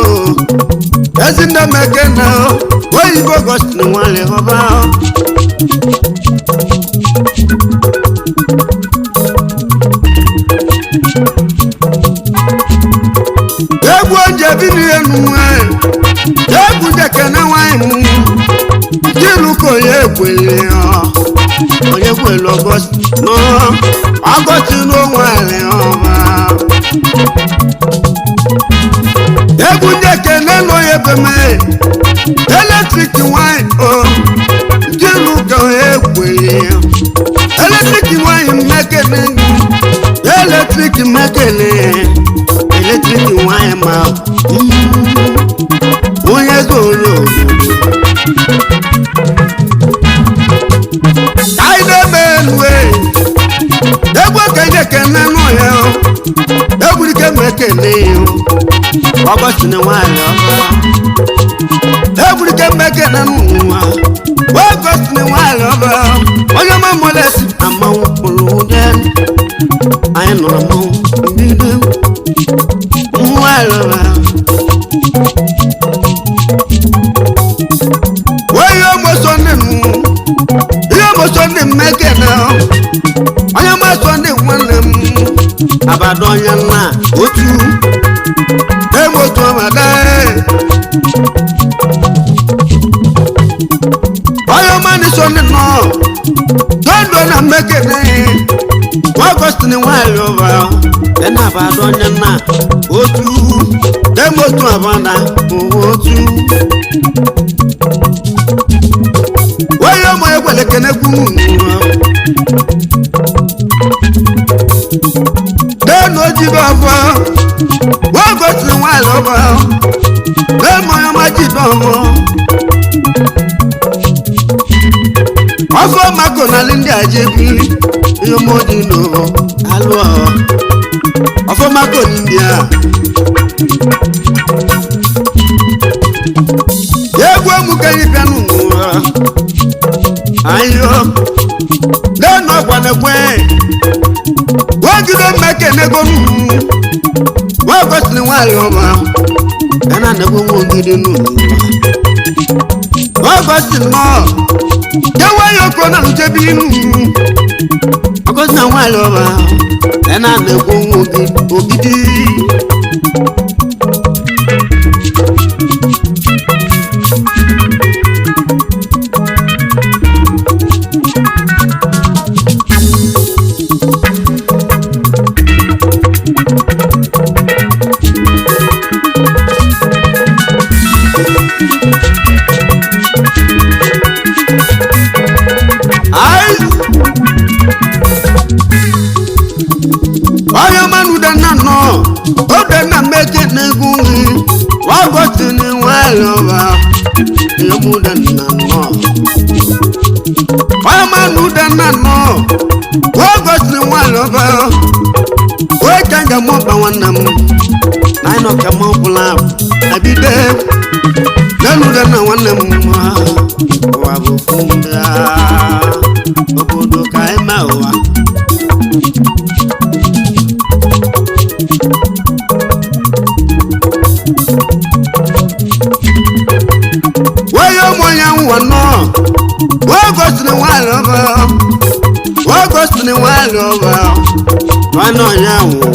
[SPEAKER 1] ezinne meke na oyibo gosiri nwere ọba egwu onye bi n'elu nwanyị egwu jekene nwanyị mụ jiluka onye ekwele onye kwele ọgọst ọgọst n'onwere ọma egwu jekene n'onye beme eletrik nwanyị o jiluka onye ekwele eletrik nwanyị mmekene eletrik mmekene eletrik nwanyị ma onye zoro anyị na-eme elu egwu okenye ekene nụ ya egwurike m ekene ya ọgọstin nwanyị ọba egwurike m ekene n'ụwa ọgọstin nwanyị ọba onye ọma mọlesi na mmanwụ kpụrụ ụdị anyị nọrọ mmanwụ mbido nwanyị ọba onye ọmọsọ ndị m ihe ọmọsọ ndị m mekene onye ọmọsọ ndị nwanne m abado onye nna otu emotu ọmada onye ọma ndị so ndị nọ dondo na mmekene ọgọst Ọgọstin nwanyị ọba ena abada onye nna otu dem otu abada otu onye ụmụ ekwele kenekwu denu ojibe ọfọ Ọgọstin nwanyị ọba dem onye ọma jibe ọfọ ọfọ mako na ndị ajebi ihe ọmọdé nọ alụ ọfọ mako ní india. Egwu emuke yi bịanụ n'ụwa ayọ lẹ́nu ọ̀gbọ̀nẹ̀gbẹ́ wọ́n gide mmeke n'ego nù wọ́n gosiri nwaanyị ọma ya na nnekwu nwa ogide n'ụwa wọ́n gosiri nọ kewe ya oko na nchebi nù ọgọsiri nwaanyị ọma ya na nnekwu nwa ogidi. Ai! Onye mmanụ dị na nọ, oge na mmeke na-egwu nri, wagọsi na nwayọ ọba, egwu dị na nọ. Onye mmanụ dị na nọ, wagọsi na nwayọ ọba, oge nga mụ ọba nwanne m, na ịnọ ka mụ ọbụla abide, n'elu dị na nwanne m nwa, ụwa bụ funda, obodo ka eme ụwa. Wáyé ọmọ yẹn ń wọ̀ náà, wọ́n gọ́sì ni wọ́n lọ bọ̀, wọ́n gọ́sì ni wọ́n lọ bọ̀, wọ́n náà yẹn wò.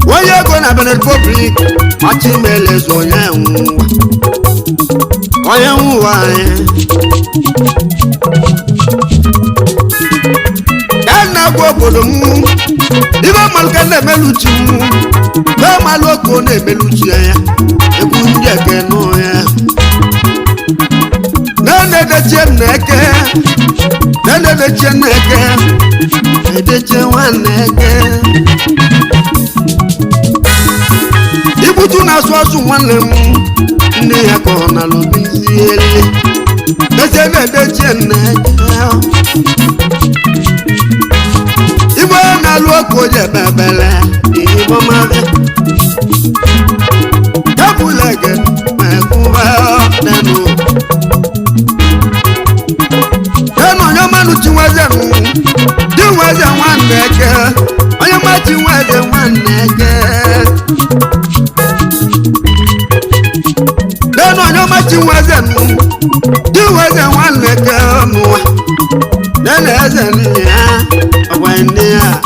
[SPEAKER 1] Wọ́n yẹ kó na Benin Republic, wọ́n ti mẹ́lẹ̀ sọ yẹn ń wà. Wọ́n yẹn ń wà yẹn. Ghana gwa obodo m, ibe malụka na-emeluchi m, bee malụ oke na-emeluchi ya, egwu ndị eke nụ ya. Na-edechie nneke, na-edechie nneke, edechie nwanne eke. Ibutu na-asụ asụ nwanne m, nne ya ka ọ na-alụbiziele. Dechie na-edechie nneke. Igbo na-alụ ọkụ onye bebele igbo mmadụ ebulege ma ekwuba nenu nenu onye mmanụ chinweze nụ di nweze nwanne eke onye mma chinweze nwanne eke nenu onye mma chinweze nụ di nweze nwanne eke nụwa nenu eze nne ya ọgwa nne ya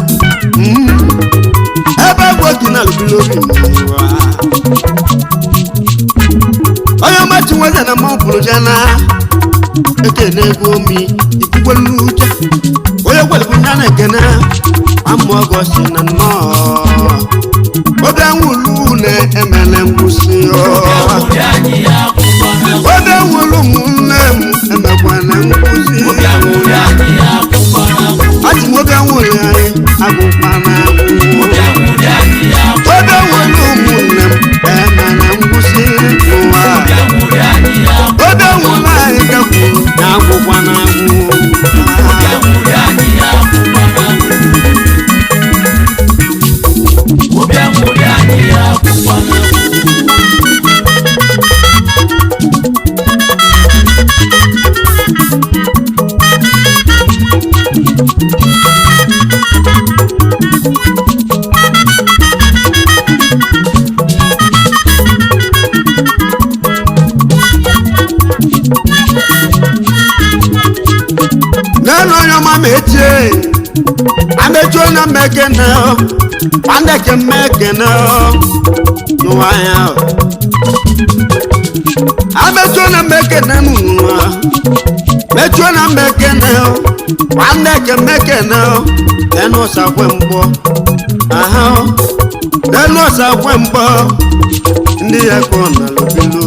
[SPEAKER 1] ebe gwoki na lụbili obi n'ụwa onye ọmachi nweze na mmanwụ pụrụ jana ekene ego omi ikwukwe n'uche onye gwelebụ ya na ekene amụ ọgọsi na nnọọ obi anwụlu na emele ngwụsị
[SPEAKER 5] Obi anyị akwụkwọ na
[SPEAKER 1] obi anwụlu ụmụnne m emekwana ngwụsị
[SPEAKER 5] Obi anyị akwụkwọ na
[SPEAKER 1] achị m obi anwụlu anyị agwụkwa na agwụ
[SPEAKER 5] Obi anyị akwụkwọ
[SPEAKER 1] obi anwụlu ụmụnne m emele ngwụsị n'ụwa
[SPEAKER 5] Obi anyị akwụkwọ
[SPEAKER 1] obi anwụlu anyị gakwuru na agwụkwa na agwụ
[SPEAKER 5] Obi anyị akwụkwọ na Obi anyị akwụkwọ na
[SPEAKER 1] n'elu onye ọma ma echie amechi onye mma ekene nwanne mma ekene n'ụwa ya. Amechuo na mmekene n'ụwa. Mechuo na mmekene o. Nwanne ke mmekene o. Enu ọsakwe mgbọ. Aha o. Enu ọsakwe mgbọ. Ndị ya kpọ na lobilu.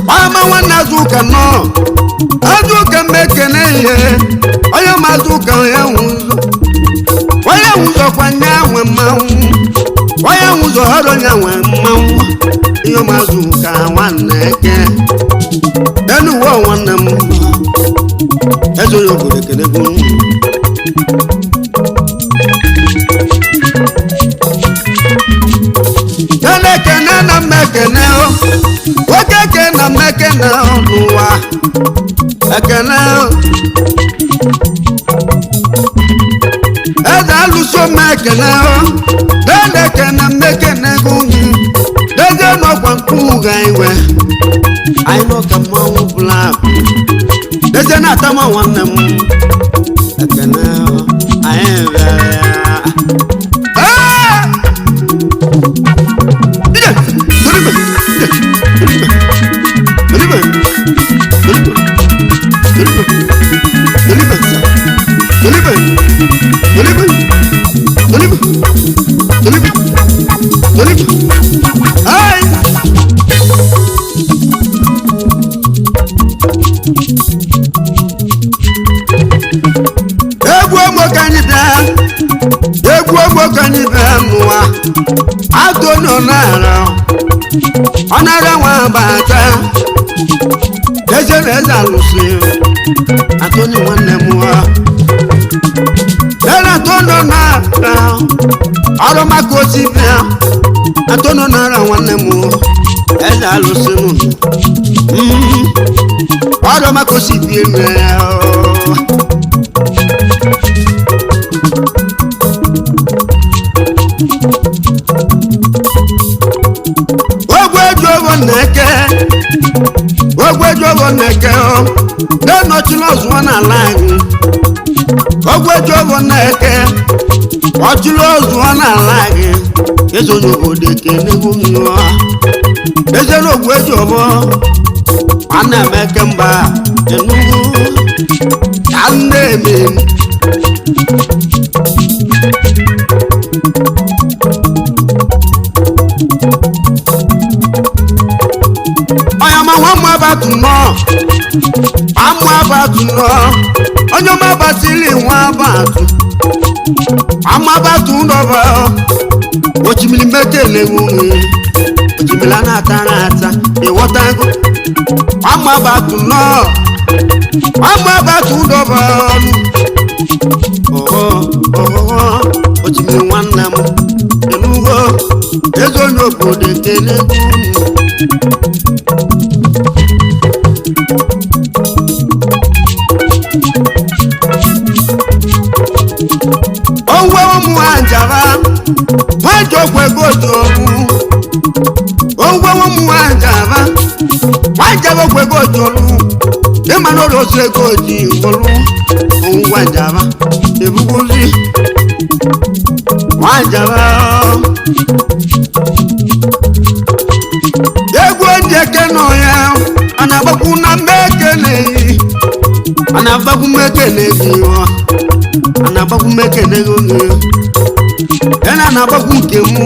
[SPEAKER 1] Ama nwanne Azụka nọ. Azụka mmekene ihe. Onye ma Azụka onye nwe ụzọ. Onye nwe ụzọ kwa nye nwe mmanwụ. Onye nwe ụzọ ọrụ onye nwe mmanwụ. Ihe ma Azụka nwanne eke. Enu uwe nwanne m. Eze onye obodo ekenegwu. Kene kene na mmekene o. Nwoke kene mmekene o n'ụwa. Ekene o. Eze alụso mmekene o. Dede kene mmekene gị. Deze n'ọkwa nkwụ ga iwe. Anyị nọ ka mmanwụ bụla akụ. Deze na-atama nwanne m. Ekene o. Anyị bịara ya. Ee! Egwu ogbo ka anyị bịa, egwu ogbo ka anyị bịa n'ụwa, atụ nọ n'ala. Ọ nara nwa bata eze na eze alụsị atụnye nwanne m nwa ere atụnụ nara ọrụ maka osi bịa atụnụ nara nwanne m nwa eze alụsị nụ ọrụ maka osi bịa eme ya. Ogwe eji ogo na-eke ogwe eji ogo na-eke ọ na-enọchila ọzụwa n'ala anyị ogwe eji ogo na-eke ọchịla ọzụwa n'ala anyị eze onye obodo eke n'egwu mmụọ eze na ogwe eji ọbọ nwanne m eke mba enugwu ka m na-eme. Onye ma nwa mma abatu nọ amụ abatu nọ onye ọma basili nwa abatu amụ abatu nọba ochimili mekele nwunye ochimili a na-atara ata ịghọtago amụ abatu nọ amụ abatu nọba ọnụ ọhọ ọhọ ochimili nwanne m enugo eze onye obodo ekele unu. Owó ụmụ anjara nwajọkwa ego otu owó ụmụ anjara nwajọkwa ego otu olu ịma na ụlọ otu ego ji olu owó anjara ebuguzi nwanjara egwu ndị eke nọ ya a na-agbakwu na mmekene a na-agbakwu mmekene gị ọ a na-agbakwu mmekene gị oge ya na na-agbakwu nke mụ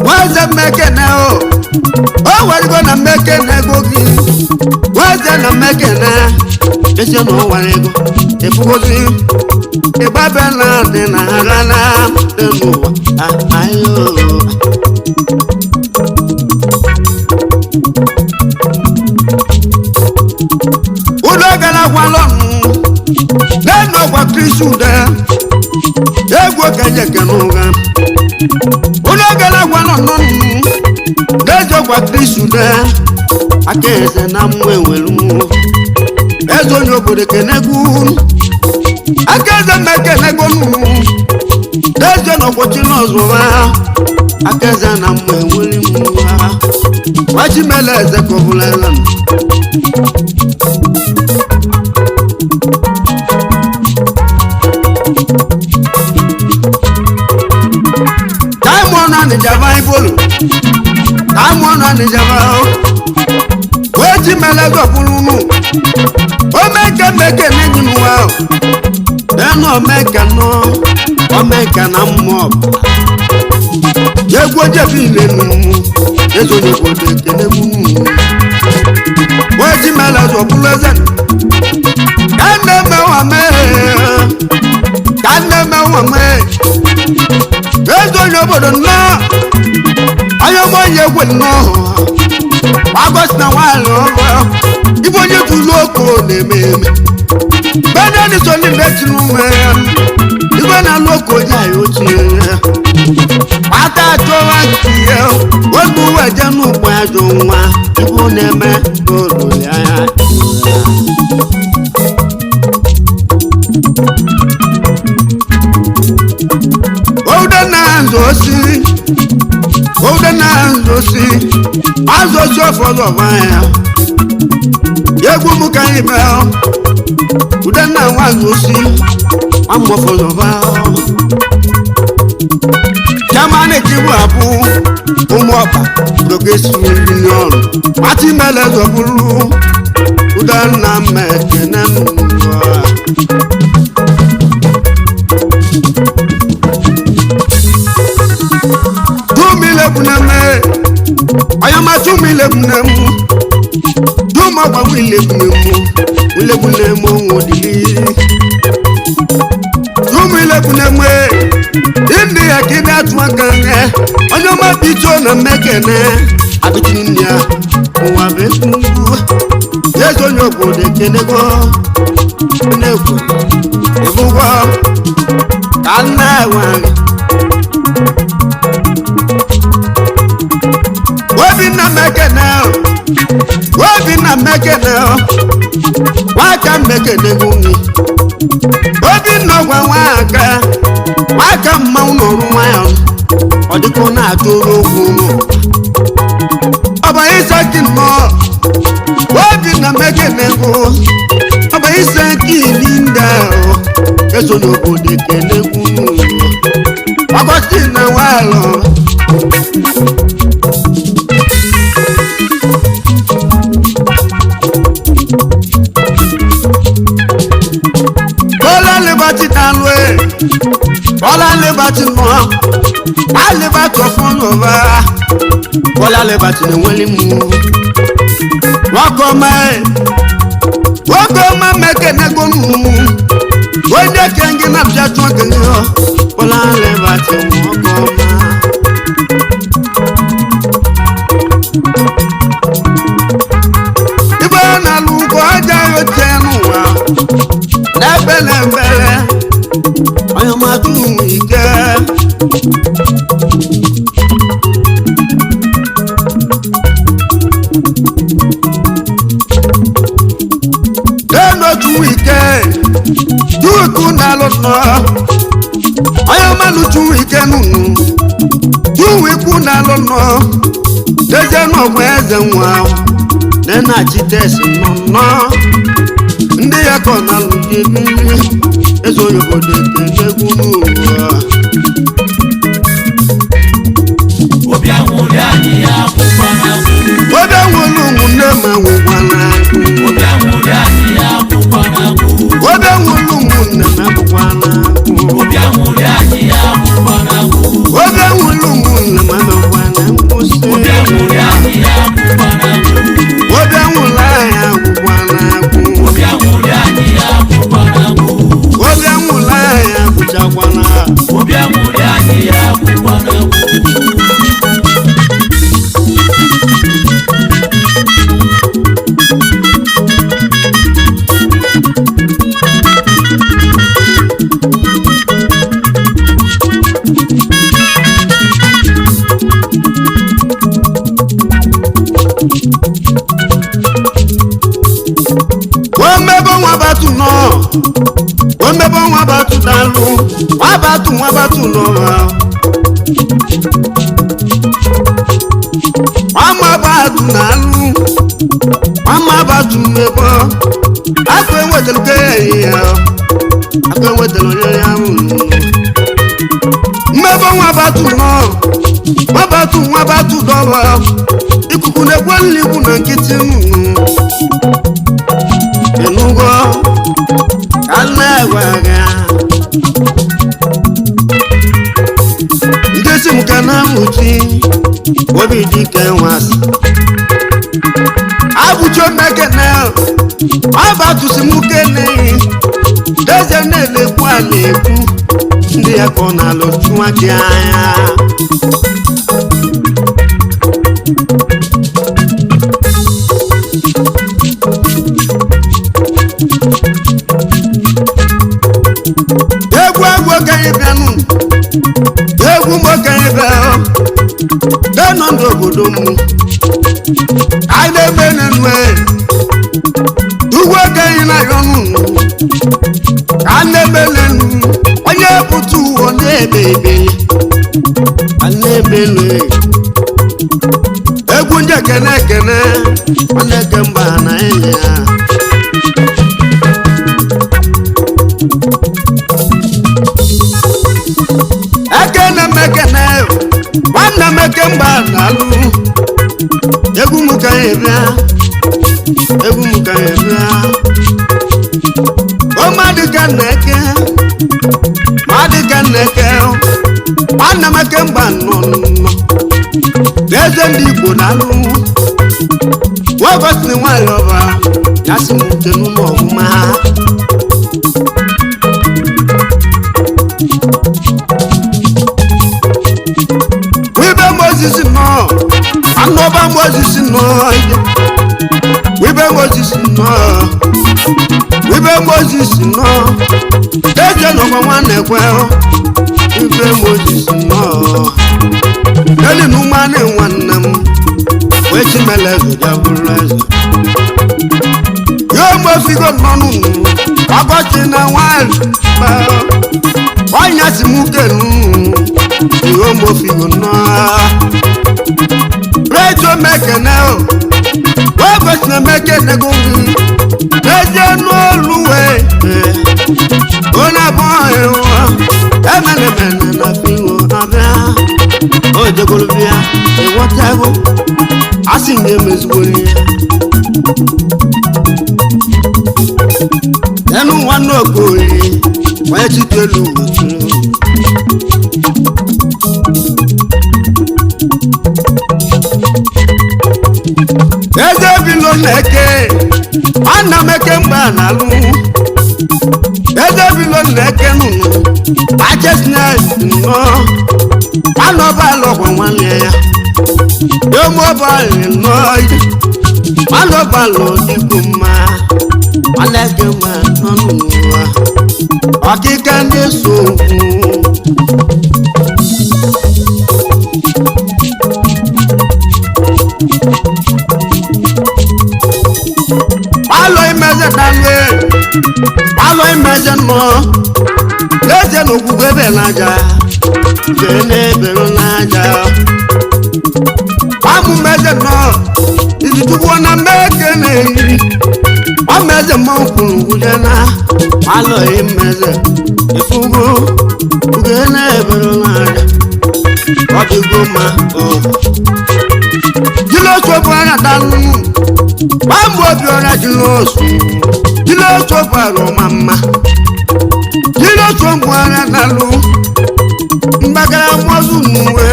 [SPEAKER 1] nwaeze mmekene o o werego na mmekene ego gị nwaeze na mmekene esi na o were ego efugozi ịgbabe na dị na ara na dị n'ụwa ayo. Ụlọ gara gwala ọnụ n'enu ọgwa kristu ude egwu okenye ekene ụgha ụlọ gara gwala ọnụ n'ezi ọgwa kristu ude aka eze na mmụọ enwere mmụọ eze onye obodo ekenegwu aka eze mma ekenegwu nụ n'ezi n'ọkwọchi n'ọzụwa aka eze na mmụọ enwere mmụọ nwachimele eze ka ọ bụla eze nụ. Anịjaba ibolu ka amụọ na Anịjaba oji mele gọbụrụ nụ omeke meke n'enyi m nwa nenu omeke nọ omeke na mmụọ egwu ojebi ilenu ezonyekwodo ekene mụ oji mele gọbụrụ eze ka nne mewa mee ka nne mewa mee eze onye obodo nnọọ onye ọgbọ onye egwe nnọọ agosi na nwaanyị ọrụ ibe onye tụrụ oko na-eme eme benedi so n'ime tiri ume ya ibe na-alụ oko onye anyị ochie kpata achọwa nke ya oge uwe je n'ụkpọ ajọ nwa ibu na-eme n'ụlọ ya Oude na-azụ osi oude na-azụ osi azụ osi ọfọdụ ọba ya egwu m ka anyị bịa ude na nwa azụ osi nwamma ọfọdụ ọba jamani kibu abụ ụmụ ọba progressive union pati mele zọbụrụ ude nna m ekene m Tumilebuneme, ayama tumilebunemu, tumagwa wilebunemu, wilebunemu wodili. Tumilebuneme, indi ya kina tumakane, onyoma bicho na mekene, abitinia, uwa bekungu, yeso nyobode kenego, nego, ebugwa, kana wangi. Obinna mekene Obinna mekene nwaka mekene gumi Obinna gwa nwaka nwaka mmanwụ n'ọrụ nwayọ ọ dịka ọ na-atụrụ okwu ọba ịsaki nnọọ Obinna mekene gụ ọba ịsaki linda eso n'obodo ekene gwu ọgọsti na nwalọ. Bọ́lá lè bá ti dànù ẹ̀ Bọ́lá lè bá ti nù ọ́ Bá lè bá tọ̀ fún ọba Bọ́lá lè bá ti ní wọ́n lè mú. Wọ́n kọ́ mọ́ ẹ̀ wọ́n kọ́ mọ́ mẹ́kẹ́ nẹ́gbọ́n mú. Wọ́n dẹ́ kẹ́ńgẹ́ náà fi àtúwọ̀n kẹ́ńgẹ́ ọ́ Bọ́lá lè bá ti wọ́n kọ́ mọ́. Ibe na-alụ ụkọ ọjà yóò tẹ́ nù wá lẹ́gbẹ̀lẹ́gbẹ̀lẹ́ ọyàn máa tún ìkẹ́. Lẹ́nu tún ìkẹ́ tún ikú náà lọ́nà ọyàn máa lu tún ìkẹ́ nù tún ikú náà lọ́nà lẹ́jẹ̀ náà wọ́n ẹ̀zẹ̀ wọn nínú àti tẹ̀sí nùnà ndị ya kọ na lụdị mmiri ezo obodo ekele n'ụwa.
[SPEAKER 5] Obi anwụrị anyị akwụkwọ na-agwụ.
[SPEAKER 1] Obi anwụrụ ụmụnne m anwụkwana.
[SPEAKER 5] Obi anwụrị anyị akwụkwọ na-agwụ.
[SPEAKER 1] Obi anwụrụ ụmụnne m akwụkwana.
[SPEAKER 5] Obi anwụrị anyị akwụkwọ na-agwụ.
[SPEAKER 1] Obi anwụrụ ụmụnne m akwụkwana nkwụsị.
[SPEAKER 5] Obi anwụrị anyị akwụkwọ na-agwụ.
[SPEAKER 1] Obi anwụrụ anyị akwụkwana.
[SPEAKER 5] Obi anwụrị anyị akwụkwọ na-agwụ.
[SPEAKER 1] Obi anwụrụ anyị akwụchakwana.
[SPEAKER 5] Obi anwụrị anyị akwụkwọ na-agwụ.
[SPEAKER 1] Omebe nwa batu nọ omebe nwa batu dalụ nwa batu nwa batu nọ nwama batu na-alụ nwama batu mebe akụ enwetara ke ya akụ enwetara onye ya mmebe nwa batu nọ Nwabatu nwabatu dọba ikuku na-ekwe nligwu na nkịtị ịnụgo ka nna-egwe gị ndesi m ka na-amụchi obi dike nwasị abụchi omekene abatụsi m kene eze na-elekwu a na-ekwu ndị ya ka ọ na-alụ chụwa gị anya. Egwu egwu okenye bịanụ, egwu m okenye bịa denọ ndụ obodo m anyị na-eme n'enu ugwu okenye na-ayọ nụ ka a na-eme n'enu onye pụta ụwa na-ebe ebe a na-eme n'enu egwu ndị ekene ekene nwanne ke mba na enyi ya. Ekene m ekene nwanne m eke mgba na-alụ egwu m ka anyị bịa egwu m ka anyị bịa o mmadụ ka na-eke mmadụ ka na-eke nwanne m eke mgba nọ nọ eze ndị Igbo na-alụ nwagosi nwanyị ọba ya sị m nke n'ụlọ ọmụma. Wibe Moses nọ, anọba Moses nọ, wibe Moses nọ, wibe Moses nọ, eze nọkwa nwanne kwe, wibe Moses nọ, eli n'ụmanị nwanne m, wee chimele eze ya bụrụ eze. Yo mofigo nọ n'ụnụ, ọkọchị na nwanyị, ọnya si mụ kenu. Ìwọ mo fi ọ̀nà. Rédíò mẹ́kẹ̀nẹ́ o, wọ́n fẹsẹ̀ mẹ́kẹ̀nẹ́ gómìn. Rédíò n'olúwẹ̀ ó náà bọ́ ẹ̀wọ̀n. Ẹ̀mẹ̀lẹ̀mẹ̀lẹ̀ náà fi hàn abẹ́. Ó jẹ́kọ̀ọ́ bíi ìwọ́ tẹ́gùn, á sì ní emezugbo ní. Ẹnu wọn náà kò rí, wọ́n yẹ ti tẹ́lu òtún. Eze bilo na-eke ana m eke mgbe a na-alụ eze bilo na-eke nụnụ achesnes nnọọ anọbalụ ọgwa nwanne ya emobalị nnọọ anọbalụ dịkwu mma nwanne gị mma nọ n'ụwa ọkịka ndị so okwu. Palọ imeze dalue, palọ imeze nọ, n'ezie na okwukwe ebe n'aja, nke na-ebere n'aja. Pamụ meze nọ, izitukwu na mmeke na-eyi, pameze mmanwụ kwuru gwuje na, palọ imeze, ifugo, nke na-ebere n'aja, ọ dịgo mma o. Jilọsọ bụ ara dalụ. Gbambo obiọra jilọsọ jilọsọ bụ ara ọma mma jilọsọ bụ ara dalụ mgbagara mọzụ n'uwe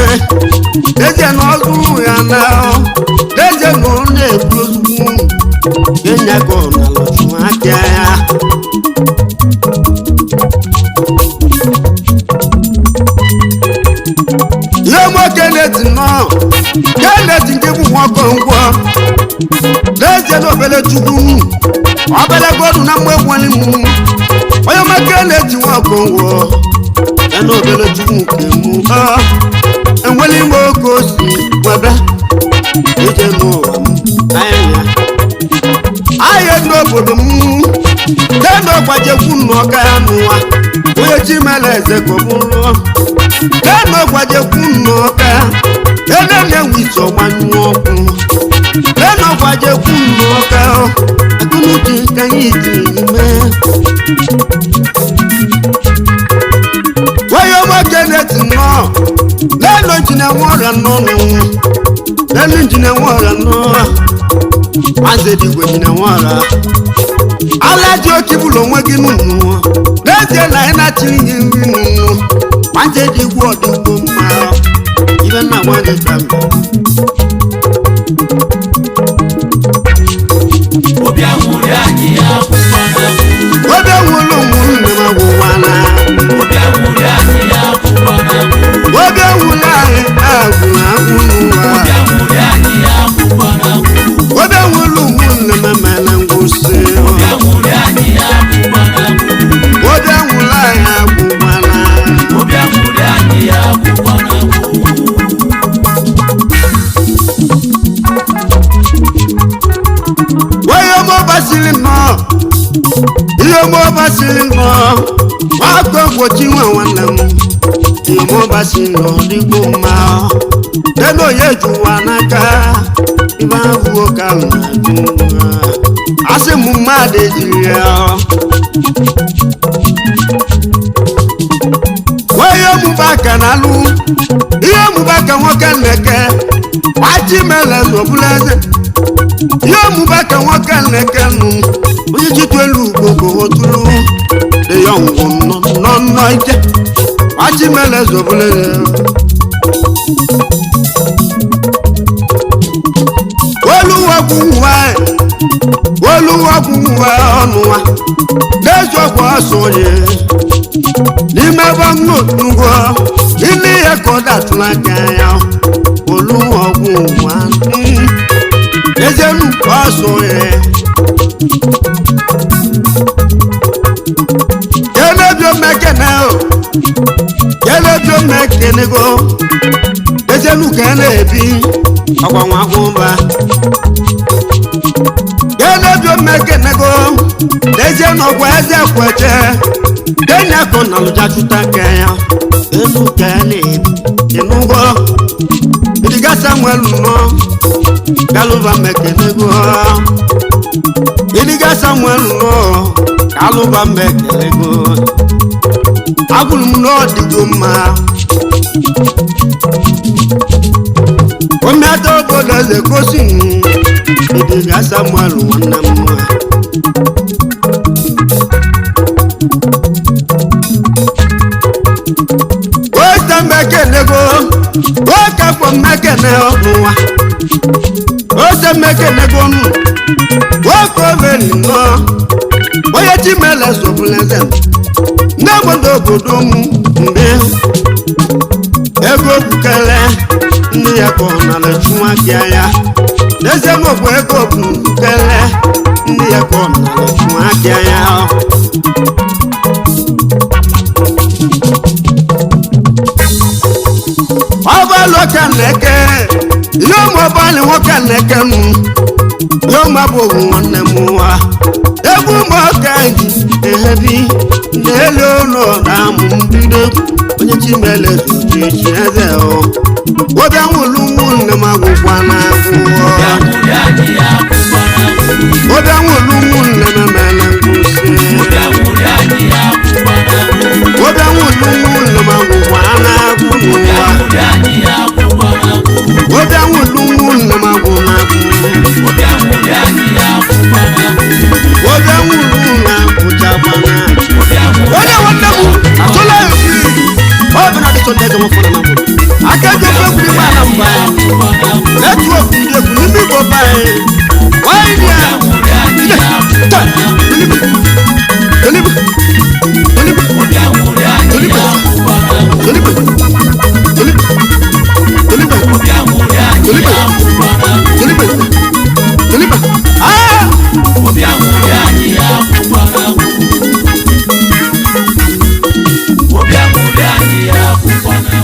[SPEAKER 1] eze na ọzụ ya na eze na ọ na-ekwu ozugbo enya ka ọ na-alọtụ aka ya. Ihe nwoke na-eti nnọọ Kenneth nke bụ nwoke ngwọ n'ezie na obele chukwu obele godu na mgbe egweli m onye ọma Kenneth nwoke ngwọ ya na obele chukwu nke mụ enweli m oke osi webe ije n'ụwa m anya ahịa n'obodo m dena ọgbajekwu n'ọka ya n'ụwa onye chimela eze ka ọ bụrụ dena ọgbajekwu n'ọka ene na-enwe isi ọgbanyụ ọkụ dena ọgbajekwu n'ọka akụnuche ka anyị ji ime onye ọma Kenneth steeti nnọọ n'elu injinia nwaọrịa nnọọ n'elu injinia nwaọrịa nnọọ maazị edigwe injinia nwaọrịa ala ji oke bụrụ onwe gị n'ụmụ n'ezie na anyị na-achị ihe nri n'ụmụ maazị edigwe ọdịgbo mma ibe nna nwa gị ka mba.
[SPEAKER 5] Obi anwụrị anyị akwụkwana.
[SPEAKER 1] Obi nwụrụ ụmụnne m agwụwana.
[SPEAKER 5] Obi anwụrị anyị akwụkwana.
[SPEAKER 1] Obi nwụrụ anyị agwụ agwụ n'ụwa.
[SPEAKER 5] Obi anwụrị anyị akwụkwana.
[SPEAKER 1] Obi nwụrụ ụmụnne m emela ngwụsị.
[SPEAKER 5] Obi anwụrị anyị akwụkwana.
[SPEAKER 1] Obi nwụrụ anyị agwụwana.
[SPEAKER 5] Obi anwụrị anyị akwụkwana.
[SPEAKER 1] Onye ọma gbasiri nnọọ, ihe ọma gbasiri nnọọ, nwaka ogbochi nwa nwanne m, ihe ọma gbasiri nnọọ dịgbo mma. Ego onye juwa n'aka, ibe abụọ ka m na-ajụ nwa. Asị m mmadụ ejiri ya. Onye omume aka na-alụ, ihe omume aka nwoke na-eke, gbachi mele n'ọbụla eze. Ihe omume ka nwoke na-eke nụ onye chitụelu ugbo otulu dị ya ngwụ nọ nnọ ike achimele zobule. Oluwagwuwa oluwagwuwa ọnụwa n'eziokwu ọsọ onye n'ime ebe nnukwu n'ime ihe ka ọ datụrụ aka ya oluwagwuwa ezenu ọsọ yẹ. Kele bi omekene o, kele bi omekene go, ezenu kele ebi, ọkwa nwa kwụba. Kele bi omekene go, ezenu ọkwa eze kweche, kenya kọ na lụja chụta kenya, enu kele ebi, enugo, idiga Samuel nọ. Galuba mekenego Iliga Samuel nọ Galuba mekenego Agwụrụ m n'ọdịgo mma Omiata obodo eze gosi m Iliga Samuel nwanne m nwa. Ose mekenego Oke afọ mekene ọnụwa ose mekenego nụ nwoke oveni nọ onye chimele zọbụleze nne obodo obodo m mgbe ego bukele ndị ya ka ọ nara chụnwakịa ya n'ezie n'ọbụ ego bukele ndị ya ka ọ nara chụnwakịa ya. Ọba lọka na-eke ihe ụmụ ọbalị nwoke na-eke m ihe ụmụ abụghị nwanne m nwa egwu ụmụ ọka ji ehebi n'elu ụlọ na-amụ mbido onye chimele zuchichi eze o obi anwụlụ nwunne m agwụkwa na agwụọ
[SPEAKER 5] Obi anwụrị anyị akwụkwana.
[SPEAKER 1] Obi anwụlụ nwunne m emela ngwụsị.
[SPEAKER 5] Obi anwụrị anyị akwụkwana.
[SPEAKER 1] Obi anwụlụ nwunne m agwụkwa na agwụ n'ụwa.
[SPEAKER 5] Anwụrị anyị akwụkwana.
[SPEAKER 1] Obi anwụlụ nwunne m agwụ na agwụ.
[SPEAKER 5] Obi anwụrị anyị akwụkwana.
[SPEAKER 1] Obi anwụlụ na agwụchakwana.
[SPEAKER 5] Obi anwụrị
[SPEAKER 1] Onye nwanne m atụla egwu ọ bụ na dịtọ ndị eze nwafọ na mabụ aka eji ofe egwu n'ime ala mba netwọk ndị egwu n'ime igbo be anyị nwanyị dị ya ide taa olibu olibu olibu
[SPEAKER 5] Obi anwụrị anyị
[SPEAKER 1] olibu
[SPEAKER 5] akwụkwana.
[SPEAKER 1] olibu olibu olibu
[SPEAKER 5] Obi anwụrị anyị
[SPEAKER 1] Olibu.
[SPEAKER 5] akwụkwana.
[SPEAKER 1] olibu olibu aa.
[SPEAKER 5] Obi anwụrị anyị akwụkwana. Obi anwụrị anyị akwụkwana.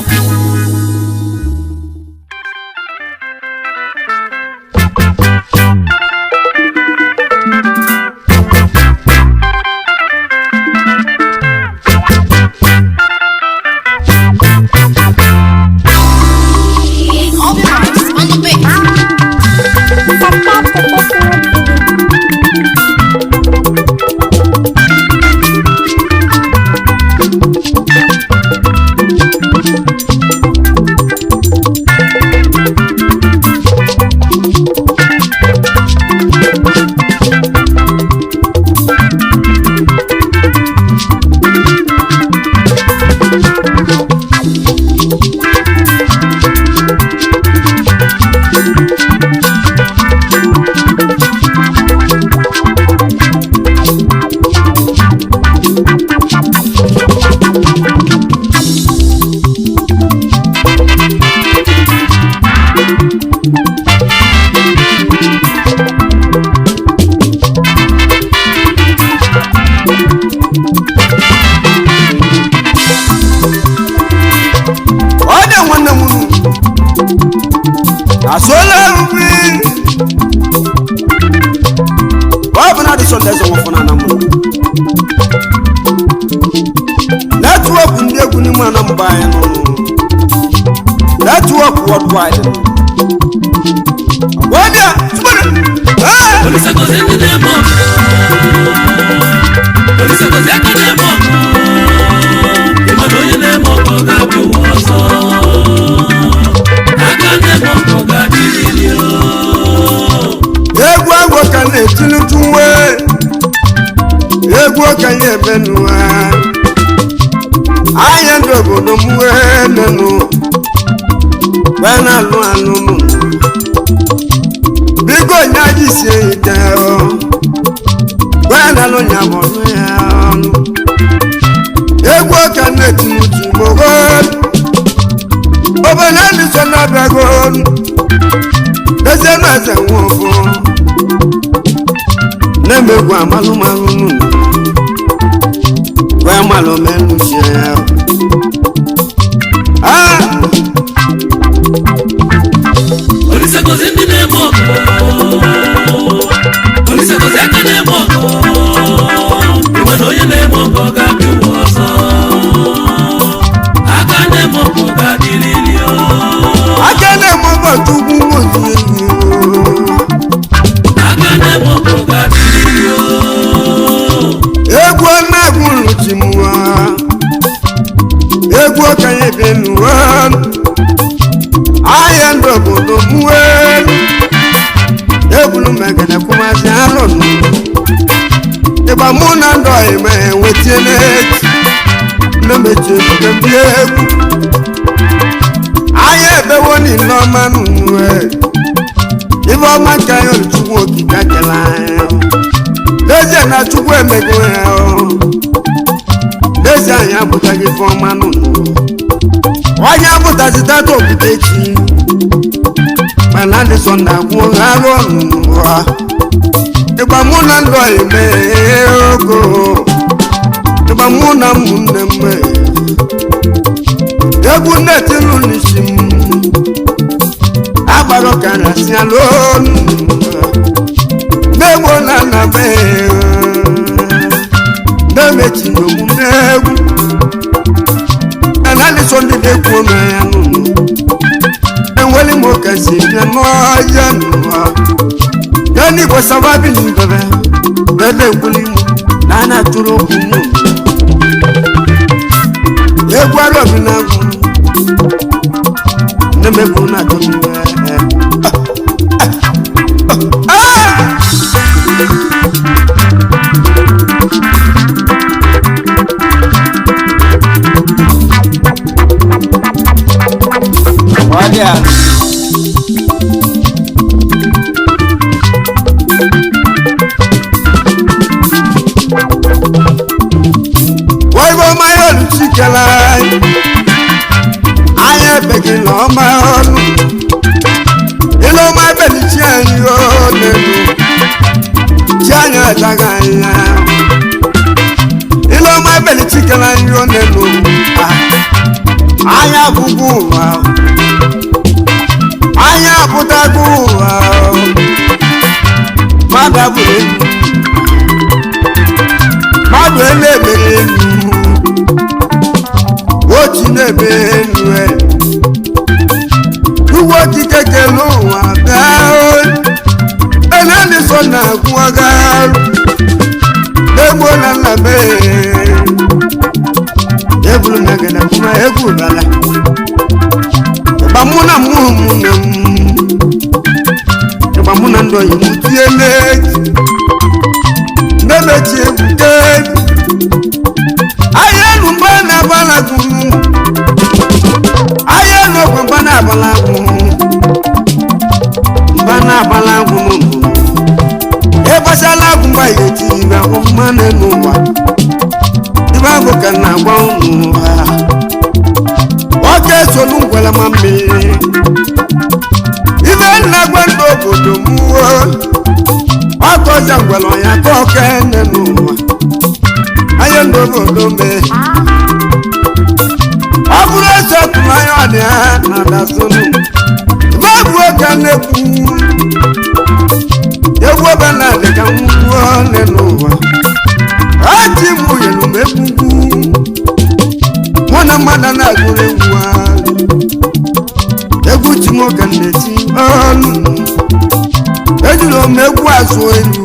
[SPEAKER 1] Ọ dị nwanne m nụ asụola rube ọ bụ na adịsọ ndị eze nwafọ na anamụ netwọk ndị egwu n'ime anambra anyị nọ netwọk worldwide ọbịa tụbara
[SPEAKER 5] Olise gozie ndị na-eme ọgụ. Olise gozie aka na-eme ọgụ. Ị ma na onye na-eme ọgụ ọ ga-abịa ụwa ọzọ. Aka na-eme ọgụ ọ ga-adịrịrị o.
[SPEAKER 1] Egwu agwọ ka na-etili tụwe egwu ka ya ebenụwa anya ndị obodo m wee nenụ wee na-alụ alụ mụ biko nye aja isi ite wee na-alụ nya bọlụ ya ọnụ egwu ka na-etili tụmogo obodo ndị so na-abịago eze na eze nwa ọfọ na-emegwu amalụmalụ nụ wee malụ meluchie ya ah
[SPEAKER 5] Olise gozie ndị na-eme ọgụ. Olise gozie aka na-eme ọgụ. Ị ma na onye na-eme ọgụ ọ ga-abịa ụwa ọzọ. Aka na-eme ọgụ ọ ga-adịrịrị o.
[SPEAKER 1] Aka na-eme ọgọ chukwu nwozu
[SPEAKER 5] Aka na-eme ọgụ ọ ga-adịrịrị o.
[SPEAKER 1] Egwu na-agwụ nruchi mụwa egwu ọkanye bi n'ụwa ahịa ndụ obodo mụwe egwuru megede kwụmasị alụnụ ịgba mụ na ndụ ime enwetie n'echi nnemechi ebube ndị egwu ahịa ebewo niile ọma n'uwe ife ọma ka ya chukwu okike kele anyị n'ezie na chukwu emego ya o. N'ezie anyị abụtaghị ife ọma n'ụwa onye abụtazi tata okwute echi mana ndị sọ na agwụ arụ ọnụnụ ịgba mụ na ndụ eme ogo ịgba mụ na ụmụnne m egwu nne-etilu n'isi m agbara ọkara si alụ ọnụ n'egbo na nna be na-emechi n'omume egwu analịsọ ndị na-ekwu ome ya nụnụ enweli m oke si bịa n'ọhịa n'ụwa ya n'igwe sababi n'ibebe bebe ekwuli m na a na-atụrụ okwu m egwu arọbi na agwụ nne m egwu na-atụ m Ah! Olha. Wọ́n máa yọ̀ lù sí kẹlẹ́. Ayé bẹ̀gì lọ́ máa ọ̀nù. Ilé ọmọ ẹbẹ̀ ní tí ẹ̀yìn yóò lẹ́nu. Tí ẹ̀yìn ẹ̀dàgà yẹn. Ilé ọmọ ẹbẹ̀ ní tí kẹlẹ́ yóò lẹ́nu. Ayé àbúkù wà. Ayé àbútakù wà. Má dàbò lẹ́nu. Mmadụ elebere elu ochi na-ebe elu e ugwu okike kele ụwa bịa eneliso na agwụga egbo na nna be ebulu megede kuma egwu bala ịgba mụ na mụ ụmụnne m ịgba mụ na ndị oyi m tie n'echi ndemechi egwuke ahịa elu mgbe na-abalagwu ahịa elu ogwe mgbe na-abalagwu mgbe na-abalagwu ịgbasala agwụ mgbe ya eti ibe ọmụma n'elu ụwa ibe ahụ ka m na-agwa unu ha ọ ga-esolu ngwere ma mmiri ibe Egwe ndị obodo m uwe ọtọja ngwere ya ka ọka ene n'ụwa anya ndị obodo mee ọ bụrụ eze tụmanya ọdị ha na dasonu mebụ oge na-ekwu egwu ebe na-adị ka nwuo nne n'ụwa aji m yelu m ekwugwu mụ na mmadụ na-agụrụ egwu ahụ egwu chi nwoke na-eti ọnụ ejuru m egwu azụ elu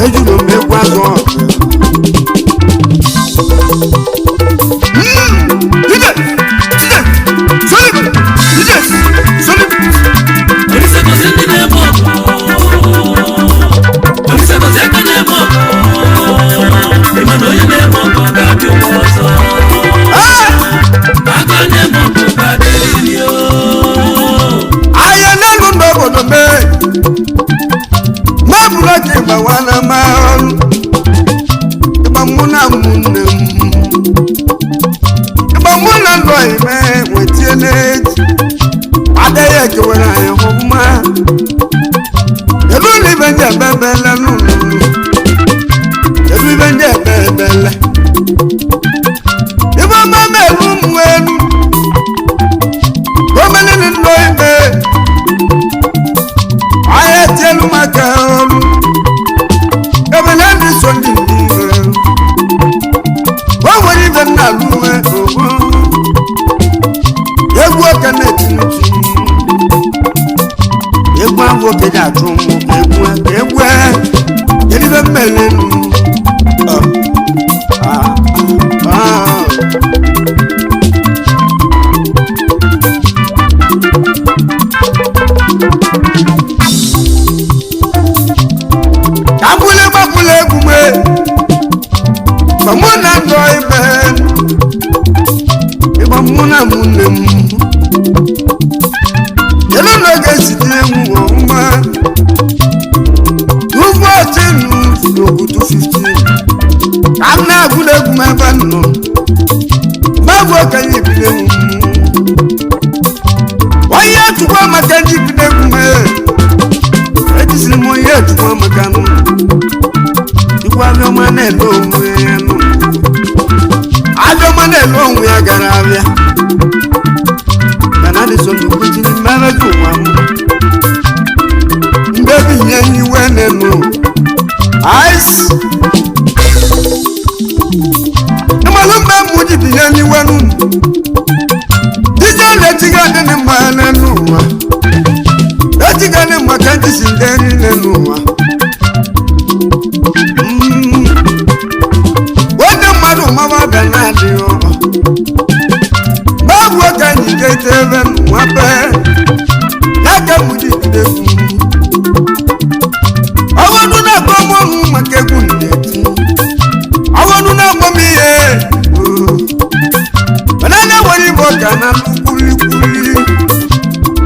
[SPEAKER 1] ejuru m egwu azụ ọkụ. Ije, ije, solid, ije, solid.
[SPEAKER 5] Olise gozie ndị na-eme ọgụ. Olise gozie aka na-eme ọgụ. Ị ma na onye na-eme ọgụ ga-abịa ụwa ọzọ.
[SPEAKER 1] Ah!
[SPEAKER 5] Aka na-eme ọgụ ga-adịrịrị o.
[SPEAKER 1] Ahịa n'elu ndị obodo mee mabụrụ ka ịgbawa na ma ọrụ ịgba mụ na ụmụnne m ịgba mụ na ndụ ime wetie n'eji adịghị ekewere anyị ọmụma kedu ụlọ ibe ndị ebe ebele n'ụlọ kedu ibe ndị ebe ebele ibe ọma melu ụmụ elu omenini ndụ ime ahịa tielu maka ọrụ ebele ndị so ndị niile o nwere ibe nna alụwe ogbo egwu oke na-etinuchi egwu ahụ oke ji achụ ụmụ ka egwu ka egwu kedu ibe mmelenu ka mbụle gbapụla egwu m ma mụ na ndụ ibe ịgba mụ na mụ nne m kedu na oge site egwu ọma ugwu otinu n'obodo 15 ka m na-agụla egwu m ebe m nọ mgbe okenye ibido egwu m onye chukwu maka ndị ibido egwu m ejisiri m onye chukwu maka nụ chukwu abịọma na-ele onwe ya nụ abịọma na-ele onwe ya gara abịa mana adị so n'okwuchiri mmereji ụwa m mbebi nye iwe n'elu ice mmalụ mgbe mụ ji binye n'iwe n'ụlọ dije na-etiga dị mma n'elu ụwa etiga dị mma ka ntị si ndị niile n'ụwa onye mmadụ mmawa bịa na-adịghị ọma gbagbuo ka anyị ga-ete ebe n'ụwa bee ya ka mụ ji bido egwu ọwọdụ na-akpọ m ọnwụ maka egwu m na-eti ọwọdụ na-akpọ m ihe mana na-enwere ibe ọ ga na-alụ kwulikwuli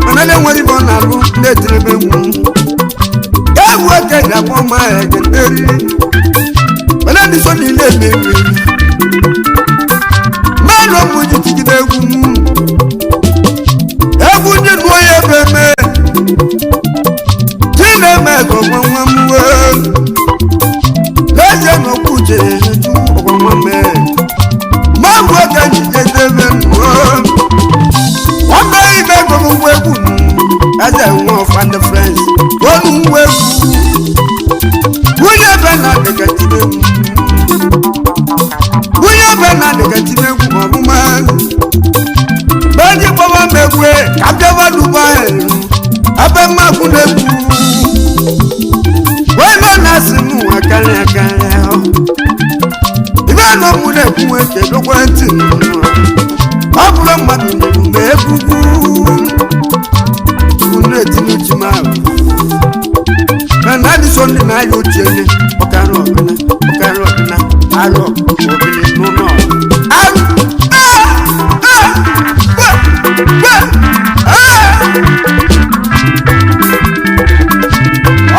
[SPEAKER 1] mana na-enwere ibe ọ na-alụ na-etirebe egwu egwu oke ji akpọ m ahịa genderi mana ndị so niile emeri mmadụ mụ ji tigide egwu m egwu ndị nụ onye ebe eme chineme ọgwa nwa m wee n'ezie na okwu uche eju ọgwa nwa m mmadụ oge njidedebe nụọ ọdọ ime ego m ngwa egwu m eze nwa ọfa ndị frens onu ngwa egwu nwunye ebe na dịka tibe egwu nwunye ebe na dịka tibe egwu ma ọmụma mgbe ndị gbawa m egwu ka bịawa Dubai ebe mmakwu na-egwu wee nọ na-asị m nwa karịa karịa ibe nọ mụ na-ekwu nwoke dokwa ntị ọ bụrụ mmadụ nyere mgbe egwugwu unu etinye uche m ahụ mana adị so ndị na-aya ochie nye ọkara ọbịna ọkara ọbịna arụ obili n'ụlọ arụ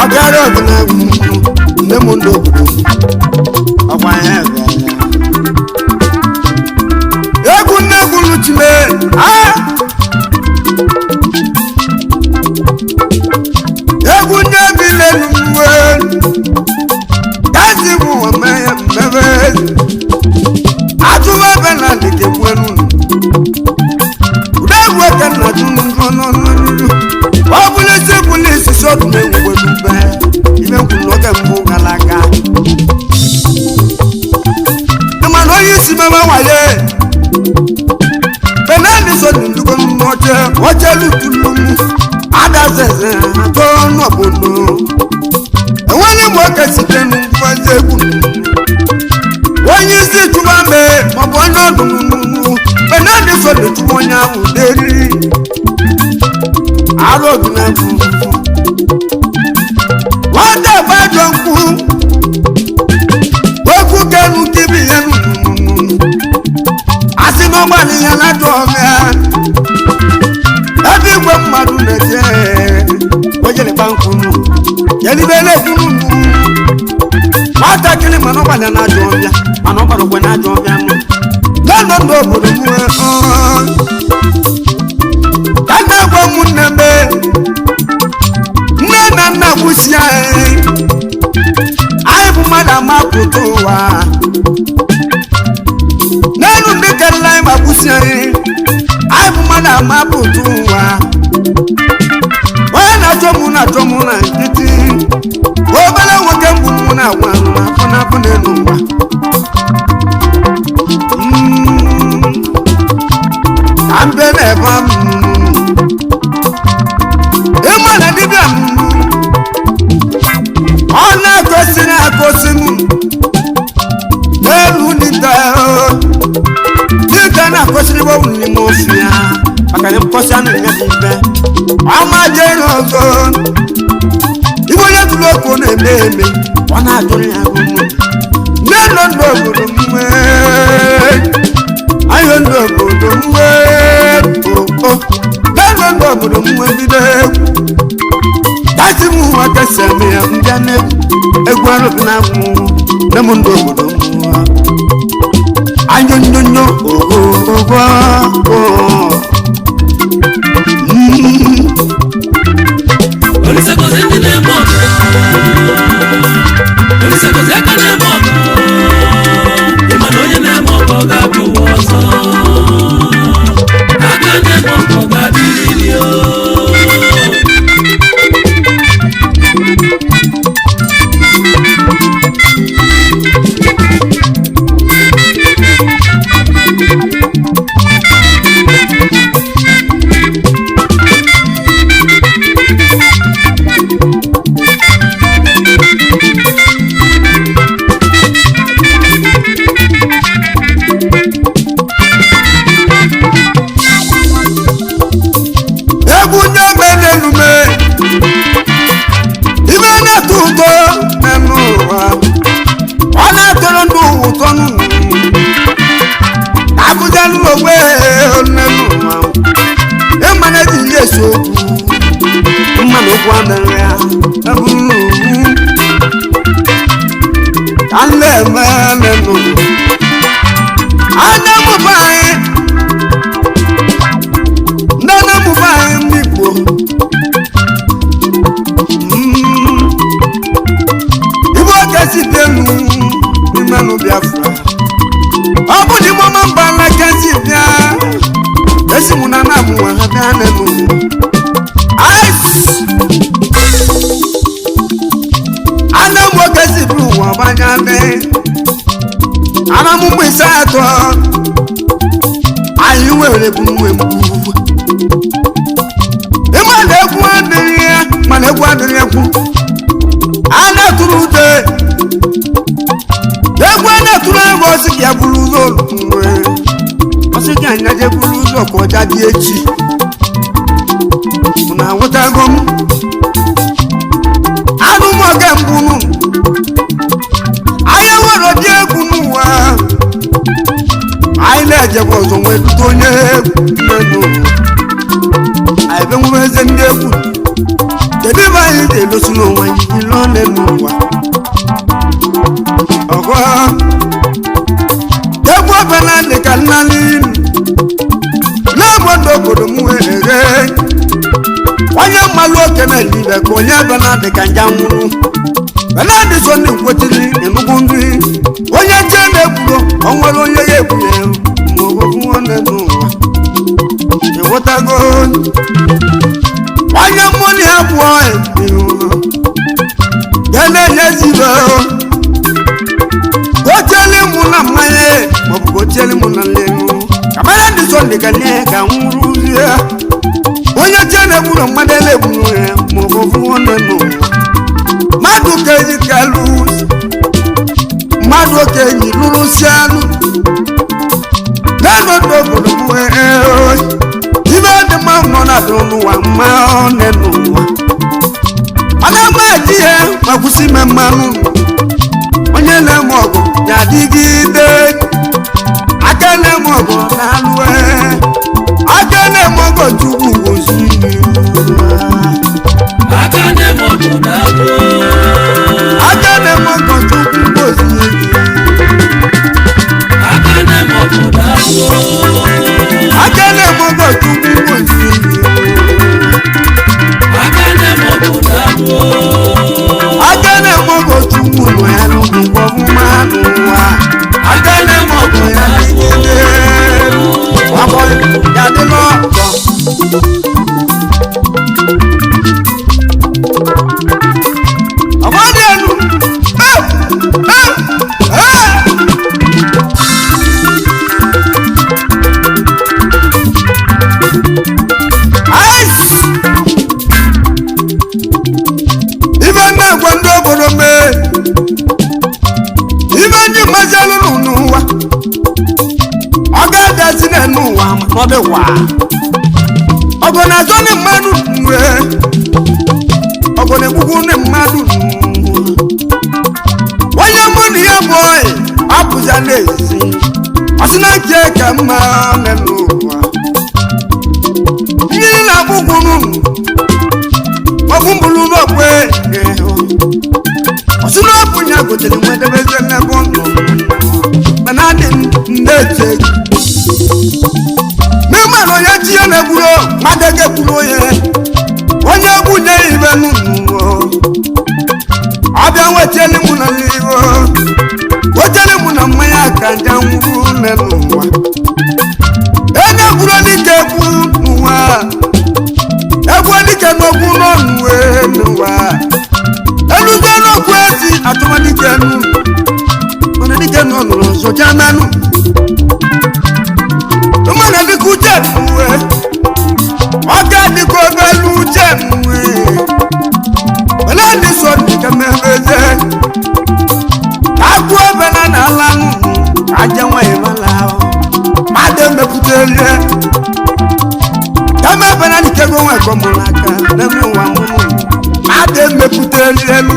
[SPEAKER 1] ọkara ọbịna nne m ndị obodo ọkwa ya egwu nne gwuru chime sọdụ na-enwegwe n'ube ime nkwuru n'oge mbụ gara aga mana onye isi mebe nwaye benani sọdụ ndugo n'oche oche lutulu adazeze atọ n'obodo enweghị mgbe oke site n'mfazi egwu onye isi chụba mee maọbụ onye ọdụ n'ugwu benani sọdụ chụba onye ahụ deri arụ ọdịnagwu nwata gbajọ nkwụ okwu kenu kibi ya nụnụnụ asị na ọgbalị ya na-ajọ ọhịa ebe igwe mmadụ na-eje ojelekpa nkwụ nụ yelibe na-ekwu nụnụ nwatakịrị mana ọgbalị ya na-ajọ ọhịa mana ọ gbara ogwe na-ajọ ọhịa nụ n'ọnọ ndụ obodo m ka na-agwa ụmụnne m nne na nna kwụsị anyị anyị bụ mmadụ amapụta ụwa n'elu ndị karịrị anyị ma kwụsị anyị anyị bụ mmadụ amapụta ụwa onye na-achọ mụ na-achọ mụ na nkịtị obere nwoke mbụ mụ na-agwa afọ na-afọ n'elu ụwa ka mbe na-ebe m ịma na dibịa m ọ na-agosi na-agosi m n'elu nita dịka na-akọsiri gbanwe n'ime ofe ya maka na mkọsi anụ ya bụ ibe ọma jere ọzọ ibe onye tụrụ okwu na-eme eme ọ na-ajụrụ ya bụ mụ n'elu ndụ obodo m nwee ayo ndụ obodo m nwee o n'elu ndụ obodo m nwee bido egwu dati m nwa kesa eme ya mbịa n'egwu egwu arụbi na akwụ nne m ndụ obodo m nwa anyonyonyo ogogo
[SPEAKER 5] Olise gozie ndị na-eme ọgụ. Olise gozie aka na-eme ọgụ. Ị ma na onye na-eme ọgụ ọ ga-abịa ụwa ọzọ. Aka na-eme ọgụ ọ ga-adịrịrị o.
[SPEAKER 1] egwu nye ogbe n'elume ibe na-atọ ụtọ n'elu ụwa ọ na-atọrọ ndụ ụwa ụtọ n'ụwa akụzialụ onwe n'elu ụwa ịma na eji ihe esi okwu mmanụ okwu adịrị ya eburu ka m na-eme n'elu ụwa anya mụba anyị ndị anamụba anyị ndị Igbo Igbo oge si dị elu imenụ Biafra ọ bụ na ime ọma mba alaka si bịa esi mụ na anamụwa ha bịa n'elu anamụ oge si bịa ụwa gbanya dị anamụ mgbe ise atọ anyị nwere bụ nwe mgbu ịma na egwu adịghị ya mana egwu adịghị egwu a na-atụrụ ute egwu a na-atụrụ egwu ọsị ka ya bụrụ ụzọ mgbe ọsị ka anya je bụrụ ụzọ ka ọja dị echi na awụtago m anụ m oge mbụ nụ anyị nwere ụdị egwu n'ụwa anyị na-ejekwa ọzọ nwee dute onye egwu n'elu anyị be nwere eze ndị egwu kedu ebe anyị ga-elosi n'onwe anyị ile ọ n'elu ụwa ọgọ egwu ọbụla dị ka nnalị na-egbo ndị obodo m wee ghe onye mmalụ oke na-elibe ka onye bena dị ka nja nwụrụ bena dị so ndị nkwetiri enugwu nri onye nche na-ekwuro o nwere onye ya egwu ya ma ogogo n'elu ụwa ịghọtago onye mmụọ na ya pụọ na-enye zibe gotieli mụ na mmanya maọbụ gotieli mụ na nlenu kamara ndị sọnde ka nye ka nwụrụzie onye chie na-egburu mmadụ na-egburu ya maọbụ fụọ nụ mmadụ ka eji kalụ mmadụ okenye lụrụ si anụ n'ọnọdụ obodo m ibe dị mma nọ na adụ n'ụwa mma ọ n'ụwa mana mma ji ya ma kwụsị ime mmanụ onye na-eme ọgụ ya adịgide aka na-eme ọgụ na-alụ aka na-eme ọgụ chukwu gozi
[SPEAKER 5] Aka na-eme ọgụ na-alụ.
[SPEAKER 1] aka na-eme ọgụ chukwu gozi
[SPEAKER 5] Aka na-eme ọgụ na-alụ.
[SPEAKER 1] aka na-eme ọgụ chukwu gozi
[SPEAKER 5] Aka na-eme ọgụ na-alụ.
[SPEAKER 1] aka na-eme ọgụ chukwu nọ ya n'ụgwọ ọmụma n'ụwa aka na-eme ọgụ ya dịgide ọgbọ ya dị n'ọgọ ọgbọ dị elu Eh! Eh! Eh! Ice! Ife na-egwe ndị obodo mee ife ndị mmazi alụlụ n'ụwa ọ ga-adazi n'enu ụwa maka ọ dịwa ọgụ na-azọ ndị mmadụ mgbe ọgụ na-egbukwu ndị mmadụ onye mụ na ya bụ ọyị apụza n'ezi ọsị na nke ka mma n'enu ụwa mmiri na-agbụgwụ n'ụlọ ọbụ mbụlụ n'ọkwe ọsị na ọbụ ya gotere nwedebeze n'ebe ọ nọ mana adị ndeche n'ime na onye chi ya na-egburu mmadụ ga-egburu onye onye egwu nye ya ibe n'ụlọ ọbịa nweteli mụ na n'ihu weteli mụ na mmanya ka nja nwuru n'ụwa enye gwuru dike egwu n'ụwa egwu dike n'okwu n'ọnụ wee n'ụwa eluzie n'okwu ezi atụmadike nụ mana dike nọ nụrụ zụcha nanụ mmanụ dịka uche mwe ọga dịka obelu uche mwe mana dị so dịka mmebeze agụ obela na ala nụ aja nwanyị mala mmadụ emepụta elie kama ebela dike go nwe kọ mụ n'aka n'eme ụwa mụ mmadụ emepụta elie nụ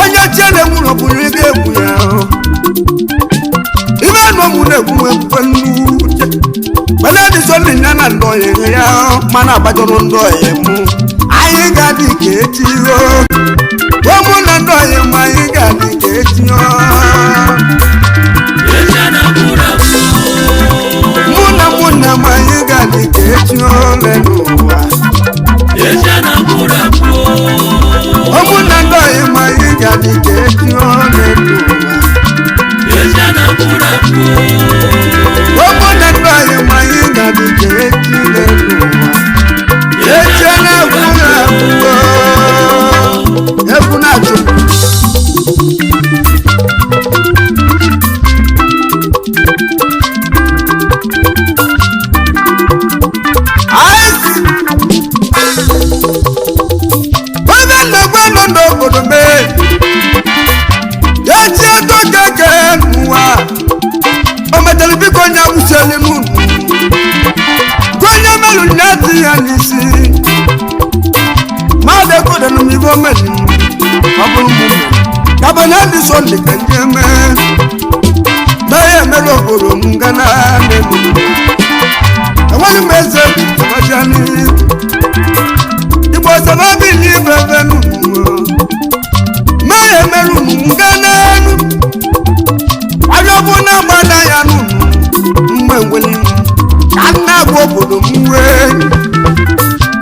[SPEAKER 1] onye chie na-enwuru bụrụ ị ga-egbu ya ibe nọ mụ na-egbu ekwukwe nnukwu mana dị so ndị ya na ndị ọyị ya mana agbajọrọ ndị ọyị mụ anyị ga-adị ka echi o mụ na ndị ọyị mụ anyị ga-adị ka echi o
[SPEAKER 5] Echi a na-agbụrụ agbụ.
[SPEAKER 1] mụ na mụ na m anyị ga-adị ka echi ole n'ụwa
[SPEAKER 5] Echi a na-agbụrụ agbụ.
[SPEAKER 1] mụ na ndị ọyị mụ anyị ga-adị ka echi ole n'ụwa
[SPEAKER 5] Echi a na-agbụrụ agbụ.
[SPEAKER 1] mụ na ndị ọyị mụ anyị ga-adị ka echi ole n'ụwa echi na-egwu na-agwụ egwu na-atụ Ice! Onye na-egwe nọ n'obodo mee echi ego keke n'ụwa o metere biko onye awụsieli n'ụlọ onye melụ nne di ya n'isi mmadụ ekodenu m ibe omeli ọ bụrụ mụ kabanye ndị sọnde ka ndị eme mee ya emere obodo m gana n'elu enweghị m eze abacha n'ihu igbo sọbabili ibe ebe n'ụwa mee ya emere unu m gaa n'elu ọjọ bụ na agbada ya n'ụlọ mgbe nwere ka nna bụ obodo m wee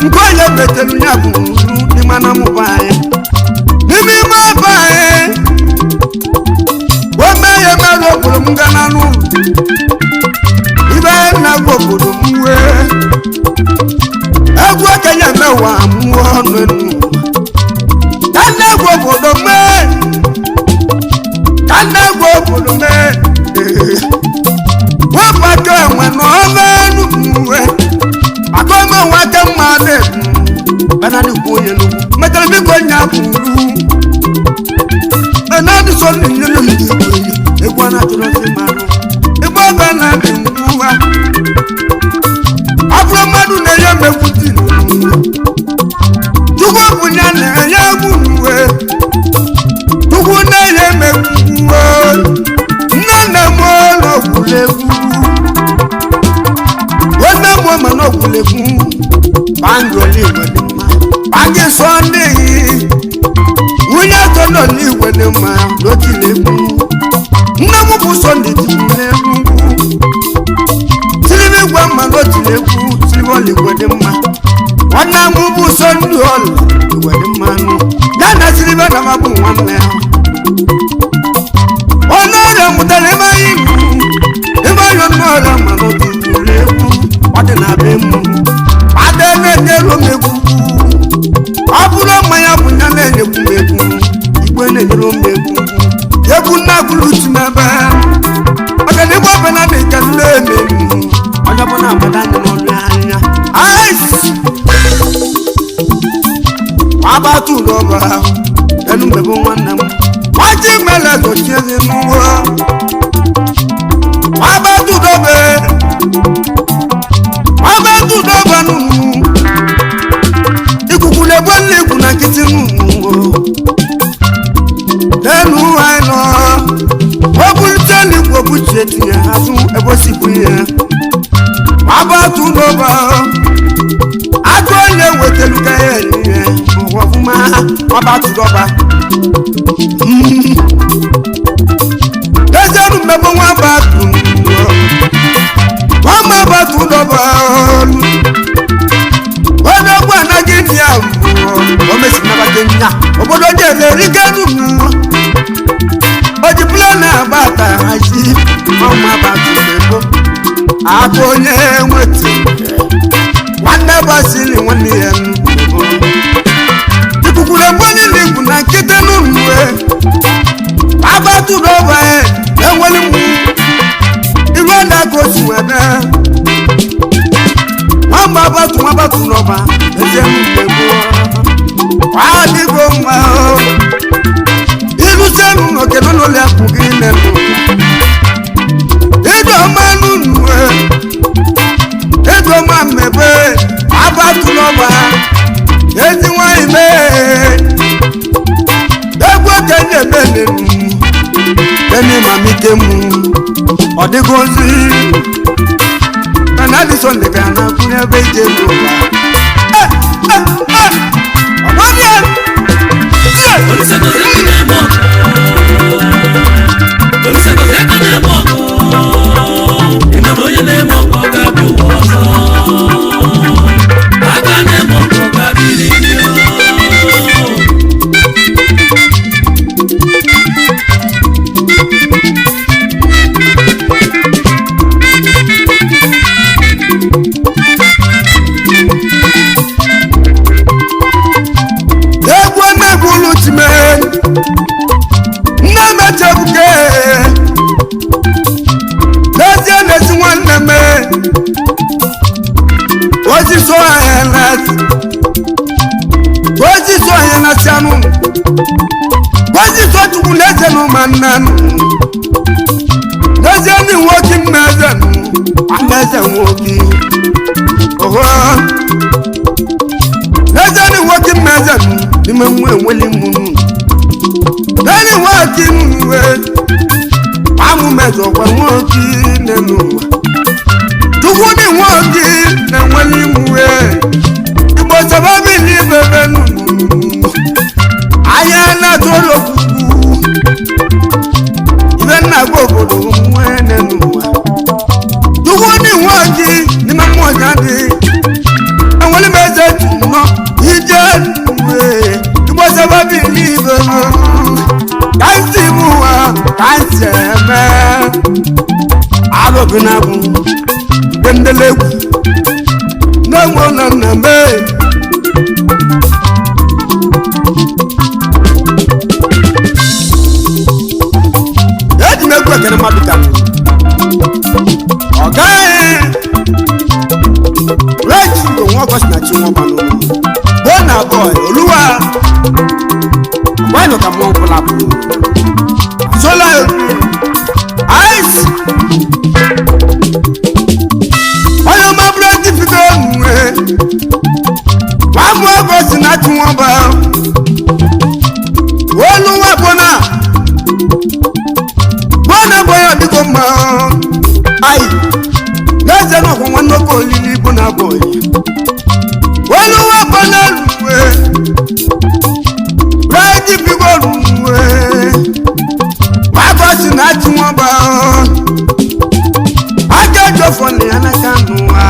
[SPEAKER 1] nke onye metere ya bụ nru n'ime na mụba anyị n'ime ime ebe anyị wee mee ya emere obodo m gaa n'ụlọ ibe nna bụ obodo m wee egwu okenye mewa mmụọ ọnụ enu ka nna bụ obodo m na-ekwu onye n'ugwu metara biko nya bụrụ enadị sọnde nyere m ndị egwu a na-atụrụzi mmanụ igbe ọba na-adị ngwa ọ bụrụ mmadụ na-enye m egwu tiri chukwu bụ ya na-enye egwu uwe chukwu na-enye m egwu uwe nne nne m ụlọ gwuregwu nwanne m ma na ọgwụlegwu bangi oligwe dị mma bangi sọnde nwunye atọ nọ n'igwe dị mma n'otilegwu nne m bụ sọnde tikwulegwu tiribi gwa mma n'otilegwu tiribi ọligwe dị mma nwanne m bụ sọnde ọla igwe dị mma nụ ya na tiribi adama bụ nwanne ya ọnụ ọrịa mụtara ebe anyị ebe anyị ọnụ ọrịa ma n'otilegwu ọ dị na be m ada na-enyere m egwu ọ bụrụ mmanya bụ ya na-enyekwu m egwu igwe na-enyere m egwu egwu nna-agụrụ chi m ebe maka na igwe ọbụla dị ka nne emeri onye ọbụla agbada anya n'ọnụ anya ais agbata ụlọba enu mgbe bụ nwanne m nwaji mele dochie ezi n'ụwa agbata ụlọba agbata ụlọba nụ ikuku na-egbe nne igwu na nkịtị nụ elu anyị nọ o bulite n'igwe obuchie tinye azụ ebe o si bụ ihe agbata ụlọba agụ onye wetelu ka ya ihe ụwa ọfụma agbata ụlọba ezeru mmebe nwa agbata nwa agbata ụlọba onye ọgwụ anaghị ndị a o mesi nabata nya obodo ji ele erike nụ o ji pụla na-agba ata hazi ọma agbata ego akụ onye nweta nwanne gbasiri nwanne ya ikuku na-egbu niile igwu na nkịtị n'ụlọ agbatụrụ ọba enwere mgbu iru na-aka osi wee bịa nwamba agbatu nwa agbatu n'ọba eze mgbe gboo adịgo mma ilu senu n'oke n'ụlọ akụ gị nenu ịdị ọma n'unu ịdị ọma mmebe agbatu n'ọba ezi nwanyị mee egwu okenye ebe nenu eni mamike mu ọ dịgo ozi mana Alison dị ka na kwuru ebe ije n'ụwa ọgbọdịa
[SPEAKER 5] Onye na-eme ọkụ ọ ga-abịa ụwa ọzọ. Aka na-eme ọkụ ọ ga-abịa ili.
[SPEAKER 1] egwu na-egwulu chime nne m echebuke n'ezie na-esi nwanne m osisi ọhịa na osisi ọhịa na sianụ osisi ọchukwu na-eze na ụmụnna nụ n'ezie ndị nwoke nna eze nụ eze nwoke oho n'ezie ndị nwoke nna eze nụ n'ime nwa enweli mụ nụ n'elu nwoke nwe amụ mezọkwa nwoke n'elu ụwa chukwu dị nwoke na-enweli mwe igbo sababili bebe nụ anya na-atụrụ okwukwu ibe nna gwa obodo nwe n'elu ụwa chukwu dị nwoke n'ime mmụọ ya dị enwere m eze nọ ije nwe igbo sababili bebe ka ntị m ụwa ka ntị eme alụbi na bụ ndendelegwu na-enwe na nna m eji m egwu ekene mmadụ ka ọ gaghị reji bụ nwa ọgọst na chinwa gbanụ bo na boy Mmadụ ka mmụọ ọbụla bụ sola ice. Onye ọma bụrụ etifigo nwe wàá mú ọgọ sí náà tí wọn bá olu nwa bọ́nà bọ́nà bọ́yọ̀ dịkọ mma. Ayi n'eze náà kwọ nwanne oke olili bọ́nà bọ́yì olu nwa bọ́nà luwe rẹ́ẹ̀dì figo luwe wàá gọ sí náà tí wọn bá akẹ́jọ́ fọ ní anaka nù wa.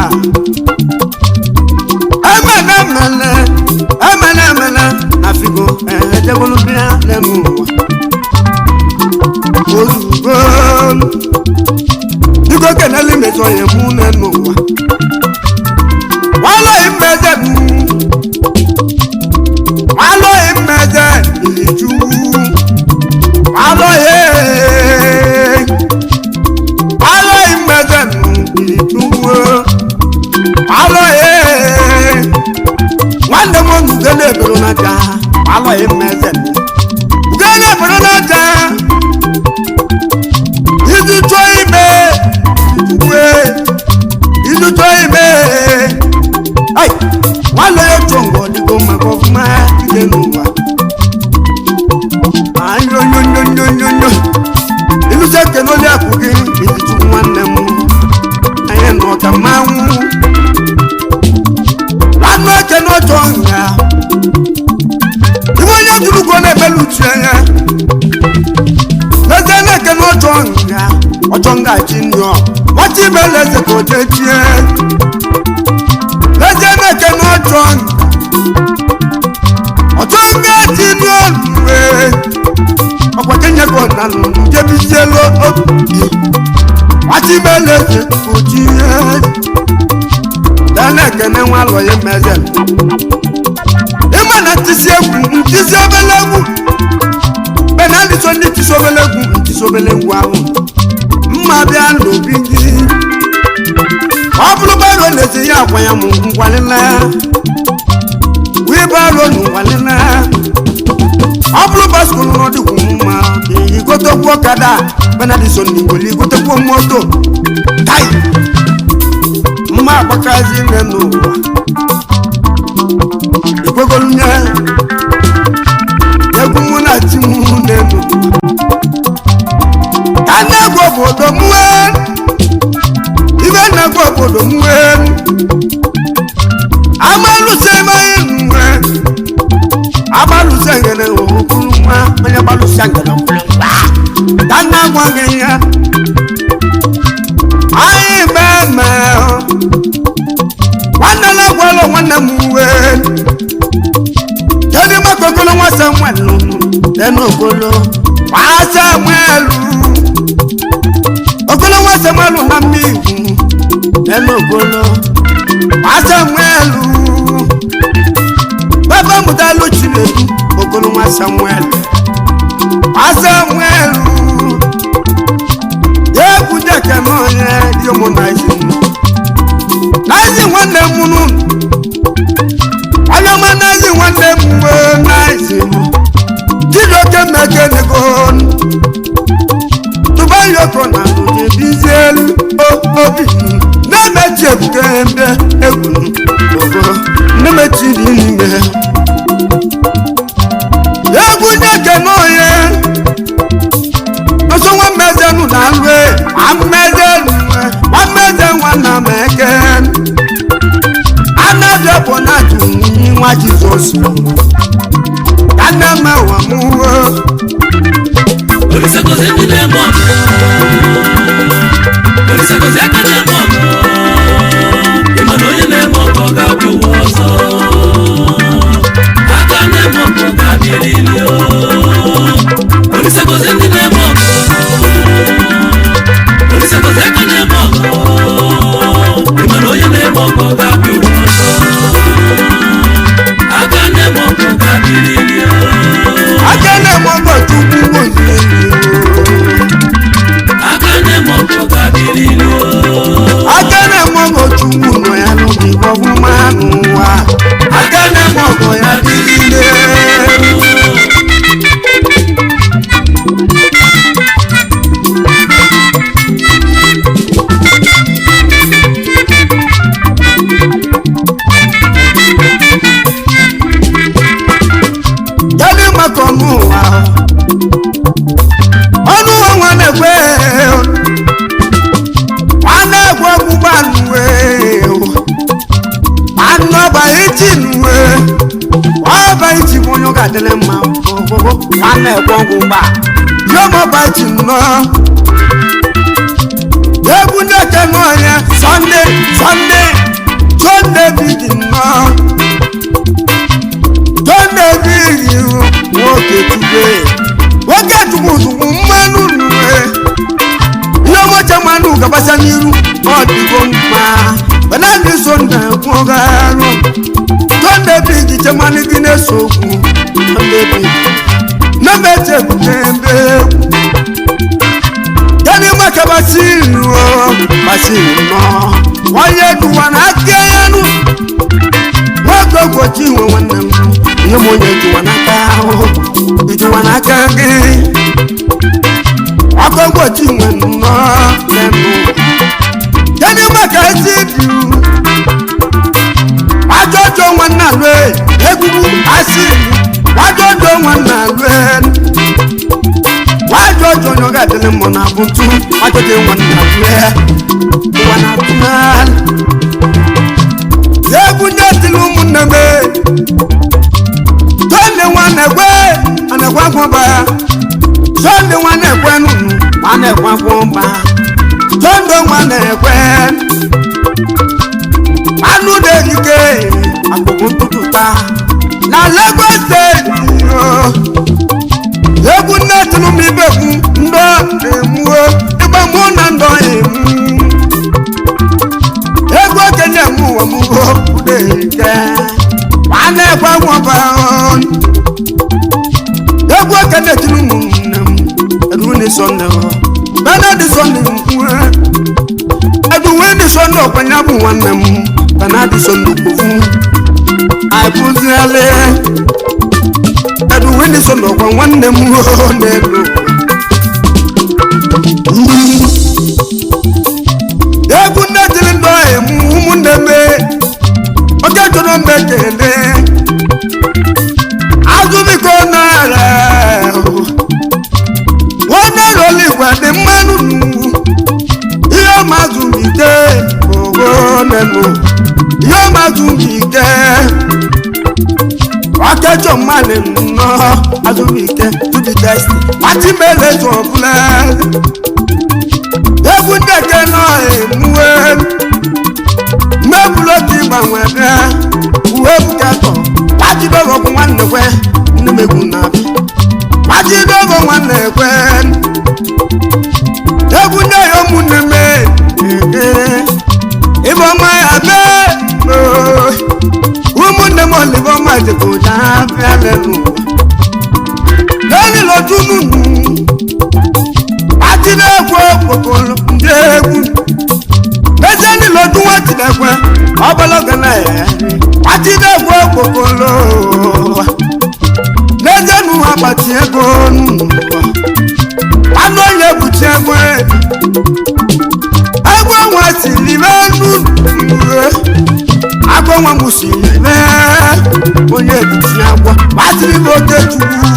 [SPEAKER 1] Emele emele emele emele na figo ejegolu bịa n'elu ụwa ozugbo biko kenele mezọ ya mụ n'elu ụwa walọghị mmeze m walọghị mmeze iju walọghị walọghị mmeze m iju alọghị nwanne m ugele ebere n'aja alọghị mmeze ugele ebere n'aja izu chọọ ime uwe izu chọọ ime ai nwanne ya chọọ ngọ dịgo maka ọfụma ije n'ụwa anyonyonyonyonyo iluche kenoli akụ gị izichu nwanne m anyị nọ ka mmanwụ anụ eke n'ọjọ nha iwe onye tụrụ ugo na-ebelu uche anya n'ezie na-eke n'ọjọ nha ọjọ ngaji nyụọ nwata imele eze ka oje chie n'ezie na-eke n'ọjọ nha ọjọ ngaji nyụọ rue ọkwa kenye ka ọ na nụ njebizielu obi nwata imele eze ka ochie dana ekene nwa alọghị mmeze ịma na ntịsi egwu ntịsi obele egwu benaliso ndị ntịsi obele egwu ntịsi obele egwu ahụ mma bịa n'obi gị ọ bụrụ baro na-ezi ya akwa ya mụ ngwalịla wibaro n'ụwalịla ọ bụrụ baskul n'ọdịkwu mma igotekwu ọkada benaliso ndị igbo igotekwu moto tai mma agbakazi nne n'ụwa ekwegolu nye egwu mụ na chi m n'elu ka na-egwu obodo m wee ibe na-egwu obodo m wee amalụsa eme nwe agbalụsa ngene okwu nwa onye gbalụsa ngene okwu nwa ka na-agwa gị ya anyị meme nwanne na-agwalụ nwanne m uwe kedu maka okolo nwa samuel lenu okolo nwa samuel okolo nwa samuel na mmiri lenu okolo nwa samuel baba mụtalụ chinedu okolo nwa samuel nwa samuel egwu jeke n'onye dị ụmụ naizi naizi nwanne m nụ onye ọma naizi nwanne m wee naizi m chijioke mmekenego tụbayoko na njebizielu obi na-emechi ebuke mbe egwu ogo na-emechi dị n'ime egwu jeke n'onye ọsọ nwa mmeze nụ na nre nwa mmeze nụ nwa mmeze nwa nna m eke anabịa bụ na atụ nwunye nwa jizọs ka nne m ewa m uwe
[SPEAKER 5] Olise gozie ndị na-eme ọgụ. Olise gozie aka na-eme ọgụ. Ị ma na onye na-eme ọgụ ọ ga-abịa ụwa ọzọ. Aka na-eme ọgụ ọ ga-abịa eriri o. Olise gozie ndị na-eme ọgụ. Olise gozie aka na-eme ọgụ. Ị ma na onye na-eme ọgụ ọ ga-abịa ụwa ọzọ. Aka na-eme ọgụ ọ ga-abịa eriri o.
[SPEAKER 1] aka na-eme ọgọ chukwu gozie
[SPEAKER 5] Aka na-eme ọgụ ọ ga-abịa eriri o.
[SPEAKER 1] ọnụ ụwa ọnụ ụwa nwa na-ekwe nwa na-ekwe ọgbụgba nwe anụ ọba iti nwe ọba iti bụ onye ọ ga-adịrị mma ogogo nwa na-ekwe ọgbụgba yọm ọba iti nnọọ egwu na-eke n'ọhịa sọnde sọnde sọnde bigi nnọọ sọnde bigi nwoke chukwu nwoke chukwu zụkwu mmanụ nue ihe ọmọche mmanụ gabasa n'iru ọ dịgo mma banani sọnde kwụgarụ sọnde bigi chemanụ gị na-eso okwu sọnde bigi na-emeche ebe egwu yẹni maka basiru o basiru nọ wọn yẹ duwa na aka yẹnu wọn gbogbo tí wọn wọn nà mú ihe mo yẹ juwa n'aka ahụ ijuwa n'aka gị wọn gbogbo tí wọn nọ lẹnu yẹni maka esi du wájọjọ wọn nà lóye egungun asiru wájọjọ wọn nà lóye wájọjọ ní ọgá ìdílé mọ náà bùtú wájọjọ wọn nà lóye wọn nà tún egwu ndị etili ụmụnne m tọnde nwa na-ekwe anekwe akwụba tọnde nwa na-ekwe nụnụ nwa na-ekwe akwụba tọnde nwa na-ekwe anụ na-erike akụkụ ntụtụ taa na Lagos steeti o. Egwu nne tụrụ m ibekwu ndọ emuo ịgba mụ na ndọ emu egwu okenye m ụwa m udeke nwanne ekwe nwọba egwu okenye tụrụ m nne m edwini sọnde benedi sọnde nkwue edwini sọnde ọkwanye bụ nwanne m benedi sọnde kpofu akụziele edwini sọnde ọkwa nwanne m n'elu egwu nne tiri ndụ emu ụmụnne m oke chọrọ mgbe kele azụbiko nara nwanne roligwe dị mmanụ n'ugwu ihe ọmazụmike ogo nenu ihe ọmazụmike ọkẹjọ mmanụ nnọọ azụmike tubi testi pati mele tụ ọbụla egwu ndeke nọ emuwe mmebulu otu ịgbanwe bịa uwe bukatọ kpajidogo bụ nwanne kwe nne m egwu na-abịa kpajidogo nwanne kwe egwu ndị ya ụmụnne m ee ịbọma ya mee oo. Ụmụnne m olibọma dịbụ na-abịa lelu lẹ́yìn lọ́dún nùnú àtìlẹ́kọ̀ọ́ kòkòrò ndé egwu lẹ́sẹ̀ni lọ́dún wọ́n tilẹ̀kọ́ ọbọ̀lọ́gàn náà yẹ àtìlẹ́kọ̀ọ́ kòkòrò lẹ́sẹ̀nu àpàtì ego nùnú anụ onye bùtì egwu egwu nwa siri mẹ́nu agwọ nwa m siri mee onye bùtì agwọ gbasiri m oke chukwu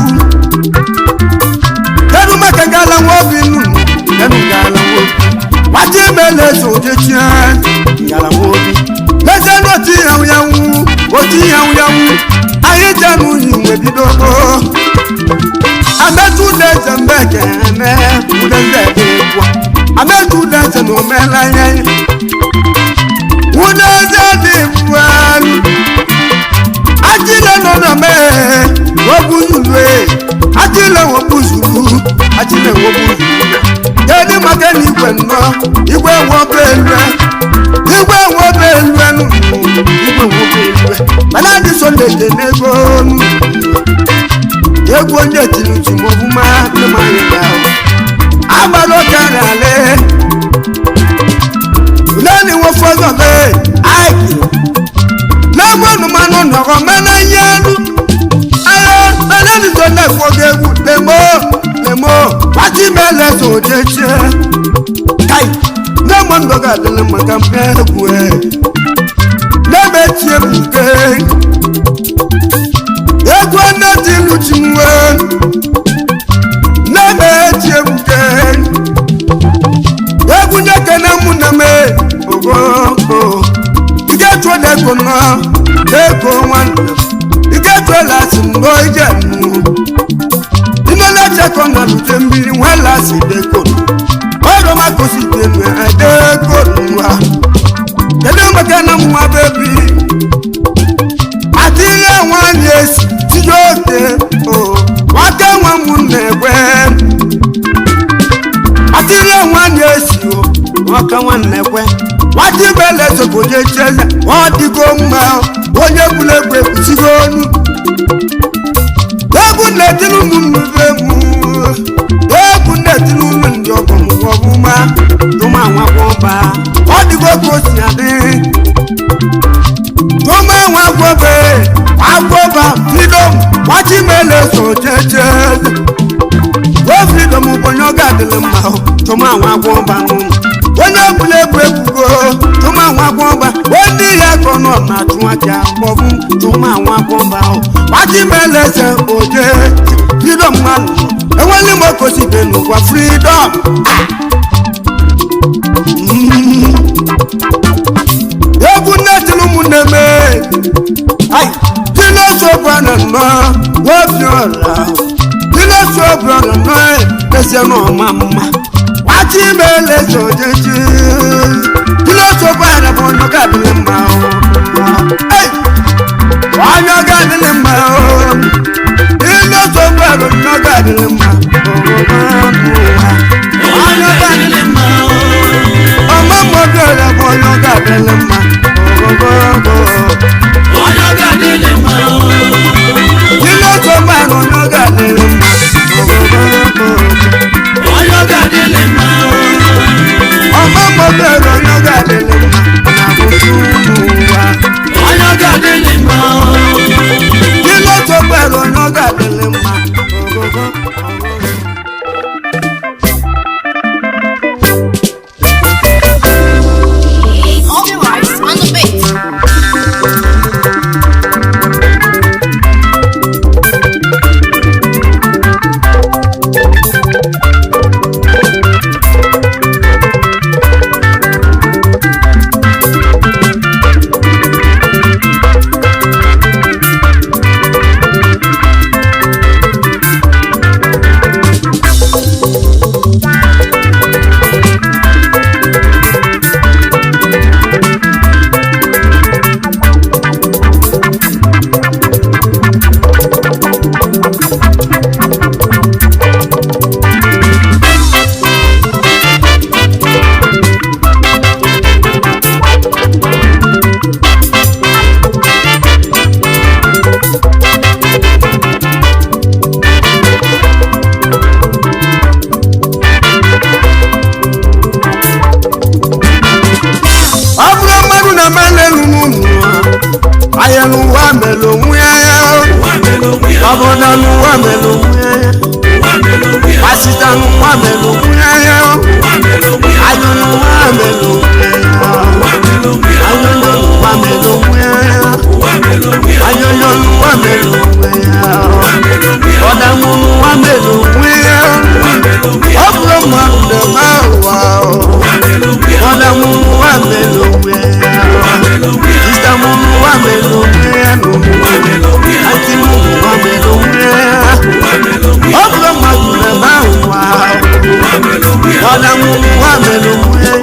[SPEAKER 1] kedu maka gala nwa obi nnu kedu gala nwa obi wájú mele sòdè tiẹ gala nwa obi lẹsẹ ní oti yàwùyàwù oti yàwùyàwù ayé jẹnu ìwé bidogo amẹtu lẹsẹ mbẹ kẹmẹ wúdẹsẹ dẹbùa amẹtu lẹsẹ nọmẹlá yẹn wúdẹsẹ dẹbùa ajílẹ̀ nọnà mẹ́ wọ́n zulu ẹ̀ ajílẹ̀ wọ́n bú zulu ajílẹ̀ wọ́n bú zulu yẹ́nì makẹ́ni ìgbẹ́ nọ ìgbẹ́ wọ́n bẹ́ẹ̀ lu ẹ̀ ìgbẹ́ wọ́n bẹ́ẹ̀ lu ẹ̀ nù ìgbẹ́ wọ́n bẹ́ẹ̀ lu ẹ̀ bẹ́lẹ́ni sọ̀lẹ̀ tẹ̀lé gbọ́nù egwu onye tiri utu ma ọbụma ndị ma anyị ga agbara ọkara ale lẹ́ni wọ́n fọ́sọ̀ bẹ́ẹ̀ àìkú lẹ́gbọ̀nù manụ nọrọ mẹ́nà yẹnu ayé ẹlẹ́ni tó lẹ́kọ̀ọ́ gẹ́gù lẹ́mọ́ lẹ́mọ́ pàtí mẹ́lẹ̀ tó jẹ́jẹ́ káì lẹ́mọ́ ndọ́gà dẹ́lẹ́ mọ̀ká mẹ́gù ẹ̀ lẹ́mẹ̀ tiẹ̀ mùké egwu ẹ̀nẹ́ ti lu ti mú ẹ̀ wela si mbọ ije mụ inele chekọ na lute mmiri wela si deko ọrụ makosi tenu edeko nwa kedu maka na nwa bebi ati ihe nwanyị esi tinye oke o nwata nwa m na-egwe ati ihe nwanyị esi o nwaka nwanne kwe nwata ibele sokonye cheze ọ dịgo mma onye egwuregwu ekwusigo onu egwu na-etiri ụmụnne m egwu na-etiri ụmụ ndị ọgọ m ọbụma tụma nwakwọba ọ dịgo ka o si adị tụma nwakwọbe akwọba freedom nwachimele so cheche o freedom bụ onye ọ ga-adịrị mma tụma nwakwọba onye egwuregwu ekwugo tụma nwakwọba onye ya ka ọ nọ na-achụ aja maọbụ tụma nwakwọba nwachimele se oje freedom mmanụ enwere m okosibe n'ụwa freedom. Egwu nne tiri ụmụnne m dinosopra nọ obiọra dinosopra nọ ezie n'ọma mma nwachimele sojechi dinosopra bụ onye ga-adịrị mma onye ga-adịrị mma dinosopra bụ onye ga-adịrị mma onye ga-adịrị mma ọma mmobiọra bụ onye ga-adịrị mma
[SPEAKER 5] Onye ga-adịlị mma.
[SPEAKER 1] dinosopra bụ onye ga-adịrị mma.
[SPEAKER 5] Onye ga-adịlị mma.
[SPEAKER 1] Ọmọ mo bẹ̀rù ọyọ́ gàdé lè má àbùkù wa.
[SPEAKER 5] Onye ga-adịlị mma.
[SPEAKER 1] Kí ló tó bẹ̀rù ọyọ́ gàdé lè má?
[SPEAKER 6] All vibes on the beat.
[SPEAKER 1] Ọ bụrụ mmadụ na mmadụ elu n'ụlọ, ahịa n'ụwa mere onwe ya.
[SPEAKER 5] Ụwa mere onwe ya.
[SPEAKER 1] Ọ bụrụ na n'ụwa mere onwe ya.
[SPEAKER 5] Ụwa mere onwe ya.
[SPEAKER 1] Pasita n'ụwa mere onwe ya.
[SPEAKER 5] Ụwa mere onwe ya.
[SPEAKER 1] Ayọ n'ụwa mere onwe ya.
[SPEAKER 5] Ụwa mere onwe ya.
[SPEAKER 1] Ayọ n'ụwa mere onwe ya.
[SPEAKER 5] Ụwa mere onwe ya.
[SPEAKER 1] Ayọ n'ụwa mere onwe ya.
[SPEAKER 5] Ụwa mere onwe ya.
[SPEAKER 1] Ọ̀dàmú n'ụwa mere onwe ya.
[SPEAKER 5] Ụwa mere onwe ya.
[SPEAKER 1] Ọ bụrụ mmadụ na-eme ụwa.
[SPEAKER 5] Ụwa mere onwe ya.
[SPEAKER 1] Ọ̀dàmú n'ụwa mere onwe ya.
[SPEAKER 5] Ụwa mere onwe ya.
[SPEAKER 1] Sista mụ n'ụwa mere onwe ya nụ.
[SPEAKER 5] Ụwa mere onwe ya.
[SPEAKER 1] Àǹtí mụ n'ụwa mere onwe ya.
[SPEAKER 5] Ụwa mere onwe ya.
[SPEAKER 1] Ọ bụrụ mmadụ na-eme ụwa.
[SPEAKER 5] Ụwa mere onwe ya.
[SPEAKER 1] Ọ̀dàmú n'ụwa mere onwe ya.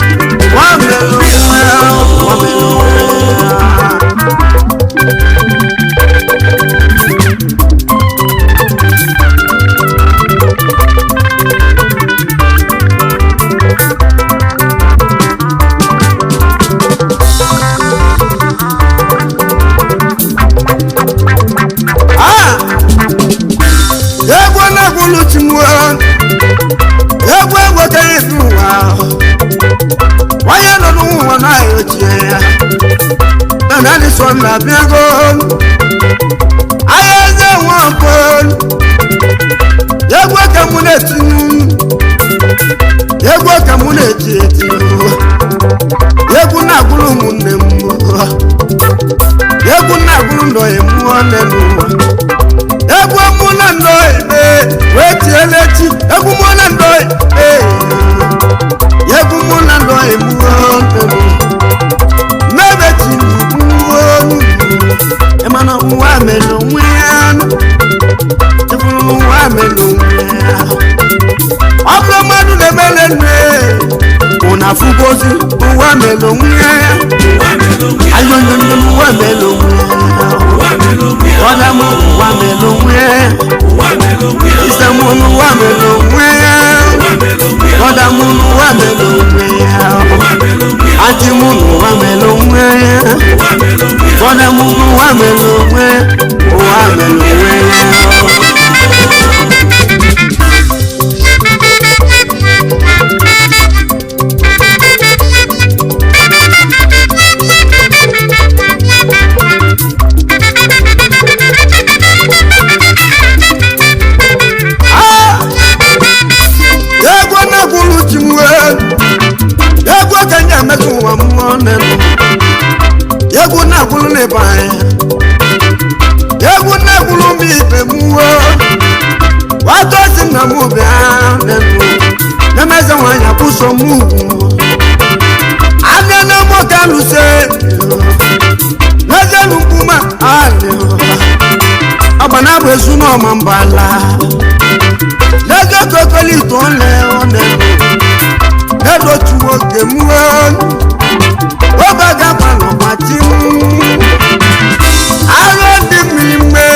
[SPEAKER 1] Ụwa mere onwe ya. Ụwa mere onwe ya. Ah! Egwu na-egwulu chi m egwu egweteghị n'ụwa onye nọ n'ụwa naghị ochie ya na naanị sọ na abịago ahịa eze nwampụ egwu ka mụ na-etinye egwu ka mụ na-eti eti egwu na-agwụrụ ụmụnne m egwu na-agwụrụ ndọghị mmụọ nne n'ụwa egwu mụ na ndọghị ee wee tiele chi egwu mụ na ndọghị ee egwu mụ na ndọghị mmụọ nne n'ụwa n'ebe chi mmụọ ịmana nwa mere onwe ya ụwa mele onwe ya. Ọda m ụwa mele onwe ya. Ise m n'ụwa mele onwe ya. Ọda m n'ụwa mele onwe ya. Ati m n'ụwa mele onwe ya. Ọda m n'ụwa mele onwe ya. Ụwa mele onwe ya. Egwu na-egwuru chi m wee egwu ka nye emetụ ụwa mmụọ n'elu egwu na-egwuru n'ebe anyị egwu na-egwuru m ibe m wee wata si nna m bịa n'elu n'emeze nwanyị akwụsọ m ugwu abịa na mụ ka lụse n'ezelu mkpuma alị ọgba na-abụ ezu n'ọma mbala lẹ́jọ́ tó pẹ́lú tó ń lẹ ọ̀nà lẹ́dọ̀ tí wọ́n gé mú ọ́ ó bá gàba lọ́pàá tí mú. arọ ní mi mé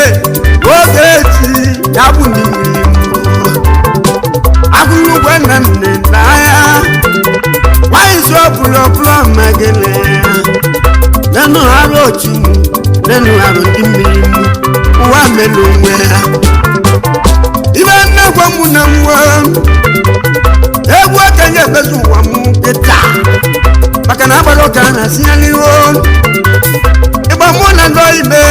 [SPEAKER 1] oge tí yàgò ní mi mú. akúrúgbẹ́ nà ní náyà wáyé sọ púlọ̀púlọ̀ mẹ́gẹ́lẹ́ lẹ́nu arọ tí mú lẹ́nu arọ ní mi mú wà mélòó wẹ́ẹ́ ibe nnekwa mụ na nwa egwu okenye ebezu ụwa m kịta maka na agbara ụka na asinyeliwo ịgba mụ na ndọ ibe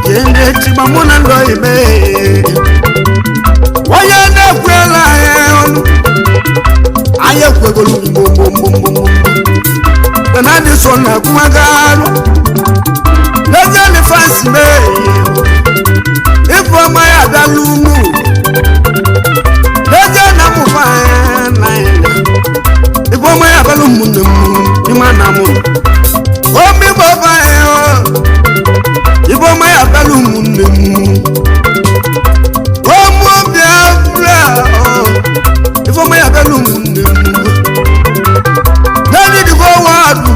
[SPEAKER 1] jee ndị echi gba mụ na ndọ ibe onye na-ekwela anyị ọnụ anyị ekwegolu mgbomgbomgbomgbom mana dị so na akwụmagarụ n'ezie fansi mee ifeọma ya abịala unu n'ezie na m fana ifeọma ya abịala ụmụnne m ịma na mụ omigbo fanya ifeọma ya abịala ụmụnne m omu biafra ifeọma ya abịala ụmụnne m n'elu dịgo wadụ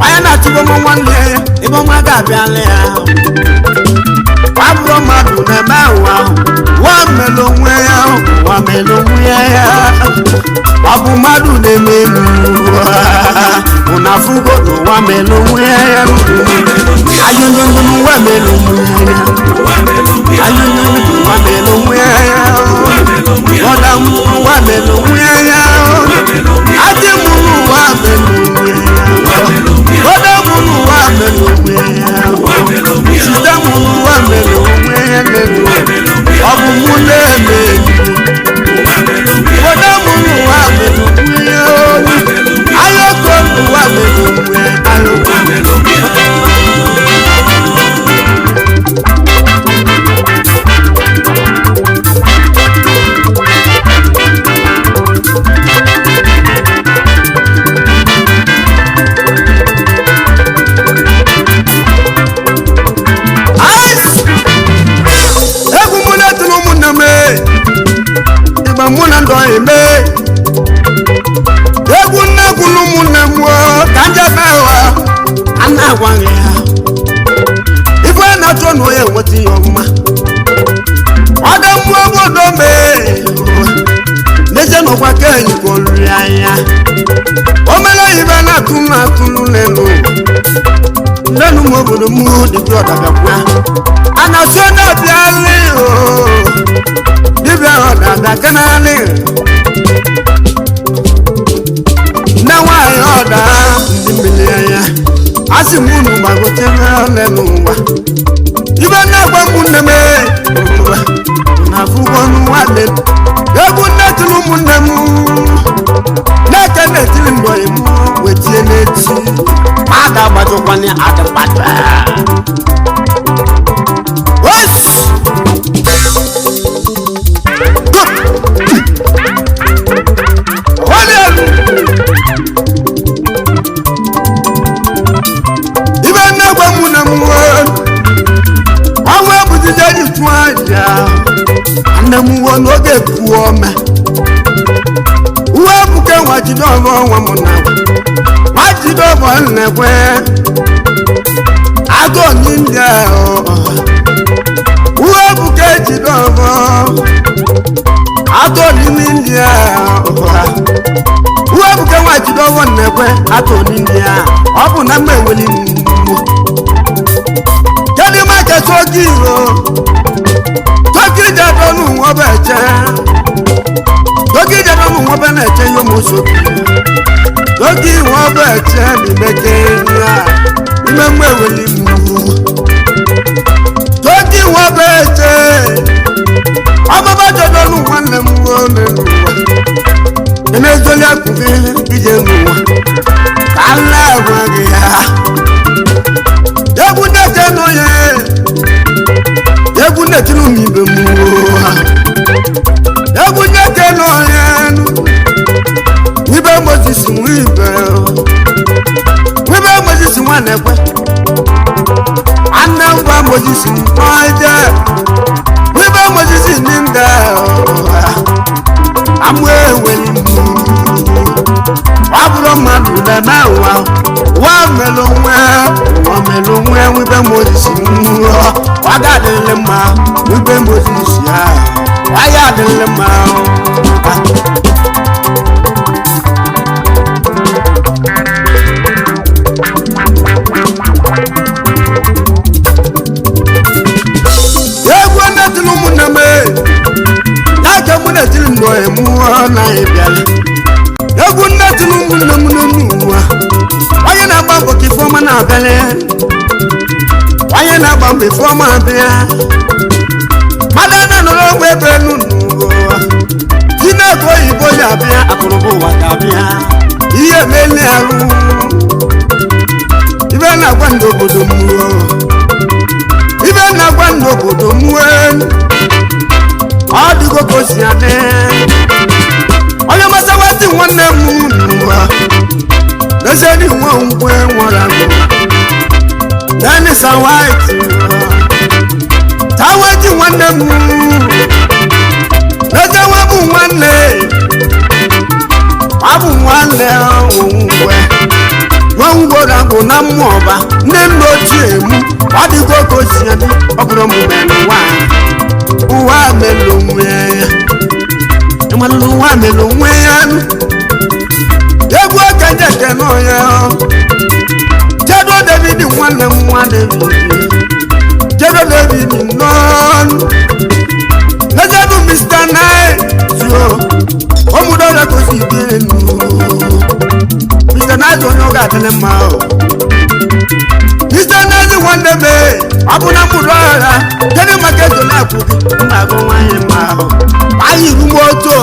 [SPEAKER 1] onye na-achụgo m nwanne ya ifeọma ga-abịala ya wabụrụ mmadụ na-eme ụwa ụwa mere onwe ya ụwa mere onwe ya ọ bụ mmadụ na-eme elu ụna afụgo na ụwa mere onwe ya ayụnyụnyụ ụwa mere onwe ya ayụnyụnyụ ụwa mere onwe ya ọda m ụwa mere onwe ya adị m n'ụwa mere onwe ya ọda m n'ụwa mere onwe ya site m n'ụwa mere onwe ya lelu ọ bụ mụ na-eme obodo m n'ụwa mere onwe ya ayọkọ n'ụwa mere onwe ya ayọkọ. Ice! Egwu mụ na-etiri ụmụnne m ee. Ịgba mụ na ndụ eme egwu nne gwuru ụmụnne m oo, ka njebe ụwa a na-agwaghị ya ife na-achọ na onye enweta ihe ọma ọ dị mmụọ obodo mee n'ezie n'ụkwa kenyi ka olulu anya o mere ibe na-atụ m atụlụ n'elu nnenu m obodo m dibịa ọdabịakwa a na-asị onye ọbịalị dibịa ọdabịa kenalị nne nwaanyị ọda ndị mmiri anya a sị m unu gbagote ole n'ụwa ibe na-agba ụmụnne m na afụgo n'ụwa dị egwu nne tiri ụmụnne m na-eke na-etiri mgbe m wetie n'echi ma a ga-agbajọkwanye adịgbata Wes! Go! Wale! Ibe nne gwa mụ na mụ ọnwa ebujije ji tụọ aja nne m wuo n'oge kwuo ome uwe ebuke nwa jide ọbọ nwa m na nwa jide ọbọ nnekwe Atọ n'India uwe ebuka ejide ọbọ atọ n'ime India uwe ebuka nwa jide ọbọ nnekwe atọ n'India ọ bụ na mma enweli mgbu kedu maka soki iro soki jadọ n'ụwa bụ eche soki jadọ n'ụwa bụ na-eche ihe ụmụ soki soki iwe ọbụ eche n'imeke ya ime mgbe enweli mgbu tókì wọ́n bẹ́ẹ̀ ṣe ọmọ bá jọjọ nù wọn lè mú wọn lè nù wọn ẹni sọlá kùnfin ìjẹ nù wọn kálá wọn kìá yẹkùn dẹsẹ nù yẹ yẹkùn dẹsẹ nù mi bẹ mú wọn yẹkùn dẹsẹ nù yẹ nù wíbẹ moses wíbẹ wíbẹ moses wọn lẹpẹ anagba moses nkpọnjẹ wíbẹ moses ní ndẹ amú eweli mu wàbúrò mmadụ nana wa wà mẹlò nwẹ wà mẹlò nwẹ wíbẹ moses nwụọ wàgà adịlị mma wíbẹ moses ya wàyà adịlị mma. Egwu na-etiri ụmụnne m na-aja mụ na-etiri m n'ohe mụ na ịbịala egwu nne-etiri ụmụnne m n'ụwa onye na-agba mbọ ka ifeọma na-abịala onye na-agba mbọ ifeọma abịa mmadụ a na-anọrọ onwe ebe elu n'ụwa ji na-ego oyibo ya abịa akụrụba ụwa ga-abịa ihe emeli arụ ibe na-agwa ndị obodo mmụọ ibe na-agwa ndị obodo mue ọ dịgo ka o si adị onye masawati nwanne m n'ụwa lezeni nwe ngwe nwere agụ denisa white taweti nwanne m lezewe bụ nwanne ọ bụ nwanne ngwe nwangworo agwụ na mmụọ ọba nne nna ochie m ọ dịgo ka o si adị ọ bụrụ omume n'ụwa ụwa mere onwe ya ịmalụ ụwa mere onwe ya egwu okenye ekene onye chedo david nwanne m nwa david chedo david nnọọ lezedu mr nine zuo omudore ka o si biri nụ Mr. Nazi onye ọ ga-adịrị mma o Mr. Nazi nwanne m ọ bụ na mkpụrụ ọhịa kedu maka ezo na-akwụ gị mma agụ nwaanyị mma ahụ anyị rugbo otu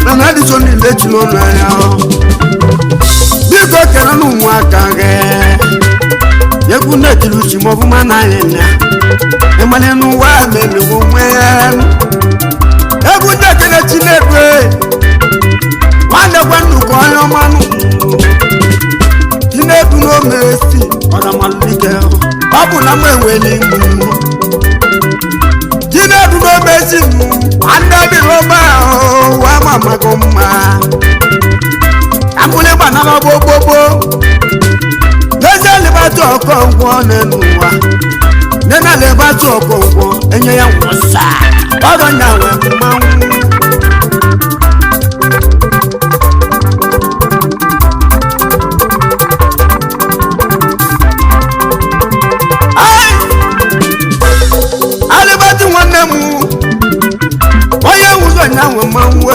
[SPEAKER 1] na na adịso niile chi n'ụlọ ya biko kere na ụmụaka gị egwu na-etiri uchi ma ọbụma na anyị na ịmanye n'ụwa meriwo nwe ya egwu ndị ekele Chineke nwanne gwa nnukwu onye ọma nụ Chinedu n'omesi ọramalike ọ bụ na m enwere igbu Chinedu n'omesi m nwanne dị n'ọba ụwa ma maka mma amụle gbanaba gbogbogbo n'ezie lebata ọkọ ngwọ n'elu ụwa nne na lebata ọkọ ngwọ enye ya nwụsa ọrọ nya wee mmanwụ alibati nwanne m onye nwụzọ nya nwe mmanwụ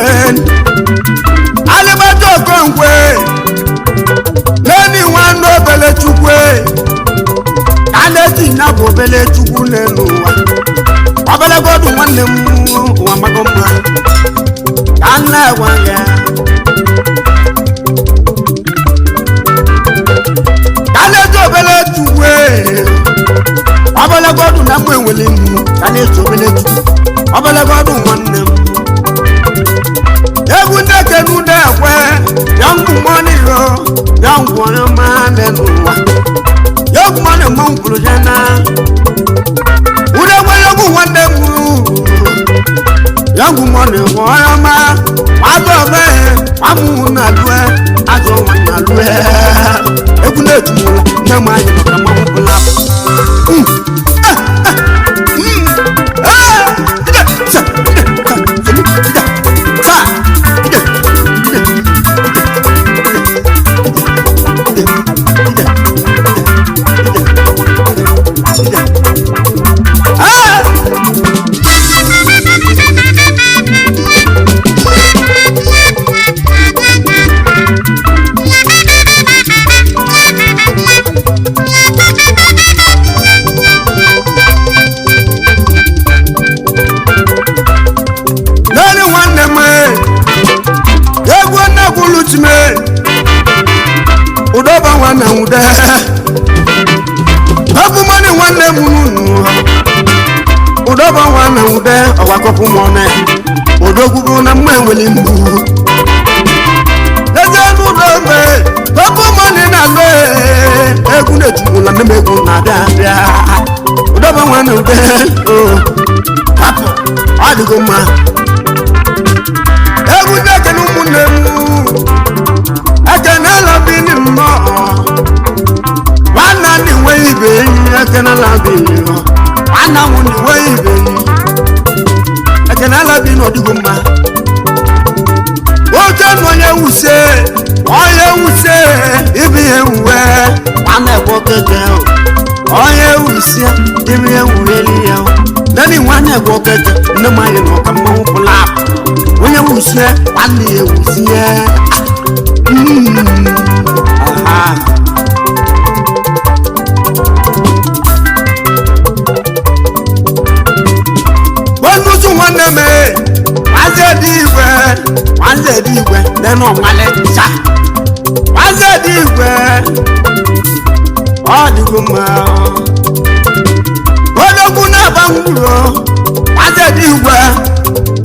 [SPEAKER 1] alibati okonkwe n'elu nwanne obele chukwu ka na-esi nya bụ obele chukwu n'elu ụwa obele godu nwanne m ụwa mago mma ka nna gwa ya ka na-esi obele chukwu obele godu na mgbe enwere mmu ka na-esi obele chukwu obele godu nwanne m egwu ndị kenu ekwe ya ngwu mọni yo ya ngwu onye ọma n'ụwa ya egwu mọni mọ nkwuru ya na ude nwere egwu nwanne m ya ngwu mọni nwe onye ọma nwata omeghe amụ na alue azụ nwa na alue egwu na-etumụla nne m anyị maka mmanwụ bụla Lẹ́nu nwanne m egwu nnekwulu chime ụdọba nwanne m ude ọbụmọnị nwanne m nunu ụdọba nwanne m ude ọwakọpụ m ọnụ odogwugo na mma enwere mgbu lezie n'ụlọ mgbe ọbụmọnị na-alụ egwu na-etumụla nne m egwu na-abịa abịa ụdọba nwanne ude o hapụ ọ dịgo mma egwu ndị ekene ụmụnne m ekenela bini mmụọ nwanna ndị nwe ibe enyi ekenela bini nwanna m ndị nwe ibe enyi ekenela bini ọdịgo mma oke nọ onye wuse onye wuse ibe ihe wuwe nwanna ekwe okeke onye wusie ibe ihe wugheri ya nani nwanne ekwe okeke nne m anyị nọ ka mmanwụ pụla apụ onye wusie nwanne ya ewusie aha. Nwanne nwanne m nwanze dị igwe nwanze dị igwe nenu ọmalịcha nwanze dị igwe ọ dịgo mma odogwu na-agba mkpụrụ nwanze dị igwe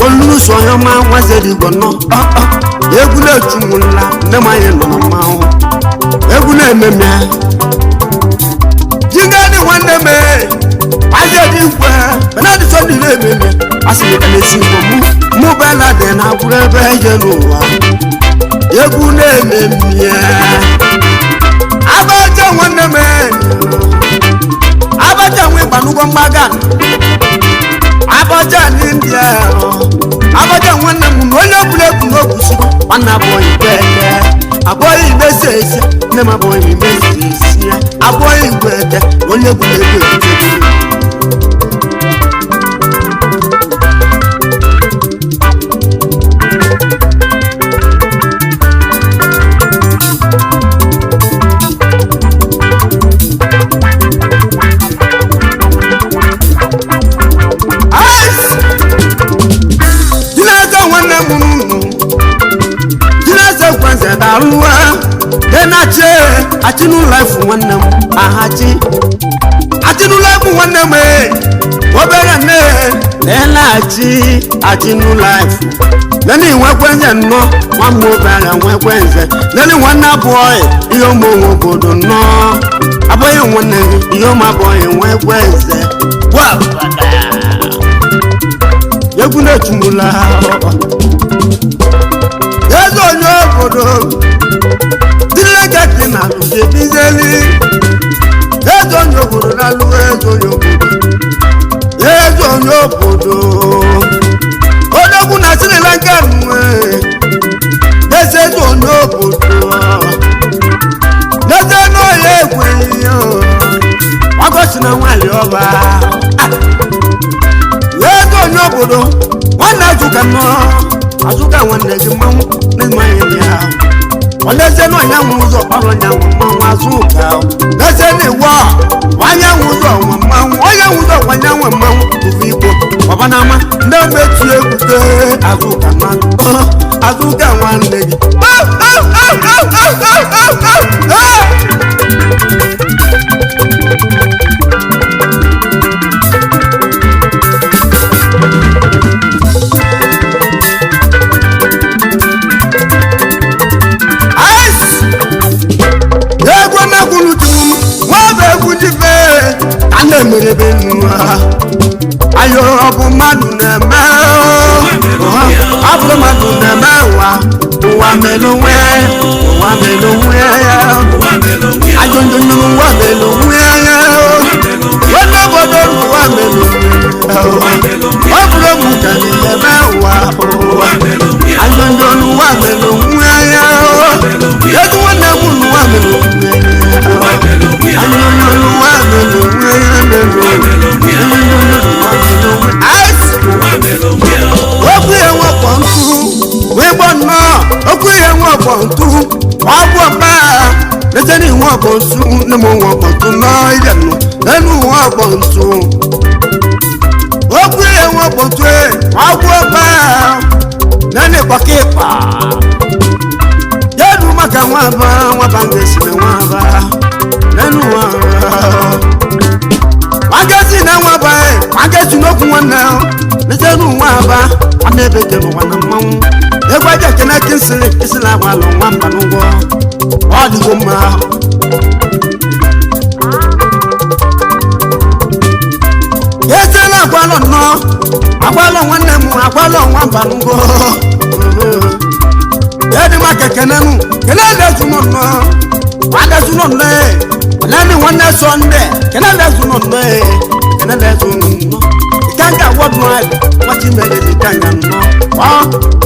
[SPEAKER 1] olùsọ yọ máa wá sẹ́ni gbọ̀nà egwu na-echu m nla nne m anyị nọ na mmanwụ egwu na-ememe jigadi nwanne m wazedi igwe benadi sọdị na-ememe asịrị ka na-esi igbo mụ mụ benadi na akwụrụ ebe eje n'ụwa egwu na-ememe abacha nwanne m abacha nwe ịgbanụgwọ mgbaga abacha ní india abacha nwanne m na onye ọbụla egwu n'okwusigo nwanne abụghị igbe eke abụghị igbe esi esi nne m abụghị igbe esi esi ya abụghị igwe eke na onye egwu na-egwu egwu. Ice! Chineke nwanne m nụ Chineke kwenze darụwa denachi achịnụlọ efu nwanne m ahachi achịnụlọ efu nwanne m obere nne denachi achịnụlọ efu nene nwekwenze nnọọ nwa m obere nwekwenze nene nwanne abụọ ihe ụmụ onwe obodo nnọọ abụghị nwanne gị ihe ụmụ abụghị nwekwenze gwa egwu na-etumula eze onye obodo dilekeki na alụzebizeli eze onye obodo na-alụ eze onye obodo eze onye obodo odogwu na Sri Lanka nwe eze eze onye obodo eze n'oya ekweghị ọgọsi na nwanyị ọba ego onye obodo nwanne azụka nnọọ azụka nwanne gị mmanwụ n'ịmanye ya ọleze na ọnyanwụ ụzọ ọrụ nyanwụ mmanwụ azụka leze na iwu nwanyanwụ ụzọ nwa mmanwụ onyanwụ ụzọ nwanyanwụ mmanwụ tupu igbo ọbanama ndị ometu ekwute azụka mmanụ azụka nwanne gị Ice! Egwu emekwulu tum nwa bụ egwu jibe ka na-emerebe nwa ayo ọ bụ mmadụ na-eme Ọ bụrụ mmadụ na-eme ụwa, ụwa mere onwe ya, ụwa mere onwe ya. Ajụjụ ụwa mere onwe ya. Onye obodo ụwa mere onwe ya. Ọ bụrụ mụ ka na-eme ụwa, ụwa. Ajụjụ ụwa mere onwe ya. Ego nwanne m ụwa mere onwe ya. Ajụjụ ụwa mere onwe ya mere onwe ya. Okwu ihe nwekpọ ntụ wee gbọ nnọọ, okwu ihe nwekpọ ntụ ọgwụ ọkpa leta na inwe ọkpọ ntụ nne m nwe ọkpọ ntụ nọọ ịbịa nọ n'elu nwe ọkpọ ntụ. Okwu ihe nwekpọ ntụ ọgwụ ọkpa nene ịkpaka ịkpa yedu maka nwaba nwaba ngesi na nwaba n'elu nwaba magazin na nwaba magazin n'okwu nwanne leta n'ụwa aba nwanne ebe ke n'ụwa na mmanwụ egwu aja kene kinsịlị kinsịlị agbalụ nwamba n'ụgwọ ọ dịgo mma. Esela agbalụ nnọọ agbalụ nwanne m agbalụ nwamba n'ụgwọ edi maka kene mụ kene lezu nọ nnọọ nwanne zu nọ nnọọ kene nwanne sọnde kene lezu nọ nnọọ kene lezu nọ nnọọ kanga worldwide wati mere di kanga nnọọ ọ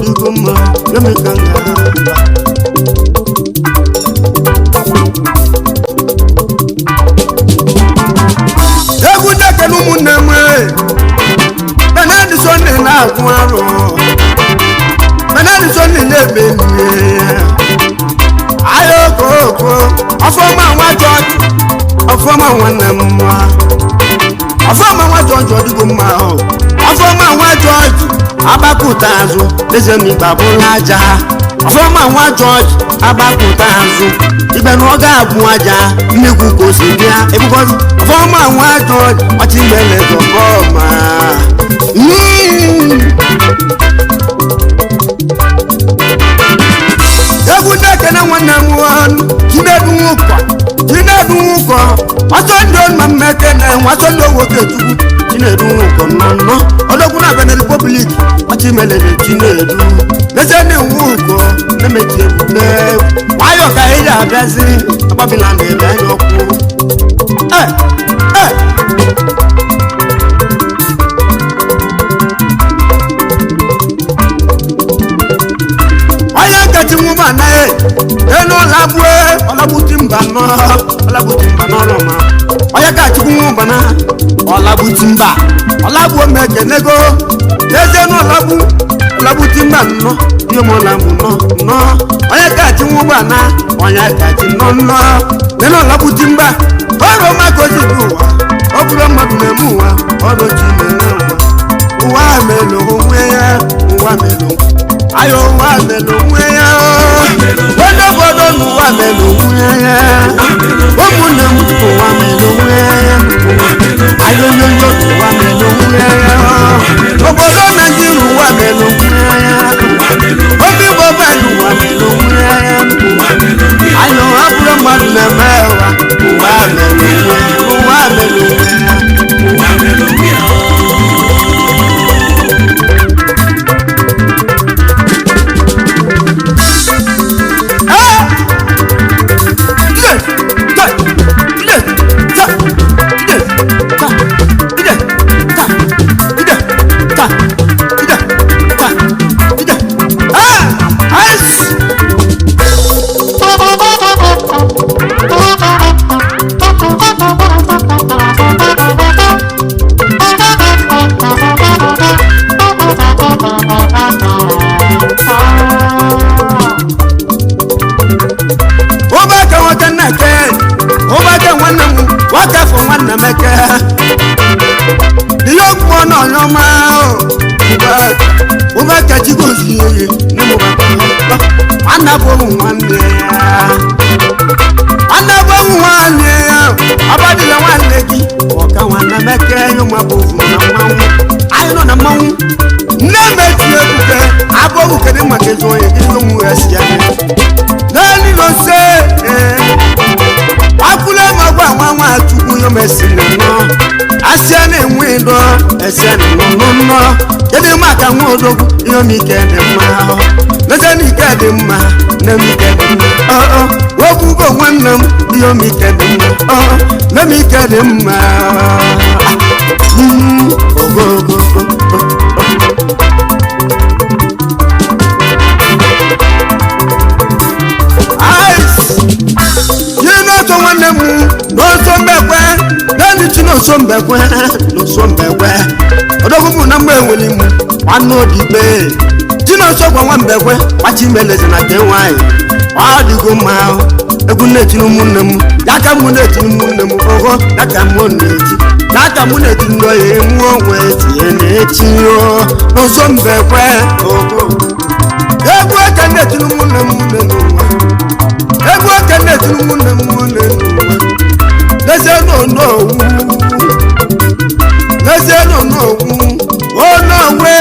[SPEAKER 1] dịgo mma yomi kanga. Egwu ndeke na ụmụnne m Benadi Sunday na-agụ arụ, Benadi Sunday na-eme ihe ahịa okoko ọfọma nwa jọji ọfọma nwanne m nwa ọfọma nwa jọji ọdịgo mma ahụ ọfọma nwa jọji agbapụta azụ ezemikpa bụrụ aja ọfọma nwa jọji agbapụta azụ ibe na ọ ga-abụ aja nnekwu ka o si bịa ebukọzi ọfọma nwa jọji ọchịmele gọgọma. Egwu ndị ekene nwanne m ọnụ chinedu nwụkọ chinedu nwụkọ ọsọ ndị ọma mmekene nwasọ ndị owoke chukwu chinedu nwụkọ nnọọ nnọọ ọdọkwu na Benin Republic ọchịmelere chinedu lezeni nwụkọ na-emechi ebube nwayọ ka ị ga-abịazi agbabila na-eme anya ọkụ ee ee. Onye nkechi nwụba anaghị elu ọlagbue ọlagbuti mba nọ ọlagbuti mba n'ọrụ ma onye ka chukwu nwụba na ọlagbuti mba ọlagbuo mekenego n'ezie na ọlagbu ọlagbuti mba nnọ ihe m ọlagbu nọ nnọ onye ka chi nwụba na onye ka chi nọ nnọ nene ọlagbuti mba ọrụ maka ozi dị ụwa ọ bụrụ mmadụ na-eme ụwa ọrụ chi na-eme ụwa ụwa mere onwe ya ụwa mere ayo ụwa mere onwe ya onye obodo n'ụwa mere onwe ya ụmụnne m ụwa mere onwe ya ayoyoyo ụwa mere onwe ya obodo Naijiria ụwa mere onwe ya obi Igbo be ụwa mere onwe ya ayo abụrụ mmadụ na-eme ụwa ụwa mere onwe ya ụwa mere onwe ya. Ụbaka nwoke nna-eke, ụbaka nwanne m nwoke afọ nwanne m eke. Ihe ọgwụgwọ na ọnyọma ụbaka chigozie nne m nwanne bụ ụmụ nwanne ya. Nwanne bụ ụmụ nwanne ya, ọbadịla nwanne gị ọka nwanne m eke ụmụ bụ na mmanwụ. Anyị nọ na mmanwụ. Nne m eti ebuke abụ ogu kedu maka ezi onye gị ụmụ ya si ya lẹ́ni ló ṣe é akúlẹ̀ mọ́gbà wọn àwọn àtúkù yóò mẹ́sì nìyẹn. Asịa na-enwe ịdọ ese nnụnụ kedu maka nwa odogwu ihe omike dị mma leze na ike dị mma nne m ike dị mma okwugo nwanne m ihe omike dị mma nne m ike dị mma ogogo. Chineke nwanne m n'oso mbekwe naanị Chinonso mbekwe n'oso mbekwe odogwu bụ na mgbe enwere m nwanne odibe Chinonso gwa nwa mbekwe gbachimeleze na ke nwaanyị ọ dịgo mma egwu na-etiri ụmụnne m ya ka mụ na-etiri ụmụnne m ogo ya ka mụ na-eti ya ka mụ na-eti ndị oyi mụ onwe tinye na-eti n'oso mbekwe ogo egwu aka na-etiri ụmụnne m nne n'ụwa egwu aka na-etiri ụmụnne m nne n'ụwa n'ezie n'onowu n'ezie n'onowu onowe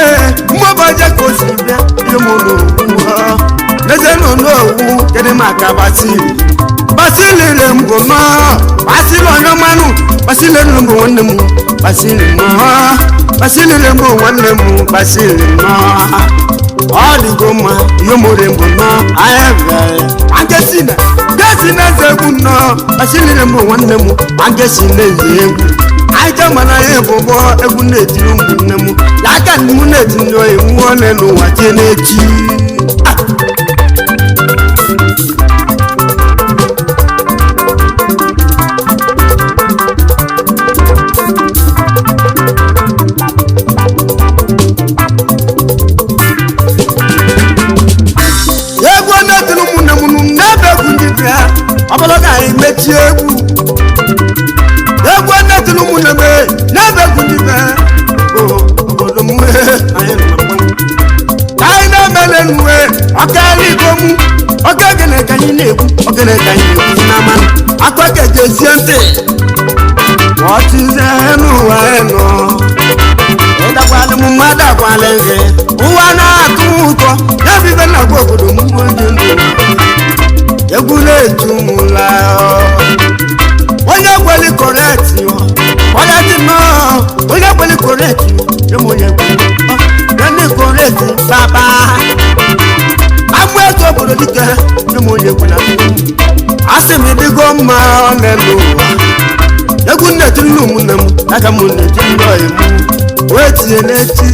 [SPEAKER 1] mmụbaje ka o si bịa ihe m n'owu ha n'ezie n'onowu kedu maka basili basili le mbụ nọ basili onye mmanụ basili le mbụ nwanne m basili nọ basili le mbụ nwanne m basili nọ ọ dịgo mma ihe mụrụ mbụ nọ ahịa gesi na eze egwu nnọọ asilire m nwanne m agesi na eze egwu aja mana ya bụ gbọ egwu na-etiri ụmụnne m ya aka m na-eti ndị oyi mmụọ ole n'ụwa tie n'echi. Egwu na-etiri ụmụnne m n'ebe egwu ndị bịa ọbụla ka anyị mechie egwu egwu na-etiri ụmụnne m n'ebe egwu ndị bịa obodo m anyị nọ na mmanwụ ka anyị na-emele nwe ọkara igbo m ọka ogene ka anyị na-ekwu ogene ka anyị na-ekwu n'ama akwa ka ejezie ntị ọchịzie n'ụwa nọ ịdakwalị m mmadụ akwalị gị ụwa na-atụ ụtọ ya bụ ibe na-agwa obodo m onye ndụ egwu na-etu m la onye kweli kọrekt onye dị nnọọ onye kweli kọrekt ya ma onye kweli onye kọrekt baba agbụ eze obodo dike ya ma onye kweli asị m ịdịgo mma ọ na-elu ụwa egwu nna-etiri nne ụmụnne m aka m na-etiri ndị ọyị m wee tinye n'echi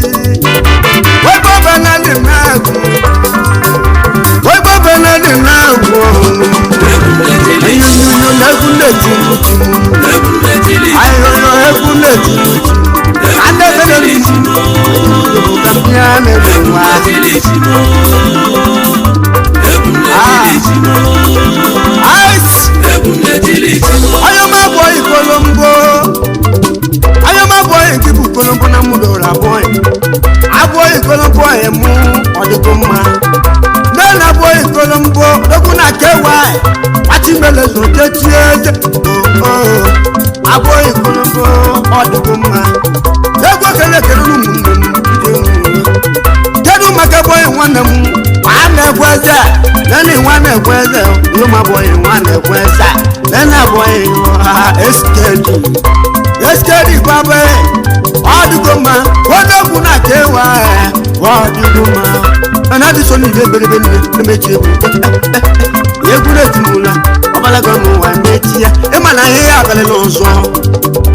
[SPEAKER 1] wee bọba na dị na-agụ wee bọba na dị na-agụ ọnụ ayọyọ egwu na-etiri uchu ayọyọ egwu na-etiri uchu anebele m na-eme nwa ice onye ma abụọ ikolombo onye ma abụọ nke bụ kolombo na mụdoro abụọ abụọ ikolombo mụ ọdịgo mma nne na abụọ ikolombo dogwu na kewa kpachimelezo kechie eze abụọ ikolombo ọdịgo mma egwu ekele ekele ụmụnne m kedu maka abụọ nwanne m a na-ekwe eze nene nwa na-ekwe eze ụmụ abụọ nwa na-ekwe eze nene abụọ ha skd skd gbabe ọdịgo mma onye egwu na ka ewa ọdịgo mma mana adịso n'ihe ebelebe nne na-emechi egwu egwu na-etimụla ọbalago n'ụwa emechi ya ịma na ihe ya abalị n'ụzọ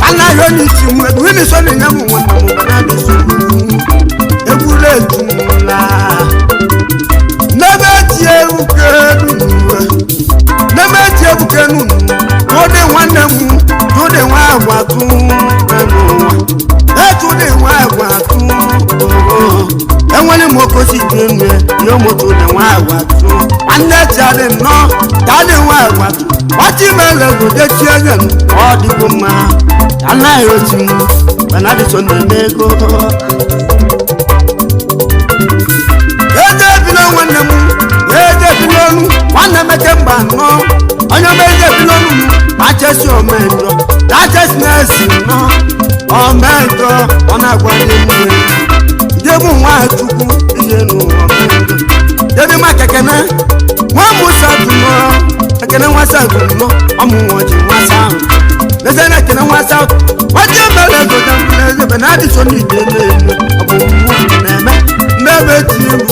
[SPEAKER 1] anaghị onye isi m egwu ịnịso na-enye m nwa m mana adịso egwu na-etimụla n'ebe ti ebuke n'uwe n'ebe ti ebuke n'unu tụdị nwanne m tụdị nwa agwa tụ n'ụwa etụdị nwa agwa tụ enwere m okosi dị nne ihe moto dị nwa agwa tụ nwanne ti adị nnọọ ka adị nwa agwa tụ ọchị mere godechi eze m ọ dịgo mma anaghị otu m mana adịso na-eme ego eze ebilo nwanne m eze ebilo ọnụ nwanne m eke mba nọ onye ọma eze ebilo ọnụ m kpachesi omendọ kpachesi na-esi nọ omendọ ọ na-agwa ndị mmiri ndị bụ nwa chukwu ihe n'ụwa omendọ dedi maka ekene nwa musa tụnọ ekene nwa sa tụnọ ọmụ nwa ji nwa sa ahụ leze na ekene nwa sa Onye mere ego na ebe na adịso n'ite eme ọ bụ mmụọ na-eme mmebe ti egwu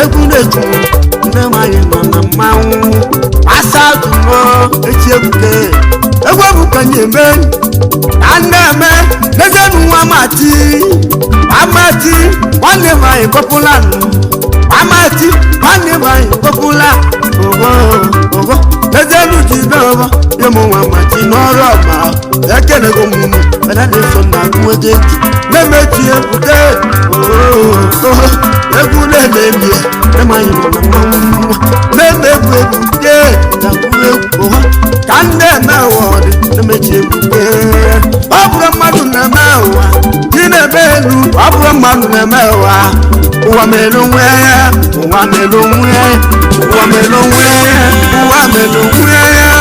[SPEAKER 1] egwu na-etu nne nwanyị nọ na mmanwụ asa tụmọ echi egwuke egwu ebuka nye eme ka nne eme n'ezenu nwa mati amati nwanne m anyị kpọpụla nụ amati nwanne m anyị kpọpụla ogo ogo n'ezenu ji n'ọbọ nye m nwa mati n'ọrụ ọba ekenego m unu mana na-eso na nweta eji na-emechi ebuke ooo egwu na-eme emi anyị nọ na mmanwụ na-eme egwu egwu ye na egwu egwu ụha ka m na-eme ụwa ọ dị na-emechi ebuke ọ bụrụ mmadụ na-eme ụwa dị na-eme elu ọ bụrụ mmadụ na-eme ụwa ụwa mere onwe ya ụwa mere onwe ya ụwa mere onwe ya ụwa mere onwe ya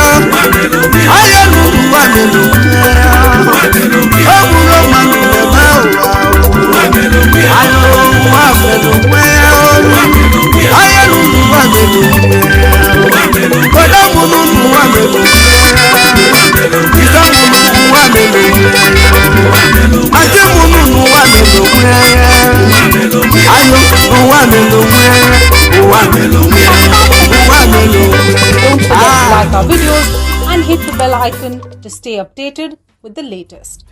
[SPEAKER 1] ahịa n'ụwa ụwa mere onwe ya ọ bụrụ mmadụ na-eme ụwa ayo ụwa mere onwe ya ahịa n'ụwa mere onwe ya kọdá mu nínú ụwa mere onwe ya ìdá mu nínú ụwa mere onwe ya àti mu nínú ụwa mere onwe ya ayo ụwa mere onwe ya ụwa mere onwe ya ụwa mere onwe ya.
[SPEAKER 7] Don't forget to like our videos and hit the bell icon to stay updated with the latest.